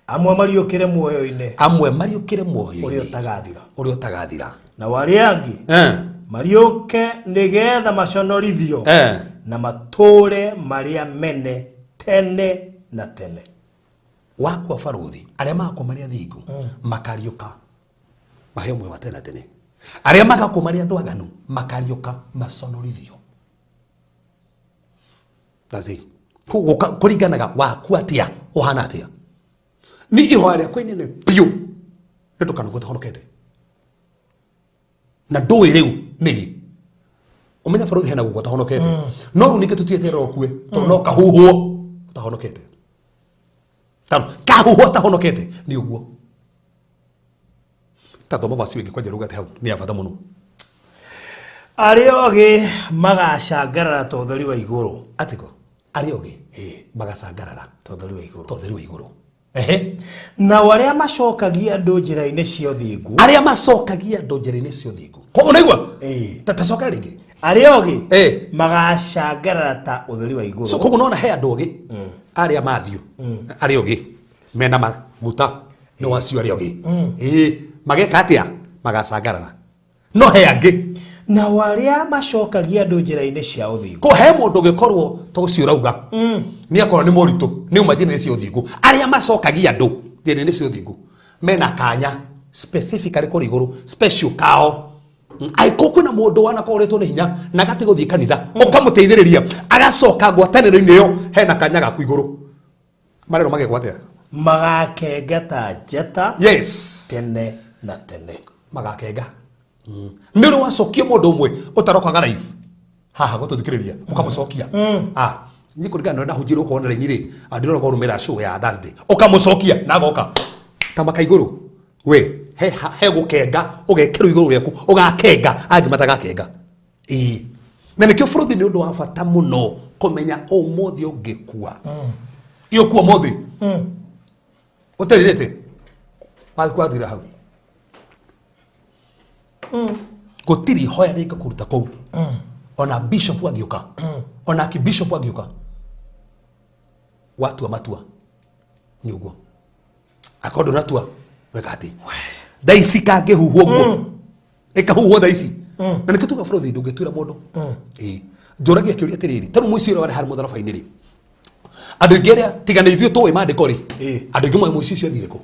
Amwe mariũkĩre muoyo-inĩ. Amwe mariũkĩre muoyo-inĩ. Ũrĩa ũtagathira. Ũrĩa ũtagathira. Na arĩa angĩ mariũke nĩgetha maconorithio na matũũre marĩa mene tene na tene. Wakua barũthi arĩa magakua marĩ athingu makariũka maheo muoyo wa tene na tene. Arĩa magakua marĩ andũ aganu makariũka maconorithio. That's it. Koguo kũringanaga wakua atĩa ũhana atĩa. Ni ihoya rĩakwa inene biũ nĩ ndũkanakue ũtahonokete. Na ndũĩ rĩu nĩrĩ. Ũmenya barũthi hena gũkua ũtahonokete. No rĩu ningĩ tũtieterera ũkue tondũ no kahuhwo ũtahonokete. Tano kahuhwo ũtahonokete nĩ ũguo. Ta thoma verse ĩngĩ kwanja rugate hau nĩ ya bata mũno. Arĩa ogĩ magacangarara ta ũtheri wa igũrũ. Atĩko arĩa ogĩ magacangarara ta ũtheri wa igũrũ. Ta ũtheri wa igũrũ. Ehe. Nao arĩa macokagia andũ njĩra-inĩ cia ũthingu. Arĩa macokagia andũ njĩra-inĩ cia ũthingu. Ko ũnaigua? Ta tacoka rĩngĩ. Arĩa ogĩ magacangarara ta ũtheri wa igũrũ. So koguo nona he andũ ogĩ arĩa mathiũ arĩa ogĩ mena maguta nĩ wacio arĩa ogĩ. Mageka atĩa? Magacangarara. No he angĩ. Nao arĩa macokagia andũ njĩra-inĩ cia ũthingu. Ko he mũndũ ũngĩkorwo ta ũcio ũrauga nĩ akorwo nĩ mũritũ nĩ uma njĩra-inĩ cia ũthingu. Arĩa macokagia andũ njĩra-inĩ cia ũthingu mena kanya specifically kũrĩa igũrũ special kao. Angĩkorwo kwĩna mũndũ wanakorwo ũrĩtwo nĩ hinya na agatiga gũthiĩ kanitha ũkamũteithĩrĩria agacoka ngwatanĩro-inĩ ĩyo hena kanya gaku igũrũ. Marerwo magekwo atĩa? Magakenga ta njata. Yes. Tene na tene. Magakenga. Nĩ ũrĩ wacokia mũndũ ũmwe ũtarokaga live haha gũtũthikĩrĩria ũkamũcokia. Niĩ kũringana na ũrĩa ndahunjĩirwo gũkũ online rĩ, ndĩrona kũrũmĩrĩra show ya Thursday. Ũkamũcokia na agoka. Ta maka igũrũ. We, he gũkenga, ũgekĩrwo igũrũ rĩaku, ũgakenga, angĩ matagakenga. Ĩĩ. Na nĩkĩo bũrũri nĩ ũndũ wa bata mũno kũmenya ũmũthĩ ũngĩkua. Iyo kuo mothi. Ũterirĩte. Wathira hau. Gũtirĩ ihoya rĩngĩ kũruta kũu. Ona bishop agĩũka. Ona archbishop agĩũka. Watua matua. Nĩ ũguo. Akorwo ndũnatua weka atĩ. Thaa ici kangĩhuhwo ũguo. Ĩkahuhwo thaa ici. Na nĩkĩo tuga bũrũri ndũngĩtuĩra mũndũ. Ĩĩ. Njũragia kĩũria atĩrĩrĩ, ta rĩu mũici ũrĩa warĩ harĩa mũtharaba-inĩ rĩ, andũ aingĩ arĩa tiga nĩ ithuĩ tũĩ maandĩko rĩ, andũ aingĩ moĩ mũici ũcio athire kũ?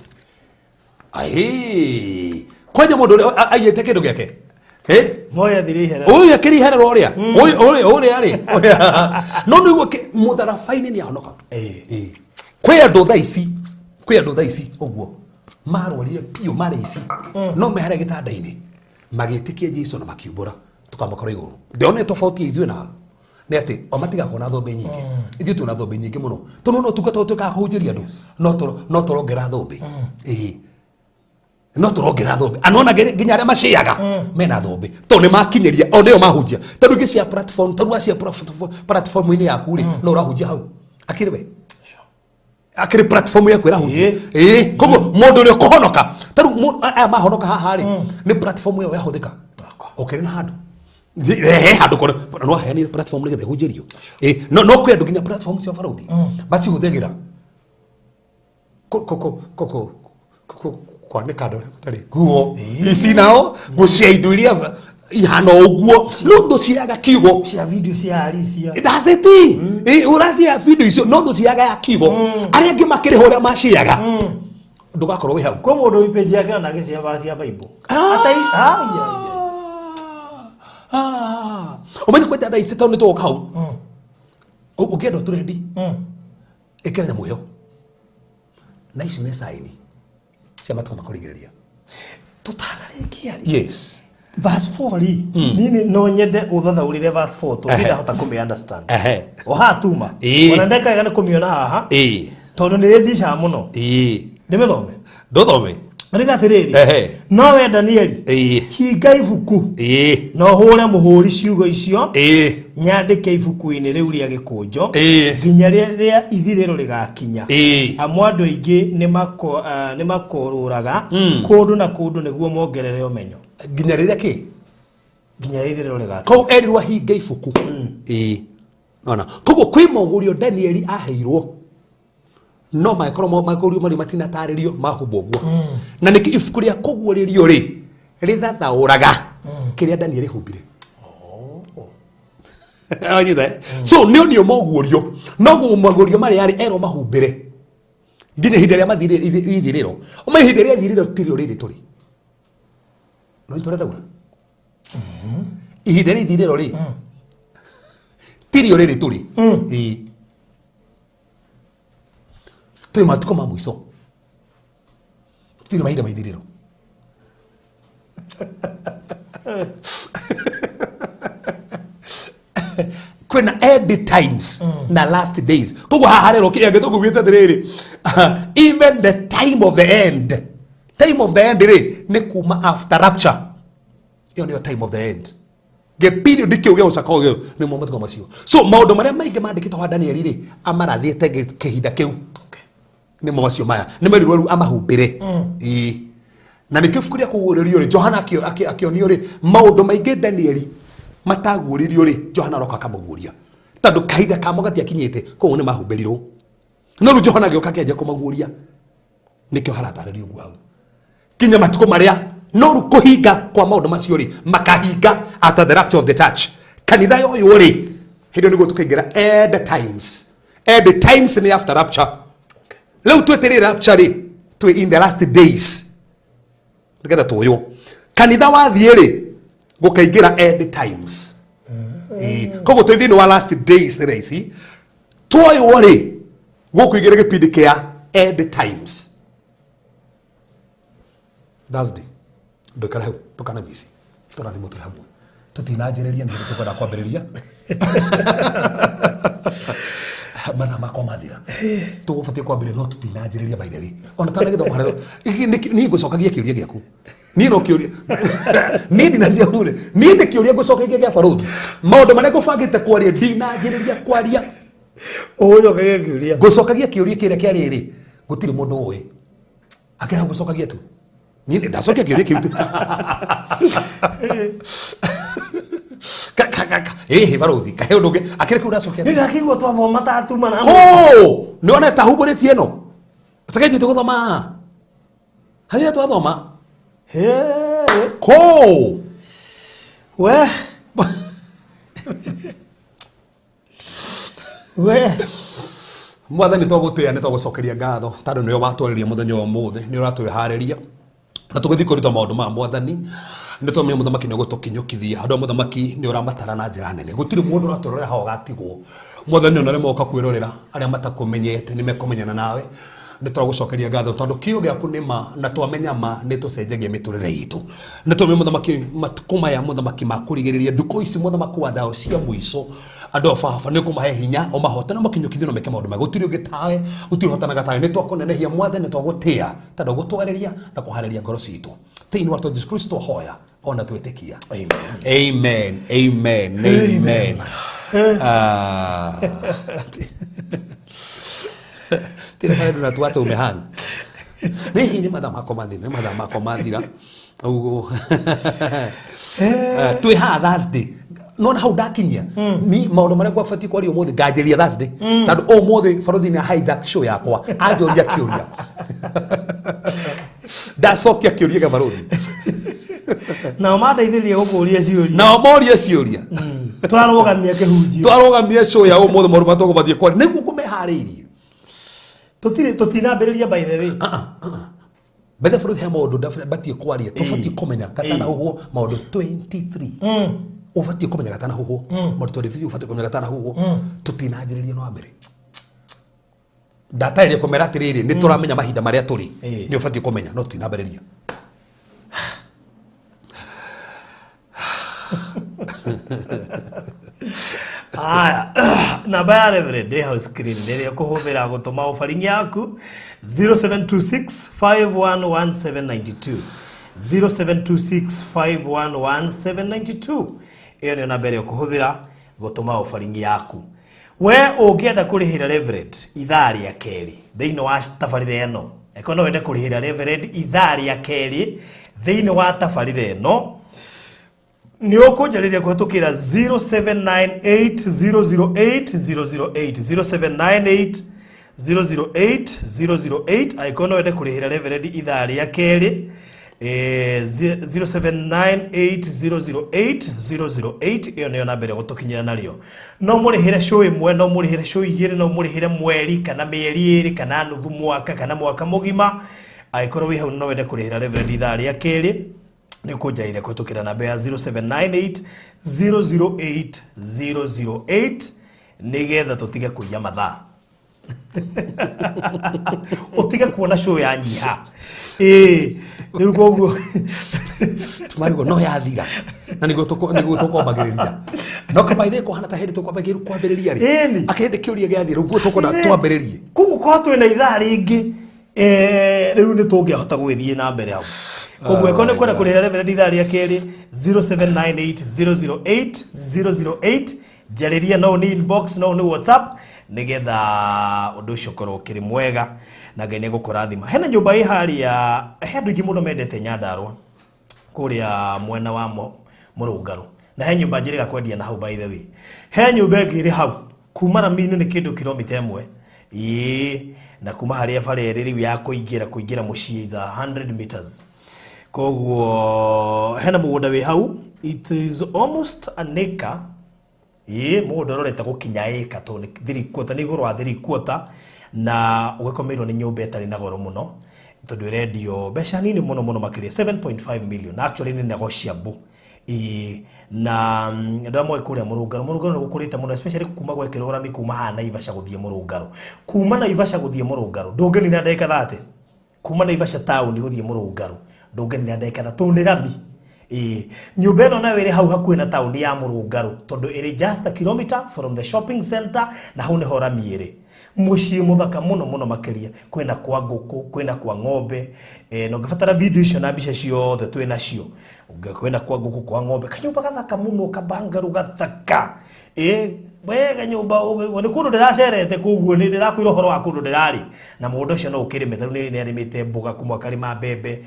Ahĩ, kwanja mũndũ ũrĩa aiyĩte kĩndũ gĩake. Moya athire iherero. Ũyũ akĩrĩ iherero ũrĩa. Ũyũ ũrĩa ũrĩa rĩ. No nĩguo mũtharaba-inĩ nĩ ahonoka. Kwĩ andũ thaa ici, kwĩ andũ thaa ici ũguo marwarire biũ marĩ ici no me harĩa gĩtanda-inĩ magĩtĩkia Jesu na makiumbũra tũkamakora igũrũ. Ndĩronire tofauti ya ithuĩ nao nĩ atĩ o matigakorwo na thũmbĩ nyingĩ. Ithuĩ twĩna thũmbĩ nyingĩ mũno tondũ no tungata ũyũ twĩkaga kũhunjĩria andũ no tũrongera thũmbĩ. Ĩĩ. No tũrongera thũmbĩ. Anona nginya arĩa maciaga mena thũmbĩ tondũ nĩ makinyĩria o nĩo mahunjia. Tondũ ingĩ cia platform, tondũ wacia platform-inĩ yaku rĩ, no ũrahunjia hau. Akĩrĩ we. Akĩrĩ platform yaku ĩrahunjia. Ĩĩ. Koguo mũndũ ũrĩa ũkũhonoka, ta rĩu aya mahonoka haha rĩ, nĩ platform ĩyo yahũthĩka. Ũkĩrĩ na handũ. He handũ kore no aheanire platform nĩgetha ĩhunjĩrio. Ĩĩ, no kwĩ andũ nginya platform cia barũthi macihũthagĩra kwanĩka andũ arĩa matarĩ nguo ici nao gũcia indo iria ihana ũguo no ndũciaga kiugo cia video cia Alicia. That's the thing. Ũracia video icio no ndũciaga ya kiugo. Arĩa angĩ makĩrĩha ũrĩa maciaga ndũgakorwo wĩ hau. Kwĩ mũndũ wĩ page yake ona agĩcia verse cia Bible. Atai Ũmenye kwenda thaa ici tondũ nĩ tũgũka hau. Ũngĩenda ũtũrendi ĩkĩra nyamũ ĩyo. Na icio nĩ sign cia matukũ ma kũrigĩrĩria. Tũtanarĩkia rĩ. Yes. Verse 4 rĩ, niĩ no nyende ũthathaũrĩre verse 4 tondũ ndahota kũmĩ understand. O haha tuma. Ona ndeka wega nĩ kũmĩona haha. Tondũ nĩ ĩndicaga mũno. Ndĩmĩthome. Ndũthome. Rĩga atĩrĩrĩ. No we Danieli. Hinga ibuku. Na ũhũre mũhũri ciugo icio. Nyandĩke ibuku-inĩ rĩu rĩa gĩkũnjo. Nginya rĩrĩa ithirĩro rĩgakinya. Amu andũ aingĩ nĩ makorũraga kũndũ na kũndũ nĩguo mongerere ũmenyo. Nginya rĩrĩa kĩ? Nginya ithirĩro rĩgakinya. Kũu erirwo ahinge ibuku. Ona. Koguo kwĩ maũguũrio Danieli aheirwo. No mangĩkorwo maũguũrio marĩa matinatarĩrio mahumbwo ũguo. Na nĩkĩ ibuku rĩa kũguũrĩrio rĩ rĩthathaũraga kĩrĩa Danieli humbire. Anyita. So nĩ onio maũguũrio. No maũguũrio marĩa arĩ erwo mahumbĩre. Nginya ihinda rĩa ithirĩro. Ũma ihinda rĩa ithirĩro tirĩo rĩrĩ tũrĩ. No itũrenda uga. Ihinda rĩa ithirĩro rĩ tirĩo rĩrĩ tũrĩ. Ĩĩ. Tũrĩ matukũ ma mũico. Tũtirĩ mahinda ma ithirĩro. Kwĩna end times na last days. Koguo haha rero kĩrĩa gĩthũngũ gĩte atĩrĩrĩ, even the time of the end. Time of the end rĩ nĩ kuma after rapture. Ĩyo nĩyo time of the end. Gĩpindi kĩu gĩa gũcaka ũgĩ nĩ mo matukũ macio. So maũndũ marĩa maingĩ mandĩkĩtwo ha Danieli rĩ amarathĩte kĩhinda kĩu. Nĩ mo macio maya. Nĩ merirwo rĩu amahumbĩre. Ĩĩ. Na nĩkĩo ibuku rĩa kũguũrĩrio rĩ, Johana akĩonio rĩ, maũndũ maingĩ Danieli mataguũrĩrio rĩ, Johana aroka akamũguũria. Tondũ kahinda kamo gatiakinyĩte, koguo nĩ mahumbĩrirwo. No rĩu Johana agĩũka akĩanjia kũmaguũria. Nĩkĩo haratarĩrio ũguo hau. Kinya matukũ marĩa, no rĩu kũhinga kwa maũndũ macio rĩ, makahinga after the rapture of the church. Kanitha yoywo rĩ, hĩndĩ ĩyo nĩguo tũkaingĩra end times. End times nĩ after rapture. Rĩu twĩtĩrĩ rapture rĩ, twĩ in the last days. Nĩgetha tũywo. Kanitha wathiĩ rĩ, gũkaingĩra end times. Koguo twĩ thĩinĩ wa last days rĩ ici, twoywo rĩ, gũkũingĩra gĩbindi kĩa end times. Thursday. Ndũikare hau, ndũkana miss. Tũrathimwo twĩ hamwe. Tũtinanjĩrĩria nĩ hĩndĩ tũkwenda kwambĩrĩria. Mathaa makwa mathira. Tũgũbatiĩ kwambĩrĩria no tũtinanjĩrĩria by the way. Ona tanagĩthoma harĩa. Niĩ ngũcokagia kĩũria gĩaku. Niĩ no kĩũria. Niĩ ndinanjia hau rĩ. Niĩ nĩ kĩũria ngũcokagia gĩa barũthi. Maũndũ marĩa ngũbangĩte kwaria ndinanjĩrĩria kwaria. Ũgũcokagia kĩũria. Ngũcokagia kĩũria kĩrĩa kĩa rĩrĩ, gũtirĩ mũndũ ũĩ. Akĩra ngũcokagia tu. Niĩ ndacokia kĩũria kĩu tu. Ka ka ka. Ĩhĩ barothi, kahe ũndũ ũngĩ. Akĩra kĩu ndacokia. Nĩ ndakĩigua twathoma ta tuma na. Kũ! Nĩ wona tahumbũrĩtie ĩno. Ũtakenjĩte gũthoma. Harĩa twathoma. He. Kũ! We. We. Mwathani twagũtĩĩa nĩ twagũcokeria ngatho tondũ nĩwe watwarĩria mũthenya wa ũmũthĩ, nĩ ũratwĩharĩria na tũgĩthiĩ kũruta maũndũ ma mwathani. Nĩ twamenya mũthamaki nĩ ũgũtũkinyũkithia andũ a mũthamaki nĩ ũramatara na njĩra nene, gũtirĩ mũndũ ũratũrorera hau ũgatigwo. Mwathani ona arĩa moka kwĩrorera arĩa matakũmenyete nĩ mekũmenyana nawe. Nĩ twagũcokeria ngatho tondũ kĩo gĩaku nĩ ma, na twamenya ma nĩ tũcenjagia mĩtũrĩre itũ. Nĩ twamenya mũthamaki matukũ maya mũthamaki makũrigĩrĩria ndukũ ici mũthamaki wa ndaũ cia mũico andũ a baba nĩ ũkũmahe hinya ũmahote na ũmakinyũkithie na meke maũndũ mega. Gũtirĩ ũngĩ tawe, gũtirĩ ũhotanaga tawe. Nĩ twakũnenehia mwathani, nĩ twagũtĩa tondũ ũgũtwarĩria na kũharĩria ngoro citũ thĩinĩ wa Jesu Kristo hoya ona twĩtĩkia. Amen. Amen, amen, amen. Ah. Tira kale nduna tuache umehang. Nĩ nĩ mathaa makwa mathira, nĩ mathaa makwa mathira. Ũguo. Twĩ haha Thursday. Nona hau ndakinyia ni maũndũ marĩa ngwabatiĩ kwaria ũmũthĩ nganjĩria Thursday tondũ ũmũthĩ barothi nĩ hijack show yakwa anjũria kĩũria ndacokia kĩũria gĩa barothi. Nao mandeithĩrĩrie gũkũria ciũria. Nao morie ciũria. Twarũgamia kĩhunjio. Twarũgamia show ya ũmũthĩ maũndũ marĩa tũgũbatiĩ kwaria nĩguo ngũmeharĩirie. Tũtirĩ tũtinambĩrĩria by the way. Mbere bũrũri he maũndũ ndabatiĩ kwaria tũbatiĩ kũmenya gatanahuhwo maũndũ 23 ũbatiĩ kũmenya gatanahuhwo maũndũ 23 ũbatiĩ kũmenya gatanahuhwo tũtinanjĩrĩria no mbere ndatarĩria kũmera atĩrĩrĩ nĩ tũramenya mahinda marĩa tũrĩ nĩ ũbatiĩ kũmenya no tũtinambĩrĩria. Aya, namba ya Reverend ĩ hau screen rĩrĩa ũkũhũthĩra gũtũma offering yaku 0726 511792 0726 511792 ĩyo nĩyo namba ĩrĩa ũkũhũthĩra gũtũma offering yaku. We ũngĩenda kũrĩhĩra Reverend ithaa rĩa kerĩ thĩinĩ wa tabarĩra ĩno, angĩkorwo no wende kũrĩhĩra Reverend ithaa rĩa kerĩ thĩinĩ wa tabarĩra ĩno, nĩ ũkũnjarĩria kũhetũkĩra 0798 008 008 0798 008 008 angĩkorwo no wende kũrĩhĩra Reverend ithaa rĩa kerĩ 0798 008 008 ĩyo nĩyo namba ĩrĩa ũgũtũkinyĩra narĩo. No mũrĩhĩre show ĩmwe, no mũrĩhĩre show igĩrĩ, no mũrĩhĩre mweri kana mĩeri ĩrĩ kana nuthu mwaka kana mwaka mũgima. Angĩkorwo wĩ hau no wende kũrĩhĩra Reverend ithaa rĩa kerĩ, nĩ ũkũnjarĩria kũhetũkĩra namba ya 0798 008 008 nĩgetha tũtige kũiya mathaa. Ũtige kuona show ya nyiha. Ĩĩ, rĩu koguo Tumarigwo no yathira na nĩguo nĩguo tũkwambagĩrĩria no kamaithe kũhana ta hĩndĩ tũkwambagĩrĩria kwambĩrĩria rĩ Ĩni. akĩhĩndĩ kĩũria gĩathira ũguo tũkwenda twambĩrĩrie. Koguo korwo twĩna ithaa rĩngĩ rĩu nĩ tũngĩahota gũgĩthiĩ na mbere hau. Koguo ĩkorwo nĩ kwenda kũrĩhĩra Reverend ithaa rĩa kerĩ 0798 008 008 njarĩria no nĩ inbox no nĩ WhatsApp nĩgetha ũndũ ũcio ũkorwo ũkĩrĩ mwega na Ngai nĩ egũkũrathima. Hena nyũmba ĩ harĩa he andũ aingĩ mũno mendete Nyandarũa kũrĩa mwena wa Mũrũngarũ na he nyũmba njĩrĩga kwendia na hau by the way. He nyũmba ĩngĩ ĩrĩ hau kuma rami-inĩ nĩ kĩndũ kilomita ĩmwe ĩĩ na kuma harĩa bara ĩrĩ rĩu ya kũingĩra mũciĩ is 100 meters. Koguo hena mũgũnda wĩ hau, it is almost an acre. Ĩĩ mũgũnda ũrorete gũkinya ĩka tondũ nĩ 3/4, nĩ igũrũ wa 3/4 na ũgĩkomeirwo nĩ nyũmba ĩtarĩ na goro mũno tondũ ĩrendio mbeca nini mũno mũno makĩria 7.5 million actually nĩ negotiable. Ĩĩ na andũ arĩa moĩ kũrĩa Mũrũngarũ, Mũrũngarũ nĩ gũkũrĩte mũno especially kuma gwekĩrwo rami kuma haha Naivasha gũthiĩ Mũrũngarũ. Kuma Naivasha gũthiĩ Mũrũngarũ ndũngĩnina ndagĩka 30. Kuma Naivasha town gũthiĩ Mũrũngarũ ndũngĩnina ndagĩka 30 tondũ nĩ rami. Ĩĩ nyũmba ĩno nayo ĩrĩ hau hakuhĩ na taũni ya Mũrũngarũ tondũ ĩrĩ just a kilometer from the shopping center na hau nĩho rami ĩrĩ. Mũciĩ mũthaka mũno mũno makĩria, kwĩna kwa ngũkũ, kwĩna kwa ng'ombe, na ũngĩbatara video icio na mbica ciothe twĩ nacio. Kwĩna kwa ngũkũ, kwa ng'ombe, kanyũmba gathaka mũno, kabangarũ gathaka. Ĩ wega nyũmba nĩ kũndũ ndĩracerete koguo nĩ ndĩrakwĩra ũhoro wa kũndũ ndĩrarĩ na mũgũnda ũcio no ũkĩrĩme tarĩu nĩ arĩmĩte mboga kuma akarĩma mbembe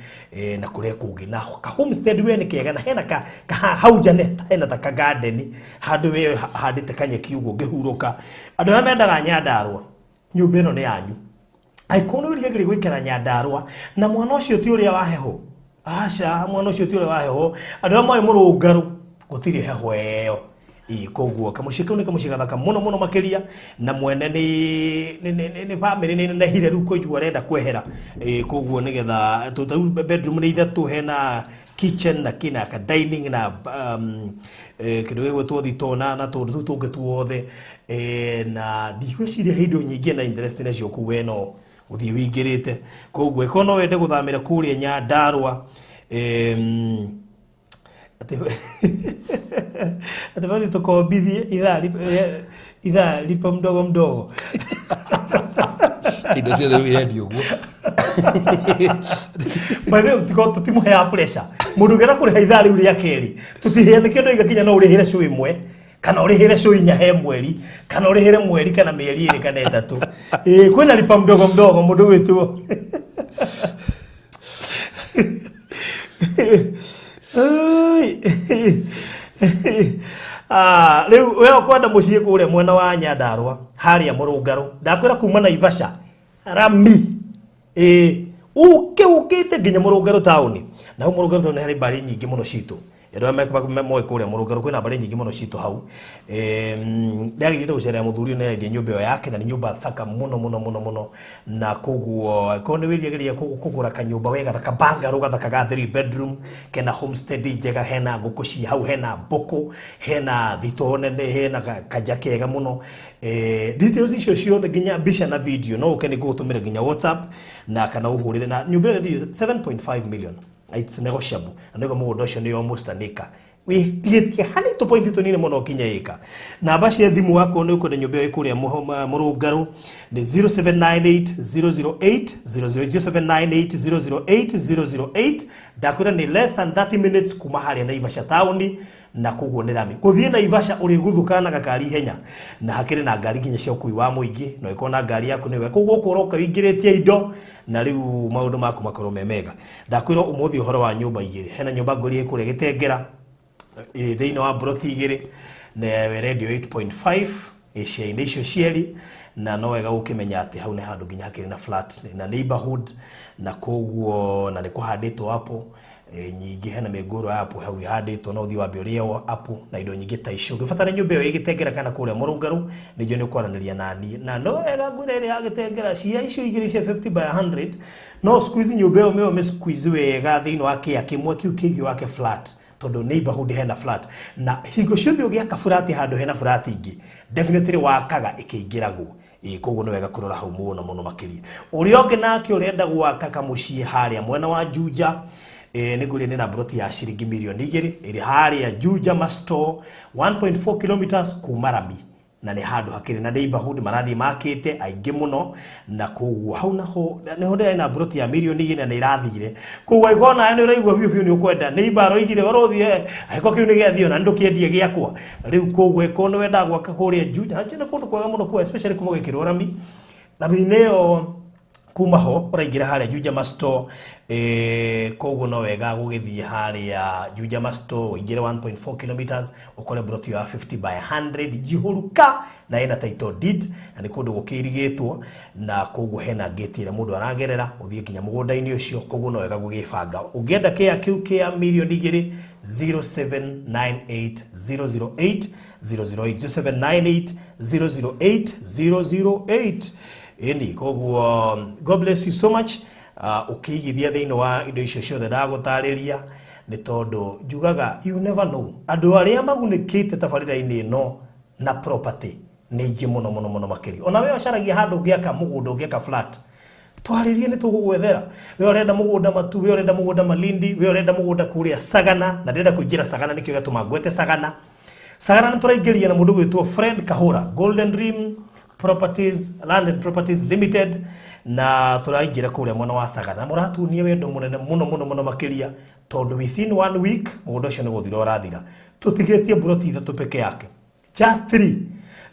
na kũrĩa kũngĩ na ka homestead we nĩ kega na hena ka hau nja hena ta ka garden handũ we handĩte kanyeki ũguo ũngĩhurũka. Andũ arĩa mendaga Nyandarũa nyũmba ĩno nĩ yanyu. Angĩkorwo nĩ wĩriragĩria gũikara Nyandarũa na mwana ũcio ti ũrĩa wa heho, aca mwana ũcio ti ũrĩa wa heho, andũ arĩa moĩ mũrũngarũ gũtirĩ heho ĩyo. Ĩ koguo kamũciĩ kau nĩ kamũciĩ gathaka mũno mũno makĩria na mwene nĩ bamĩrĩ nĩ nenehire rĩu kũigua arenda kwehera. Ĩ koguo nĩgetha rĩu bedroom nĩ ithatũ, hena kitchen na kĩna ka dining na kĩndũ gĩgwĩtwo thitoo na tũndũ tũu tũngĩ tuothe. Na ndigwĩciria indo nyingĩ na interest nacio kũu we no ũthiĩ wĩingĩrĩte. Koguo ĩkorwo no wende gũthamĩra kũrĩa Nyandarũa, atĩ bathi tũkombithie ithaa lipa mdogo mdogo. Indo ciothe rĩu irendio ũguo. By the way, tũtimũheaga pressure. Mũndũ ũngĩenda kũrĩha ithaa rĩu rĩa kerĩ tũtiheane nĩkĩo ndoiga kinya no ũrĩhĩre show ĩmwe kana ũrĩhĩre show inya he mweri kana ũrĩhĩre mweri kana mĩeri ĩrĩ kana ĩtatũ. Ĩ kwĩna lipa mdogo mdogo mũndũ gwĩtwo. Rĩu we ũkwenda mũciĩ kũrĩa mwena wa Nyandarũa harĩa Mũrũngarũ ndakwĩra kuma Naivasha rami ĩ ũke ũkĩte nginya Mũrũngarũ taũni. Na hau Mũrũngarũ taũni harĩ mbarĩ nyingĩ mũno citũ. Andũ arĩa moĩ kũrĩa Mũrũngarũ kwĩna mbarĩ nyingĩ mũno citũ hau. Ndagĩthiĩte gũcerera mũthuri ũyũ nĩarendia nyũmba ĩyo yake na nĩ nyũmba thaka mũno mũno mũno mũno na koguo korwo nĩ wĩriragĩria kũgũra kanyũmba wega gathaka bungalow gathaka ga 3 bedroom kena homestead njega hena ngũkũ ci hau hena mbũkũ hena thitoo nene hena kanja kega mũno. Details icio ciothe nginya mbica na video no ũke nĩ ngũgũtũmĩra nginya WhatsApp na kana ũhũrĩre na nyũmba ĩyo ĩrendio 7.5 million. It's negotiable. Na nĩguo mũgũnda ũcio nĩ almost an acre. Wĩtigĩtie hani tũ point tũnini mũno kinya ĩka. Namba cia thimũ wakorwo nĩ ũkwenda nyũmba ĩyo ĩ kũrĩa Mũrũngarũ nĩ 0798 008 008 0798 008 008. Ndakwĩra nĩ less than 30 minutes kuma harĩa Naivasha taũni na koguo nĩ rami. Gũthiĩ Naivasha ũrĩguthũkaga na gakari ihenya na hakĩrĩ na ngari nginya cia ũkui wa mũingĩ na ũngĩkorwo na ngari yaku nĩ wega. Koguo gũkũ ũroka ũingĩrĩtie indo na rĩu maũndũ maku makorwo me mega. Ndakwĩra ũmũthĩ ũhoro wa nyũmba igĩrĩ. Hena nyũmba ngũrie kũrĩa Gĩtengera thĩinĩ wa mburoti igĩrĩ na ĩrendio 8.5 iciainĩ icio cierĩ na no wega gũkĩmenya atĩ hau nĩ handũ nginya hakĩrĩ na flat na neighborhood na koguo na nĩ kũhandĩtwo apple nyingĩ hena mĩngũrwa ya apple hau ihandĩtwo no ũthiĩ wambe ũrĩe apple na indo nyingĩ ta icio. Ũngĩbatara nyũmba ĩyo ĩ Gĩtengera kana kũrĩa Mũrũngarũ nĩnjũĩ nĩ ũkwaranĩria naniĩ na no wega ngwĩre ĩrĩa ya Gĩtengera cia icio igĩrĩ cia 50 by 100 no squeeze nyũmba ĩyo mĩo mĩ squeeze wega thĩinĩ wa kĩea kĩmwe kĩu kĩngĩ wake flat tondũ neighborhood hena flat na hingo ciothe ũgĩaka flat handũ hena flat ingĩ definitely wakaga ĩkĩingĩragwo. Ĩ koguo nĩ wega kũrora hau mũno mũno makĩria. Ũrĩa ũngĩ nake ũrenda gwaka kamũciĩ harĩa mwena wa Juja nĩ ngũria nĩ na mburoti ya ciringi mirioni 2 ĩrĩ harĩa Juja Masto 1.4 kilometers kuma rami na nĩ handũ hakĩrĩ na neighborhood marathiĩ makĩte aingĩ mũno na koguo hau naho nĩho ndĩrarĩ na mburoti ya mirioni 2 na nĩ ĩrathire. Koguo angĩkorwo nawe nĩ ũraigua biũ biũ nĩ ũkwenda neighbor aroigire barũthi angĩkorwo kĩu nĩ gĩathiĩ ona ndũkĩendie gĩakwa. Rĩu koguo angĩkorwo nĩ wendaga gwaka kũrĩa Juja na nĩ kũndũ kwega mũno kũu especially kuma gwĩkĩrwo rami rami-inĩ ĩyo kuma ho ũraingĩra harĩa Juja Masto koguo no wega gũgĩthiĩ harĩa Juja Masto ũingĩre 1.4 kilometers ũkore mburoti ya 50 by 100 njihũruka na ĩna title deed na nĩ kũndũ gũkĩirigĩtwo na koguo hena gate ĩrĩa mũndũ aragerera ũthiĩ nginya mũgũnda-inĩ ũcio koguo no wega gũgĩbanga. Ũngĩenda kĩa kĩu kĩa mirioni 2 0798 008 008 0798 008 008. Ĩni koguo God bless you so much. Ũkĩigithia thĩinĩ wa indo icio ciothe ndagũtarĩria nĩ tondũ njugaga you never know andũ arĩa magunĩkĩte tabarĩra-inĩ ĩno na property nĩ aingĩ mũno mũno mũno makĩria. Ona we ũcaragia handũ ũngĩaka mũgũnda ũngĩaka flat twarĩrie nĩ tũgũgwethera. We ũrenda mũgũnda Matu, we ũrenda mũgũnda Malindi, we ũrenda mũgũnda kũrĩa Sagana na ndĩrenda kũingĩra Sagana nĩkĩo gĩatũma ngwete Sagana. Sagana nĩ tũraingĩria na mũndũ gwĩtwo Fred Kahũra Golden Dream Properties Land and Properties Limited na tũraingĩra kũrĩa mwena wa Sagana. Mũratuonia wendo mũnene mũno mũno mũno makĩria tondũ within 1 week mũgũnda ũcio nĩ gũthira ũrathira. Tũtigĩtie mburoti ithatũ peke yake. Just three.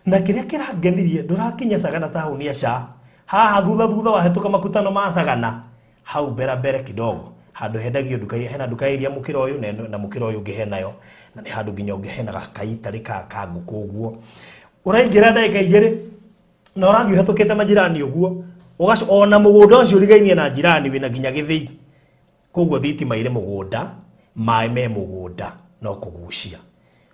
Na kĩrĩa kĩrangenirie, ndũrakinya Sagana taũni, aca haha thutha thutha wahĩtũka makutano ma Sagana hau mbere mbere kidogo, handũ hendagio nduka, hena nduka iria mũkĩra ũyũ na na mũkĩra ũyũ ũngĩ henayo, na nĩ handũ nginya ũngĩ hena gakai tarĩ ka ngũkũ ũguo. Ũraingĩra ndagĩka 2 na ũrathiĩ ũhetũkĩte majirani ũguo, ona mũgũnda ũcio ũrigainie na jirani wĩna nginya gĩthĩi. Koguo thitima irĩ mũgũnda, maĩ me mũgũnda, no kũgucia.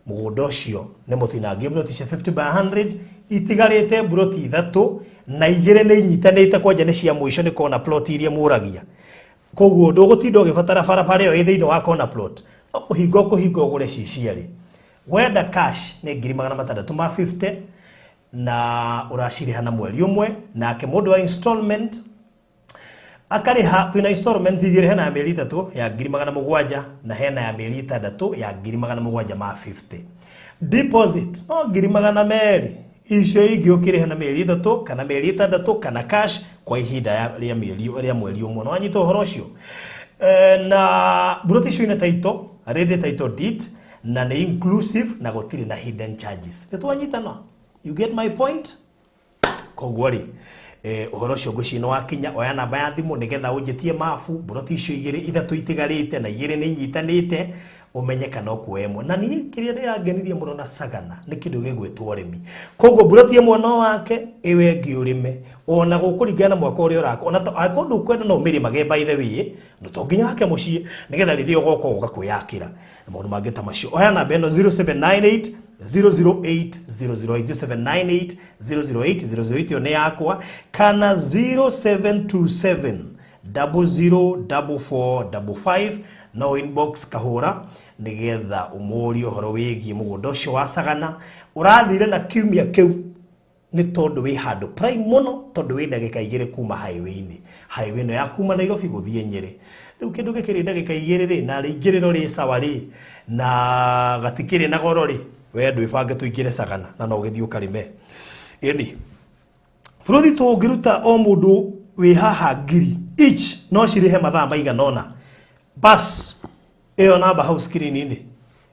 Mũgũnda ũcio nĩ mũtinangie mburoti cia 50 by 100, itigarĩte mburoti ithatũ na igĩrĩ nĩ inyitanĩte, kwanja nĩ cia mũico, nĩ kona plot iria mũragia. Koguo ndũgũtinda ũgĩbatara barabara ĩyo ĩ thĩinĩ wa corner plot, no kũhinga ũkũhinga ũgũre ci cierĩ. Wenda cash nĩ 650,000 na ũracirĩha na mweri ũmwe. Nake mũndũ wa installment akarĩha, twĩna installment igĩrĩ, hena ya mĩeri 3 ya 700,000 na hena ya mĩeri 6 ya 750,000. Deposit no 200,000, icio ingĩ ũkĩrĩha na mĩeri 3 kana mĩeri 6 kana cash kwa ihinda rĩa mĩeri rĩa mweri ũmwe. No wanyita ũhoro ũcio. Na mburoti icio ina title ready, title deed, na nĩ inclusive na gũtirĩ na hidden charges. Nĩ twanyitana? You get my point? Koguo rĩ, ũhoro ũcio ngwĩciria nĩ wakinya. Oya namba ya thimũ nĩgetha ũnjĩtie mabu mburoti icio igĩrĩ ithatũ itigarĩte na igĩrĩ nĩ inyitanĩte, ũmenye kana ũkuoya ĩmwe. Na niĩ kĩrĩa ndĩrangenirie mũno na Sagana nĩ kĩndũ gĩgwĩtwo ũrĩmi. Koguo mburoti ĩmwe no wake, ĩyo ĩngĩ ũrĩme ona gũkũringana na mwaka ũrĩa ũraka. Ona angĩkorwo ndũkwenda no ũmĩrĩmage, by the way, no to nginya wake mũciĩ, nĩgetha rĩrĩa ũgoka ũgakwĩyakĩra na maũndũ mangĩ ta macio. Oya namba ĩno, 0798 008 008, 0798 008 008, ĩyo nĩ yakwa, kana 0727 004455, no inbox kahũra nĩgetha ũmũrie ũhoro wĩgiĩ mũgũnda ũcio wa Sagana ũrathire na kiumia kĩu, nĩ tondũ wĩ handũ prime mũno, tondũ wĩ ndagĩka 2 kuma highway-inĩ, highway ĩno ya kuma Nairobi gũthiĩ Nyĩrĩ. Rĩu kĩndũ gĩkĩrĩ ndagĩka 2 rĩ, na rĩingĩrĩro rĩ sawa rĩ, na gatikĩrĩ na goro rĩ, we ndwĩbange tũingĩre Sagana na no ũgĩthiĩ ũkarĩme. Ĩni bũrũri tũngĩruta o mũndũ wĩ haha ngiri each, no cirĩhe mathaa maigana ũna. Bas, ĩyo namba hau screen-inĩ,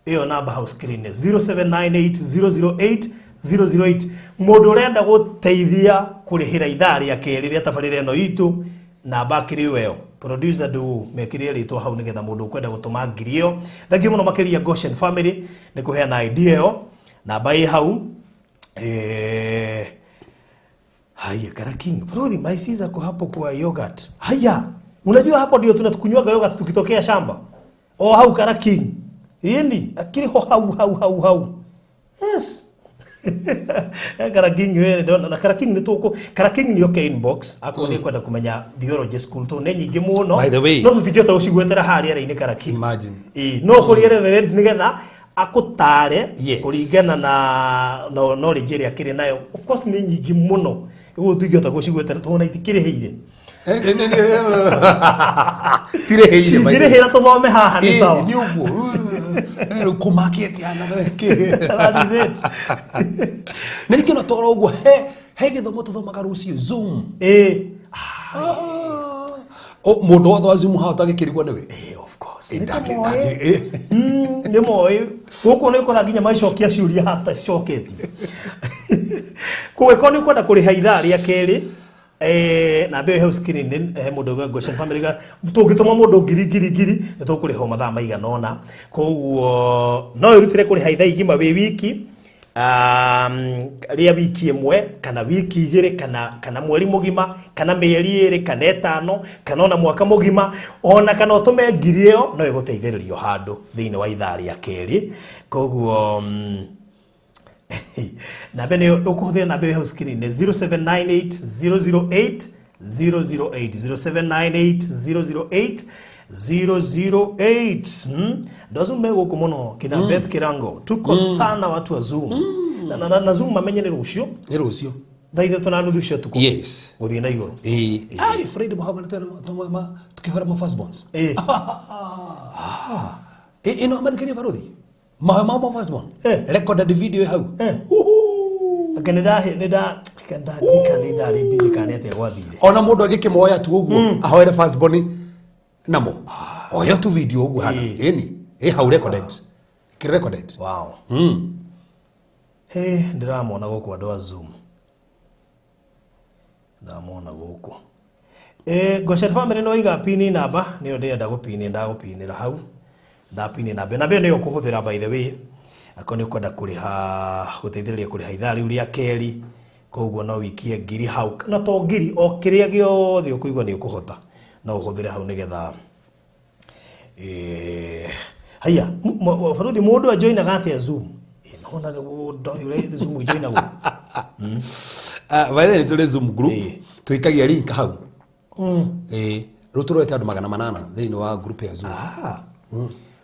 ĩyo namba hau screen-inĩ, 0798 008 008. Mũndũ ũrenda gũteithia kũrĩhĩra ithaa rĩa kerĩ rĩa tabarĩra ĩno itũ, namba akĩrĩ o ĩyo. Producer, ndũ mekĩrĩre rĩtwa hau nĩgetha mũndũ ũkwenda gũtũma ngiri ĩyo. Thank you mũno makĩria Goshen family nĩ kũheana idea ĩyo. Namba ĩ hau. Haya, Karaking. Brody, my sister ko hapo kwa yogurt. Haya. Unajua hapo ndio tunakunywaga yogurt tukitokea shamba. O hau Karaking. Yeni, akiri ho hau hau hau hau. Yes. Karaking we ndona na Karaking ni tuko Karaking ni okay inbox akorwo ni kwenda kumenya theology school tu nĩ nyingĩ mũno. By the way. No tũtingĩhota gũcigwetera harĩa rĩ-inĩ Karaking. Imagine. Ĩĩ, no kũrĩ reverend nĩgetha akũtare Yes. kũringana na knowledge ĩrĩa akĩrĩ nayo. Of course nĩ nyingĩ mũno, ũguo tũtingĩhota gũcigwetera tondũ ona itikĩrĩhĩire. Tirĩhĩire. Cingĩrĩhĩra tũthome haha nĩ sawa. Nĩ ũguo kũmakĩte. That is it. Na rĩngĩ no toro ũguo he gĩthomo tũthomaga rũciũ Zoom. Mũndũ wothe wa Zoom hau tagĩkĩrigwo nĩwe. Of course. Nĩ tũmoĩ. Nĩ moĩ gũkũ nĩ ũkora nginya magicokia ciũria hatacicoketie. Kũgĩkorwo nĩ ũkwenda kũrĩha ithaa rĩa kerĩ, namba ĩyo hau screen he mũndũ ũgwe Goshen family ga tũngĩtũma mũndũ ngiri ngiri ngiri nĩ tũkũrĩhwo mathaa maigana ũna. Koguo no ĩrutĩre kũrĩha ithaa igima wĩ wiki, rĩa wiki ĩmwe kana wiki 2 kana mweri mũgima kana mĩeri 2 kana 5 kana ona mwaka mũgima, ona kana ũtũme ngiri ĩyo no ĩgũteithĩrĩrio handũ thĩinĩ wa ithaa rĩa kerĩ. Koguo namba ĩno ũkũhũthĩra, namba ĩyo hau screen nĩ 0798 008 008, 0798 008 008. Ndo Zoom me gũkũ mũno kina Beth Kirango, tuko sana watu wa Zoom na Zoom mamenye nĩ rũciũ Nĩ rũciũ. thaa 3:30 cia ũtukũ gũthiĩ na igũrũ. Ĩĩ. Ai, Friday Muhammad tukĩhora ma firstborns. Ĩno mathikĩria barothi mahoya mao ma firstborn. Recorded video ĩ hau. Anga nĩ nda ndika nĩ ndarĩ busy kana nĩ atĩa gwathire. Ona mũndũ angĩkĩmoya tu ũguo ahoere firstborn namo oya tu video ũguo hana. Ĩni ĩ hau recorded, ĩkĩrĩ recorded. Hey, ndĩramona gũkũ andũ a Zoom, ndamona gũkũ. Goshet family no iga pini namba nĩyo ndĩrenda gũpini, ndagũpinĩra hau, ndapini namba, namba ĩyo nĩyo ũkũhũthĩra by the way akorwo nĩ ũkwenda kũrĩha, gũteithĩrĩria kũrĩha ithaa rĩu rĩa kerĩ. Koguo no wikie ngiri hau, na to ngiri, o kĩrĩa gĩothe ũkũigua nĩ ũkũhota no ũhũthĩre hau nĩgetha haya baruthi mũndũ ajoinaga atĩa Zoom? Nona ndoĩ ũrĩa Zoom ijoinagwo. By the way, tũrĩ Zoom group, tũikagia link hau. Rĩu tũrorete andũ 800 thĩinĩ wa group ya Zoom. Ah.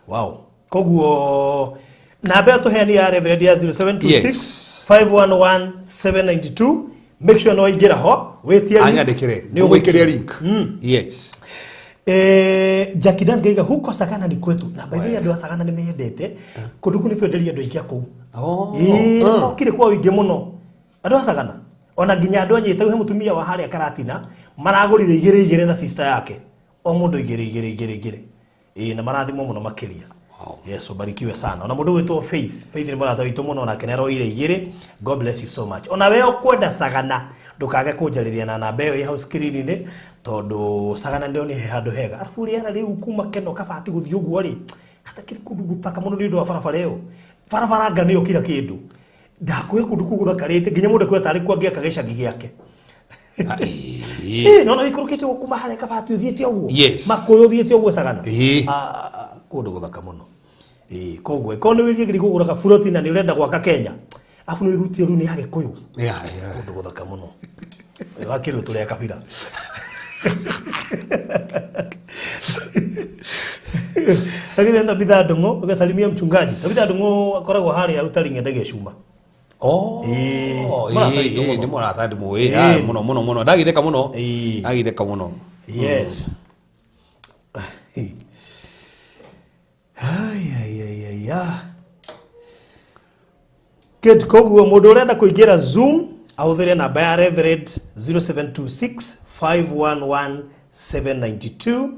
Wow. Koguo namba ĩyo tũheani ya Reverend ya 0726 511 792, make sure no waingĩra ho wĩtie link. Anyandĩkĩre Nĩ ũgũikia. Ũgũikĩria link, yes. Jackie Dan Gaiga, huko Sagana ni kwetu, na by the way andũ a Sagana nĩ mendete kũndũ kũu, nĩ twenderia andũ aingĩ a kũu. Oh. Ĩĩ, nĩ mokire kwa ũingĩ mũno andũ a Sagana, ona nginya andũ a Nyĩta. He mũtumia wa harĩa Karatina maragũrire igĩrĩ igĩrĩ na sister yake, o mũndũ igĩrĩ igĩrĩ igĩrĩ igĩrĩ. Ĩĩ, na marathimwo mũno makĩria. Wow. Yes, ubarikiwe sana. Ona mũndũ wĩtwo Faith, Faith nĩ mũrata witũ mũno, nake nĩ aroire igĩrĩ. God bless you so much. Ona we ũkwenda Sagana, ndũkage kũnjarĩria na namba ĩyo ĩ hau screen-inĩ, tondũ Sagana ndĩronire he handũ hega. Arabu rĩera rĩu kuma Keno Kabati gũthiĩ ũguo rĩ, hatakĩrĩ kũndũ gũthaka mũno nĩ ũndũ wa barabara ĩyo. Barabara nga nĩyo kila kĩndũ. Ndakwĩra kũndũ kũu gũthakarĩte nginya mũndũ akwĩra tarĩ kuo angĩaka gĩcagi gĩake. Ah, ĩĩ. Nona wĩikũrũkĩte ũguo kuma harĩa Kabati ũthiĩte ũguo. Yes. Makũyũ ũthiĩte ũguo Sagana. Ĩĩ. Ah, kũndũ gũthaka mũno. Ĩĩ, koguo ĩkorwo nĩ wĩrigĩrĩria kũgũra kaburoti na nĩ ũrenda gwaka Kenya, abu nĩ wĩrutie rĩu nĩ Agĩkũyũ. Yeah. Kũndũ gũthaka mũno. Wakĩrĩ tũrĩ a kabira. Lakini Tabitha Ndung'u ugasalimia mchungaji. Tabitha Ndung'u akoragwo harĩa utari ng'endagia cuma. Oh, Ĩĩ, mũrata witũ mũno. nĩ mũrata ndĩmũĩ. Mũno mũno mũno, ndagitheka mũno. Ndagitheka mũno. Yes. Ai, ai, ai, ai, ah. Good. Koguo mũndũ ũrenda kũingĩra Zoom ahũthĩre namba ya Reverend 0726 511 792,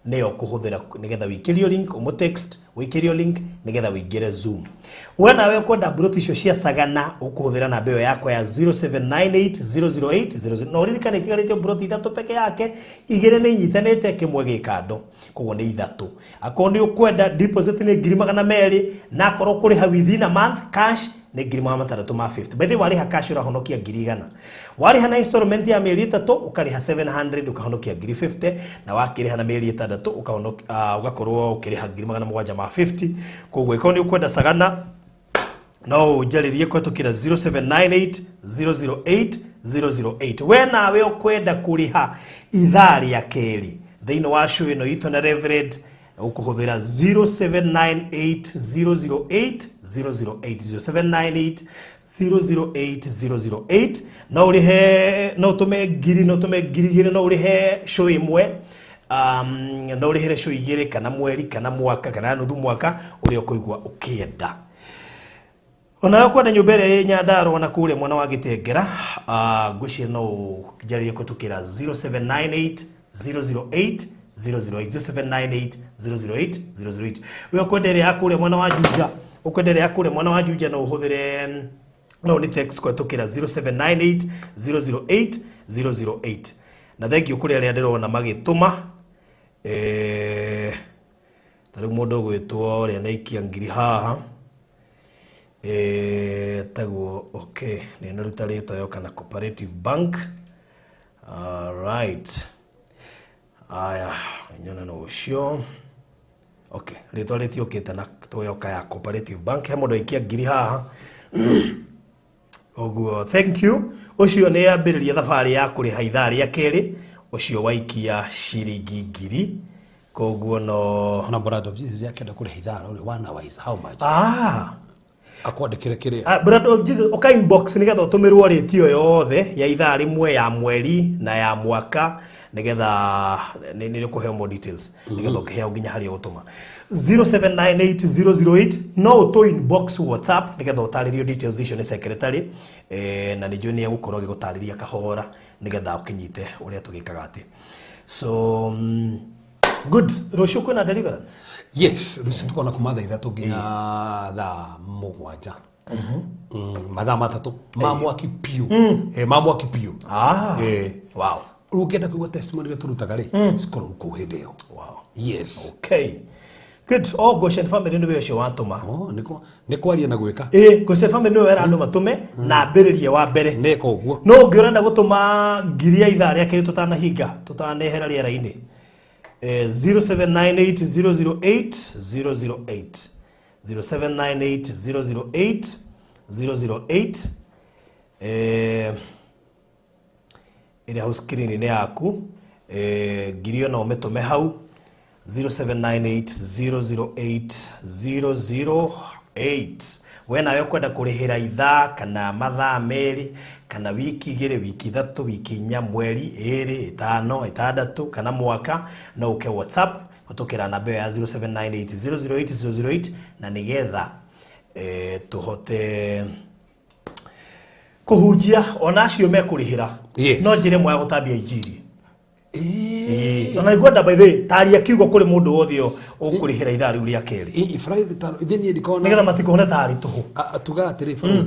nĩyo kũhũthĩra nĩgetha wĩikĩrio link, ũmũ text wĩikĩrio link nĩgetha wĩingĩre Zoom. We nawe ũkwenda mburoti icio cia Sagana, ũkũhũthĩra namba ĩyo yakwa ya 0798 008 00. Na ũririkane itigarĩte mburoti ithatũ peke yake, igĩrĩ nĩ inyitanĩte, kĩmwe gĩ kando, koguo nĩ ithatũ. Akorwo nĩ ũkwenda, deposit nĩ 200,000, na akorwo kũrĩha within a month cash nĩ 650,000. By the way, warĩha cash ũrahonokia 100,000. Warĩha na installment ya mĩeri 3 ũkarĩha 700, ũkahonokia 50,000, na wakĩrĩha na mĩeri 6 ũkahonokia, ũgakorwo ũkĩrĩha 750,000. Koguo ĩkorwo nĩ ũkwenda Sagana, no ũnjarĩrie kũhetũkĩra 0798 008 008. We nawe ũkwenda kũrĩha ithaa rĩa kerĩ thĩinĩ wa show ĩno itũ na Reverend, ũkũhũthĩra 0798 008 008, 0798 008 008. No ũrĩhe, no ũtũme ngiri, no ũtũme 2,000, no ũrĩhe show ĩmwe, no ũrĩhĩre show igĩrĩ, kana mweri, kana mwaka, kana nuthu mwaka, ũrĩa ũkũigua ũkĩenda. Onawe kwenda nyũmba ĩrĩa ĩ Nyandarũa na kũrĩa mwena wa Gĩtengera, ngwĩciria no njarĩrie kũhetũkĩra 0798 008 008, 0798 008 008. We ũkwenda ĩrĩa ya kũrĩa mwena wa Juja, ũkwenda ĩrĩa ya kũrĩa mwena wa Juja, no ũhũthĩre, no nĩ text kũhetũkĩra 0798 008 008. Na thank you kũrĩ arĩa ndĩrona magĩtũma. Ta rĩu mũndũ ũgwĩtwo ũrĩa nĩaikia ngiri haha, tagwo, okay, nĩ naruta rĩtwa, yoka na Cooperative Bank. Alright, aya nyone no ũcio, okay, rĩtwa rĩtiũkĩte na toyoka ya Cooperative Bank. He mũndũ aikia ngiri haha ũguo, thank you. Ũcio nĩ ambĩrĩria thabarĩ ya kũrĩha ithaa rĩa kerĩ, ũcio waikia ciringi ngiri, koguo no Ona Brand of Jesus akĩenda kũrĩha ithaa rĩ, one hour is how much? Ah. Akwandĩkĩre kĩrĩa. Ah, Brand of Jesus, ũka inbox nĩgetha ũtũmĩrwo rĩti ĩyo yothe ya ithaa rĩmwe, ya mweri na ya mwaka, nĩgetha nĩ ũkũheo more details, nĩgetha ũkĩheo nginya harĩa ũgũtũma. 0798008, no ũtũ inbox WhatsApp nĩgetha ũtarĩrio details icio nĩ secretary, na nĩ njũĩ nĩ egũkorwo agĩgũtarĩria kahora nĩgetha ũkĩnyite ũrĩa tũgĩkaga atĩ. So good, rũciũ kwĩna deliverance. Yes, rũciũ tukona kuma thaa 3 nginya thaa 7. Mathaa 3 ma mwaki piũ. Ma mwaki piũ. Wow. Rĩu ũngĩenda kũigua testimony iria tũrutaga rĩ, cikorwo kũu hĩndĩ ĩyo. Wow. Yes. Okay. Good. Oh, Goshen family nĩwe ũcio watũma. Oh, nĩ kwaria na gwĩka. Goshen family nĩwe wera andũ matũme na ambĩrĩrie wa mbere. Nĩka ũguo. No ũngĩ ũrenda gũtũma ngiri ya ithaa rĩa kerĩ tũtanahinga, tũtanehera rĩera-inĩ. 0798 008 008. 0798 008 008. Ĩrĩa hau screen-inĩ yaku, ngiri ona ũmĩtũme hau 0798 008 008. We nawe ũkwenda kũrĩhĩra ithaa kana mathaa 2 kana wiki 2, wiki 3, wiki 4, mweri 2, 5, 6 kana mwaka, no ũke WhatsApp gũtũkĩra namba ĩyo ya 0798 008 008 na nĩgetha tũhote kũhunjia ona acio mekũrĩhĩra. Yes. No njĩra ĩmwe ya gũtambia injiri. Ona nĩngwenda by the way taria kiugo kũrĩ mũndũ wothe ũkũrĩhĩra ithaa rĩu rĩa kerĩ. Friday tano ithe niĩ ndikona nĩgetha matikone tarĩ tũhũ. Tugaga atĩrĩ bũrũri.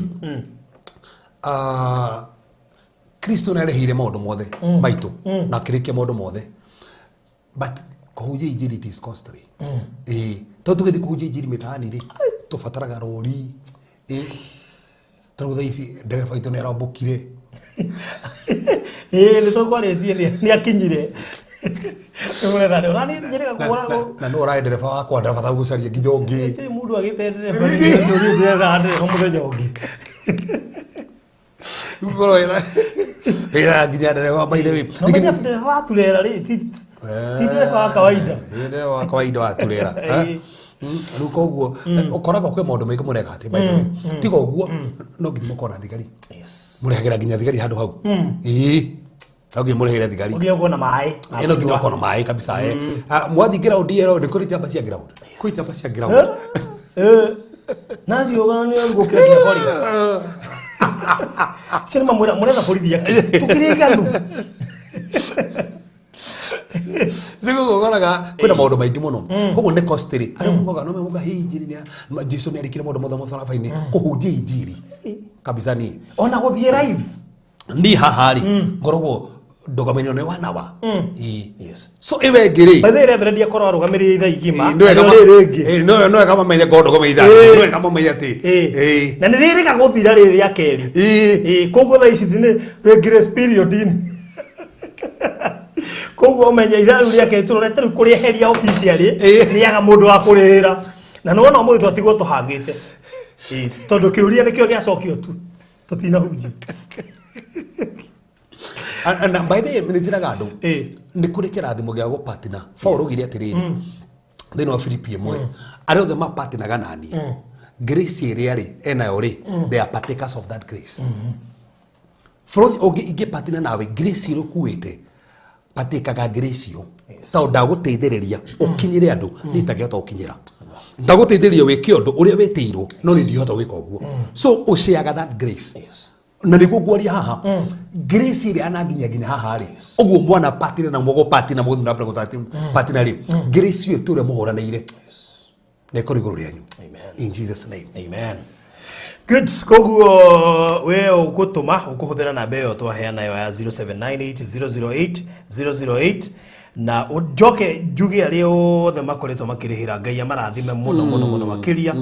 Kristo nĩarĩhĩire maũndũ mothe maitũ na akĩrĩkia maũndũ mothe, but kũhunjia injiri it is costly. Tondũ tũgĩthiĩ kũhunjia injiri mĩtaani rĩ, tũbataraga rũri. Tondũ thaa ici ndereba witũ nĩarambũkire. Nĩ tũkwarĩtie nĩ akinyire. Nĩ ũrani njĩrĩga kũgũra Na nĩ ũraĩ ndereba wakwa ndabatara gũcaria nginya ũngĩ. Ĩ, mũndũ agĩte ndereba nĩ ndĩretha ndereba mũthenya ũngĩ. Ngorwo wĩra nginya ndereba, by the way. No menya ndereba wa turera rĩ, ti ndereba wa kawaida. Ndereba wa kawaida wa turera. Rĩu koguo ũkoraga kwĩ maũndũ maingĩ mũreka atĩ, by the way, tiga ũguo no nginya mũkorwo na thigari. Yes. Mũrehagĩra nginya thigari handũ hau. Ĩĩ, no nginya mũrehagĩre thigari. No nginya ũkorwo na maĩ. No nginya ũkorwo na maĩ kabisa. Mwathiĩ ground ĩyo nĩ kũrĩ njamba cia ground. Kũrĩ njamba cia ground. Nacio nĩ gũkĩra nginya borithi. Cio nĩ mamwĩra mũretha borithi akĩ. Tũkĩrĩ iganu. Sikuko ũkoraga kwĩna maũndũ maingĩ mũno. Koguo nĩ costly. Arĩa mugaga no memuga hĩ injiri nĩ Jesu nĩ arĩkire maũndũ mothe mũtharaba-inĩ kũhunjia injiri. Kabisa ni. Ona gũthiĩ live. Ni haha rĩ, ngoragwo ndũgamĩrĩirwo nĩ wanawa. Yes. So ĩwe ĩngĩ rĩ. By the way, Reverend akorwo arũgamĩrĩire ithaa igima. Nĩ wega Na rĩrĩ rĩngĩ. No wega mamenye ngorwo ndũgamĩrĩire ithaa. Nĩ wega mamenye atĩ. Na nĩ rĩrĩga gũthira rĩrĩ rĩa kerĩ. Koguo thaa ici nĩ grace period-inĩ. Koguo ũmenye ithaa rĩu rĩa kerĩ tũrorete rĩu kũrĩeheria officially nĩ aga mũndũ wa kũrĩhĩra. Na nĩwona ũmũthĩ twatigwo tũhangĩte. Tondũ kĩũria nĩkĩo gĩacokio tu. Tũtinahunjia. Na by the way, nĩ njĩraga andũ nĩ kũrĩ kĩrathimo gĩa gũpatina. Paul augire atĩrĩrĩ thĩinĩ wa Filipi 1, arĩa othe mapatinaga naniĩ grace ĩrĩa rĩ enayo rĩ, they are partakers of that grace. Bũrũri ũngĩ ingĩpatina nawe grace ĩrĩa ũkuĩte, patĩkaga grace ĩyo, tondũ ndagũteithĩrĩria ũkinyĩre andũ niĩ itangĩhota gũkinyĩra. Ndagũteithĩrĩria wĩke ũndũ ũrĩa wĩtĩirwo, no niĩ ndingĩhota gwĩka ũguo. So ũceaga that grace. Na nĩguo ngwaria haha grace ĩrĩa ananginyia nginya haha rĩ, ũguo mwana patina na mũgo patina mũgũthiĩ na mbere gũpatina rĩ, grace ĩyo tũrĩa mũhũranĩire na ĩkorwo igũrũ rĩanyu. Amen. In Jesus name. Amen. Good. Koguo we ũgũtũma ũkũhũthĩra namba ĩyo twaheana ĩyo ya 0798 008 008 na njoke njuge arĩa othe makoretwo makĩrĩhĩra Ngai amarathime mũno mũno mũno makĩria,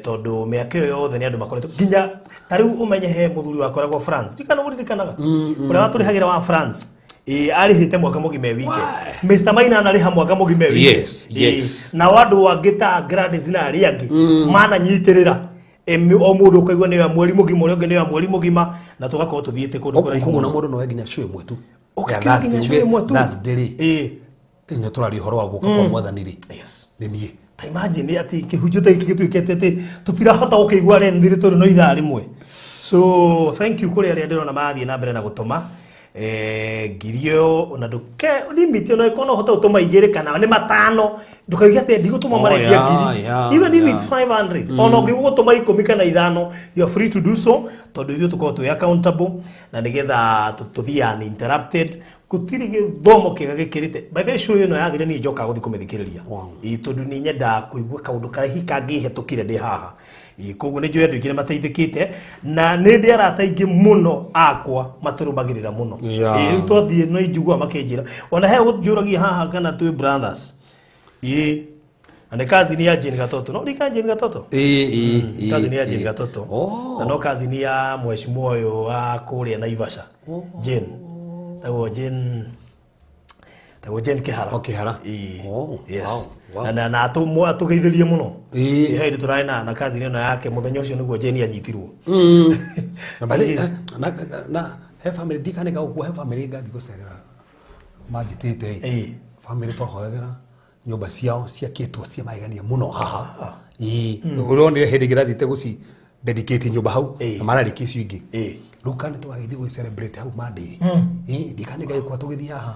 tondũ mĩaka ĩyo yothe nĩ andũ makoretwo nginya ta rĩu ũmenye he mũthuri wakoragwo France, ndikana mũririkanaga ũrĩa watũrĩhagĩra wa France, arĩhĩte mwaka mũgima e wike. Mr Maina anarĩha mwaka mũgima e wike. Yes, yes. Nao andũ angĩ ta Gladys na arĩa angĩ mananyitĩrĩra, o mũndũ ũkaigua nĩ ya mweri mũgima, ũrĩa ũngĩ nĩ ya mweri mũgima, na tũgakorwo tũthiĩte kũndũ kũraihu Koguo na mũno. mũndũ no nginya show ĩmwe tu. Ũgakĩra nginya show ĩmwe tu. Thursday rĩ. Nĩ tũraria ũhoro wa gũka kwa mwathani rĩ. Yes. Nĩ niĩ. Ta imagine atĩ kĩhunjio ta gĩkĩ gĩtuĩkĩte atĩ tũtirahota gũkĩigua rĩnthiri tondũ no ithaa rĩmwe. So thank you kũrĩ arĩa ndĩrona marathiĩ na mbere na gũtũma ngiri ĩyo, ona ndũke limit ona ĩkorwo no ũhote gũtũma 2 kana nĩ 5, ndũkauge atĩ ndigũtũma Oh, marendia ngiri. Even if it's 500, ona ũngĩgũtũma 10 kana 5, you are free to do so, tondũ ithuĩ tũkoragwo twĩ accountable na nĩgetha tũthiĩ uninterrupted. Gũtirĩ gĩthomo kĩega gĩkĩrĩte. By the way, show ĩno yathire niĩ njokaga gũthiĩ kũmĩthikĩrĩria. Wow. Ĩĩ, tondũ nĩ nyendaga kũigua kaũndũ karĩa hihi kangĩhetũkire ndĩ haha. Koguo nĩ njũĩ andũ aingĩ nĩ mateithĩkĩte na nĩ ndĩ arata aingĩ mũno akwa matũrũmagĩrĩra mũno. Rĩu twathiĩ no injiguaga makĩnjĩra ona he ũnjũragia haha kana twĩ brothers. Ĩĩ na nĩ cousin ya Jane Gatoto, no ndika Jane Gatoto. Ĩĩ. Cousin ya Jane Gatoto. Oh. Na no cousin ya mheshimiwa ũyũ wa kũrĩa Naivasha. Jane. Tagwo Jane, tagwo Jane Kihara. Oh, Kihara. Ĩĩ. Oh, yes. wow. Na atũgeithĩrie mũno. Ĩĩ. Ĩĩ, hĩndĩ tũrarĩ na cousin ĩno yake mũthenya ũcio nĩguo Jane anyitirwo. Na by the- na na- na he family ndikane gũkua, he family ngathi gũcerera manjĩtĩte. Ĩĩ. Family twahoyagĩra nyũmba ciao ciakĩtwo cia magegania mũno haha. Ĩĩ, ũronire hĩndĩ ĩngĩ ndathiĩte gũci dedicate nyũmba hau Ĩĩ. na mararĩkia icio ingĩ. Ĩĩ. Rĩu kana tũgagĩthiĩ gũ celebrate hau Monday. Ĩĩ, ndikane gagĩkua tũgĩthiĩ haha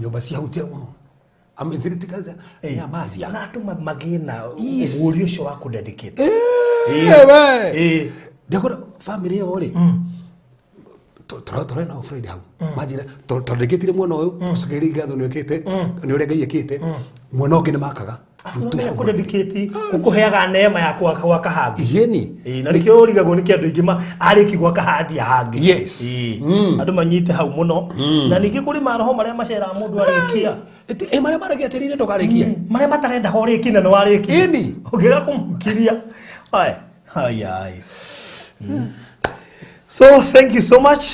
nyũmba cia hau njega mũno. Ameziritika ya mazia. Na andũ magĩe na Yes. ũguũrio ũcio wa kũdedicate. Ĩĩ, we. Ĩĩ. Ndakora family ĩyo rĩ, tũrarĩ nao Friday hau manjĩra tondekĩtire mwena ũyũ tũcokerie ngatho nĩ ũkĩte nĩ ũrĩa Ngai ekĩte, mwena ũngĩ nĩ makaga. Nĩ kũdedicate gũkũheaga neema ya gwaka hangĩ. Yeni. Ĩĩ, na nĩkĩo ũrigagwo nĩkĩ andũ aingĩ arĩki gwaka handia hangĩ. Yes. Ĩĩ. Andũ manyite hau mũno. Na ningĩ kũrĩ maroho marĩa maceraga mũndũ arĩkia. Ĩ, marĩa maragĩetereire ndũkarĩkie. Marĩa matarenda ho ũrĩkie na nĩ warĩkia. Ĩni. Ũngĩaga kũmũkiria. Ai, ai, ai. So thank you so much.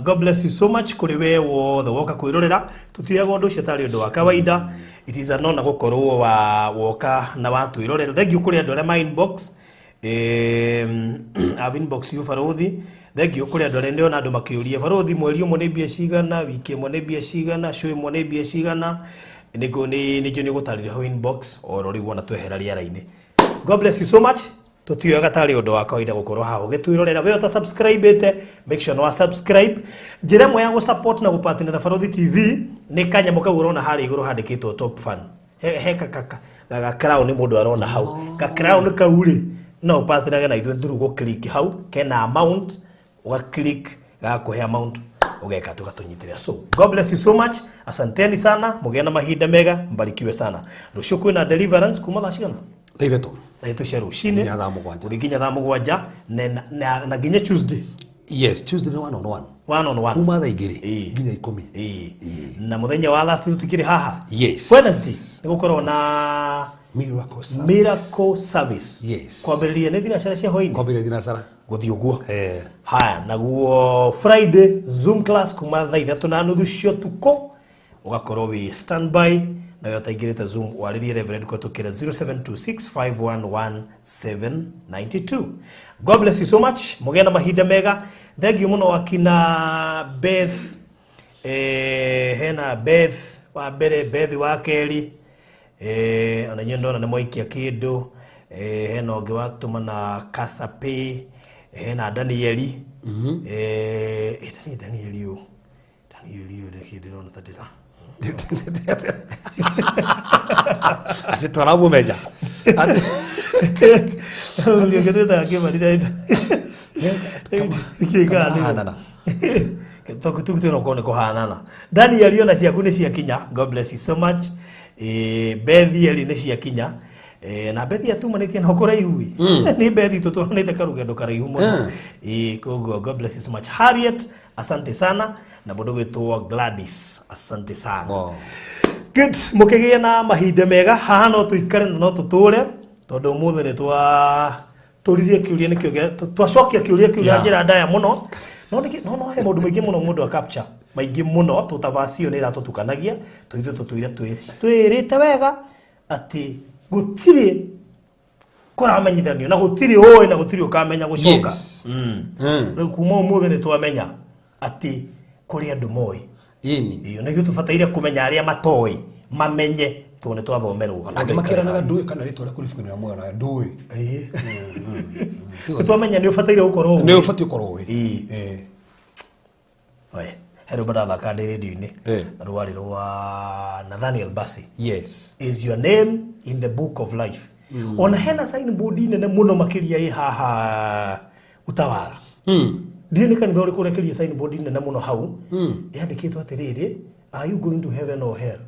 God bless you so much kuri we wothe woka kwirorera. Tutioyaga undu ucio tari undu wa kawaida. It is an honor gukorwo wa woka na watwirorera. Thank you kuri andu aria ma inbox. I've inbox you baruthi. Thank you kuri andu aria ndĩrona andũ makĩũria baruthi mweri ũmwe nĩ mbia cigana, wiki ĩmwe nĩ mbia cigana, show ĩmwe nĩ mbia cigana. Nĩguo nĩ nĩ gũtarĩria hau inbox oro rĩu wona twehera rĩera-inĩ. God bless you so much. Tutioyaga tarĩ ũndũ wa kawaida gũkorwo haha ũgĩtwĩrorera. We ũta subscribe make sure nĩ wa subscribe. Njĩra ĩmwe ya gũ-support na gũpartner na Baruthi TV nĩ kanyamũ kau ũrona harĩa igũrũ handĩkĩtwo top fan. He ka crown mũndũ arona hau. Ka crown kau rĩ no ũpartnerage na ithuĩ through gũ click hau kena amount, ũga click gagakũhe amount ũgeka tũgatũnyitĩrĩra. So God bless you so much. Asanteni sana, mũgĩe na mahinda mega, mbarikiwe sana. Rũciũ kwĩna deliverance kuma thaa cigana? Thaa ithatũ. Thaa ithatũ cia rũcinĩ. Nginya thaa mũgwanja. Gũthiĩ nginya thaa mũgwanja na nginya Tuesday. Yes, Tuesday nĩ one on one. One on one. Kuma thaa igĩrĩ Ĩĩ. nginya 10. Ĩĩ. Na mũthenya wa Thursday tũtikĩrĩ haha. Yes. Wednesday nĩ gũkorwo na Miracle service. Miracle service. Yes. Kwambĩrĩria nĩ thinacara cia hwaĩ-inĩ. Kwambĩrĩria thinacara. Gũthiĩ ũguo. Haya, naguo Friday Zoom class kuma thaa ithatũ na nuthu cia ũtukũ ũgakorwo wĩ standby na we ũtaingĩrĩte Zoom warĩrie Reverend kũhetũkĩra 0726511792. God bless you so much. Mũgĩe na mahinda mega. Thank you mũno akina Beth. Hena Beth wa mbere, Beth wa kerĩ. Ona inyuĩ ndona nĩ mwaikia kĩndũ. Hena ũngĩ watũma na Casa Pay. Hena Danieli. Danieli ũyũ. Danieli ũyũ reke ndĩrona ta ndĩra. Atĩ tũramũmenya. Ũrĩa ũngĩtwĩtaga Kĩmani Kamahanana. Tũkwĩra okorwo nĩ kũhanana. Danieli ona ciaku nĩ ciakinya. God bless you so much. Bethieli nĩ ciakinya. Na Bethi atumanĩtie na kũraihu. Nĩ Bethi tũtwaranĩte karũgendo karaihu mũno. Koguo God bless you so much. Harriet, asante sana. Na mũndũ gwĩtwo Gladys, asante sana. Wow. Good, mũkĩgĩe na mahinda mega. Haha no tũikare na no tũtũre tondũ ũmũthĩ nĩ tũririe kĩũria nĩkĩo twacokia kĩũria kĩu na njĩra ndaya mũno. No nĩkĩ, no he maũndũ maingĩ mũno mũndũ a capture maingĩ mũno tũtavacio nĩ ĩratũtukanagia tũithuĩ tũtũire twĩrĩte wega atĩ gũtirĩ kũramenyithanio na gũtirĩ ũĩ na gũtirĩ ũkamenya gũcoka. Yes. Rĩu kuma ũmũthĩ nĩ twamenya atĩ kũrĩ andũ moĩ. Ĩni. Ĩyo nĩguo tũbataire kũmenya arĩa matoĩ mamenye tondũ nĩ twathomerwo. Angĩ makĩranaga ndũĩ kana rĩtwa rĩaku rĩbuku-inĩ rĩa muoyo na ndũĩ. Ĩĩ. Nĩ twamenya nĩ ũbataire gũkorwo ũĩ. Nĩ ũbatiĩ gũkorwo ũĩ. Ĩĩ. Ĩĩ. Oe, he rwĩmbo ndathaka ndĩ rĩndiũ-inĩ. Ĩĩ. Rwarĩ rwa Nathaniel Bassey. Yes. Is your name in the book of life? Ona hena signboard nene mũno makĩria ĩ haha Utawala. Ndiũĩ nĩ kanitha ũrĩkũ ũrekerie signboard nene mũno hau. Yandĩkĩtwo atĩrĩrĩ, are you going to heaven or hell?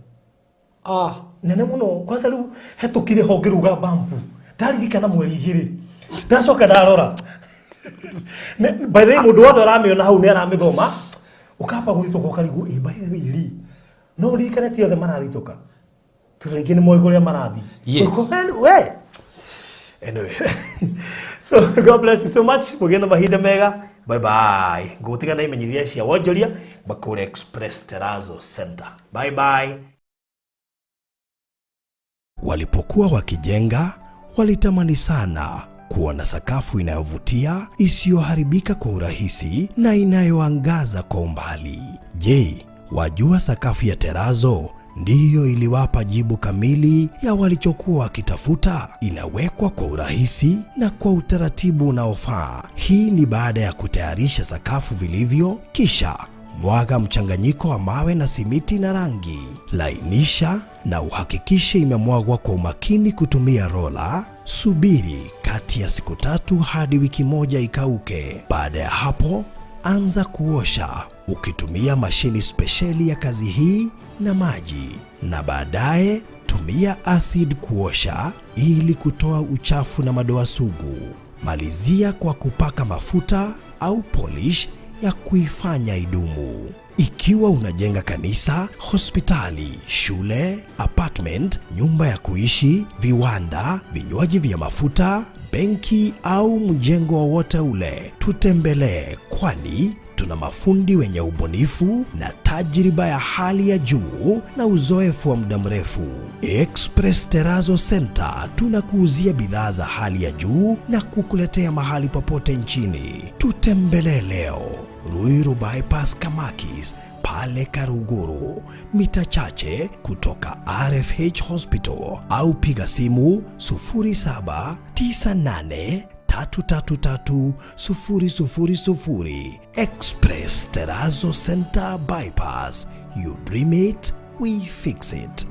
Nene mũno. Kwanza rĩu hetũkire ho ngĩruga bambu. Ndaririkana mweri 2 ndacoka ndarora. By the way, mũndũ wothe ũramĩona hau nĩ aramĩthoma, ũkamba gũthitũka ũkarigwo, ĩ by the way rĩ, no ũririkane ti othe marathitũka, tondũ aingĩ nĩ moĩ kũrĩa marathiĩ. Yes. We. Anyway, so God bless you so much. Mũgĩe na mahinda mega. Bye bye. Ngũgũtiga na imenyithia cia wonjoria Bakure Express Terrazzo Center. Bye bye. Walipokuwa wakijenga, walitamani sana kuwa na sakafu inayovutia, isiyoharibika kwa urahisi na inayoangaza kwa umbali. Je, wajua sakafu ya Terrazzo ndiyo iliwapa jibu kamili ya walichokuwa wakitafuta? Inawekwa kwa urahisi na kwa utaratibu unaofaa. Hii ni baada ya kutayarisha sakafu vilivyo, kisha mwaga mchanganyiko wa mawe na simiti na rangi. Lainisha na uhakikishe imemwagwa kwa umakini kutumia rola. Subiri kati ya siku 3 hadi wiki 1 ikauke. Baada ya hapo, anza kuosha ukitumia mashini spesheli ya kazi hii na maji, na baadaye tumia acid kuosha ili kutoa uchafu na madoa sugu. Malizia kwa kupaka mafuta au polish ya kuifanya idumu. Ikiwa unajenga kanisa, hospitali, shule, apartment, nyumba ya kuishi, viwanda, vinywaji vya mafuta, benki au mjengo wowote ule, tutembelee, kwani tuna mafundi wenye ubunifu na tajriba ya hali ya juu na uzoefu wa muda mrefu. Express Terrazzo Center tunakuuzia bidhaa za hali ya juu na kukuletea mahali popote nchini. Tutembelee leo Ruiru Bypass Kamakis pale Karuguru, mita chache kutoka RFH Hospital, au piga simu 0798 333 000. Express Terrazzo Center Bypass. You dream it, we fix it.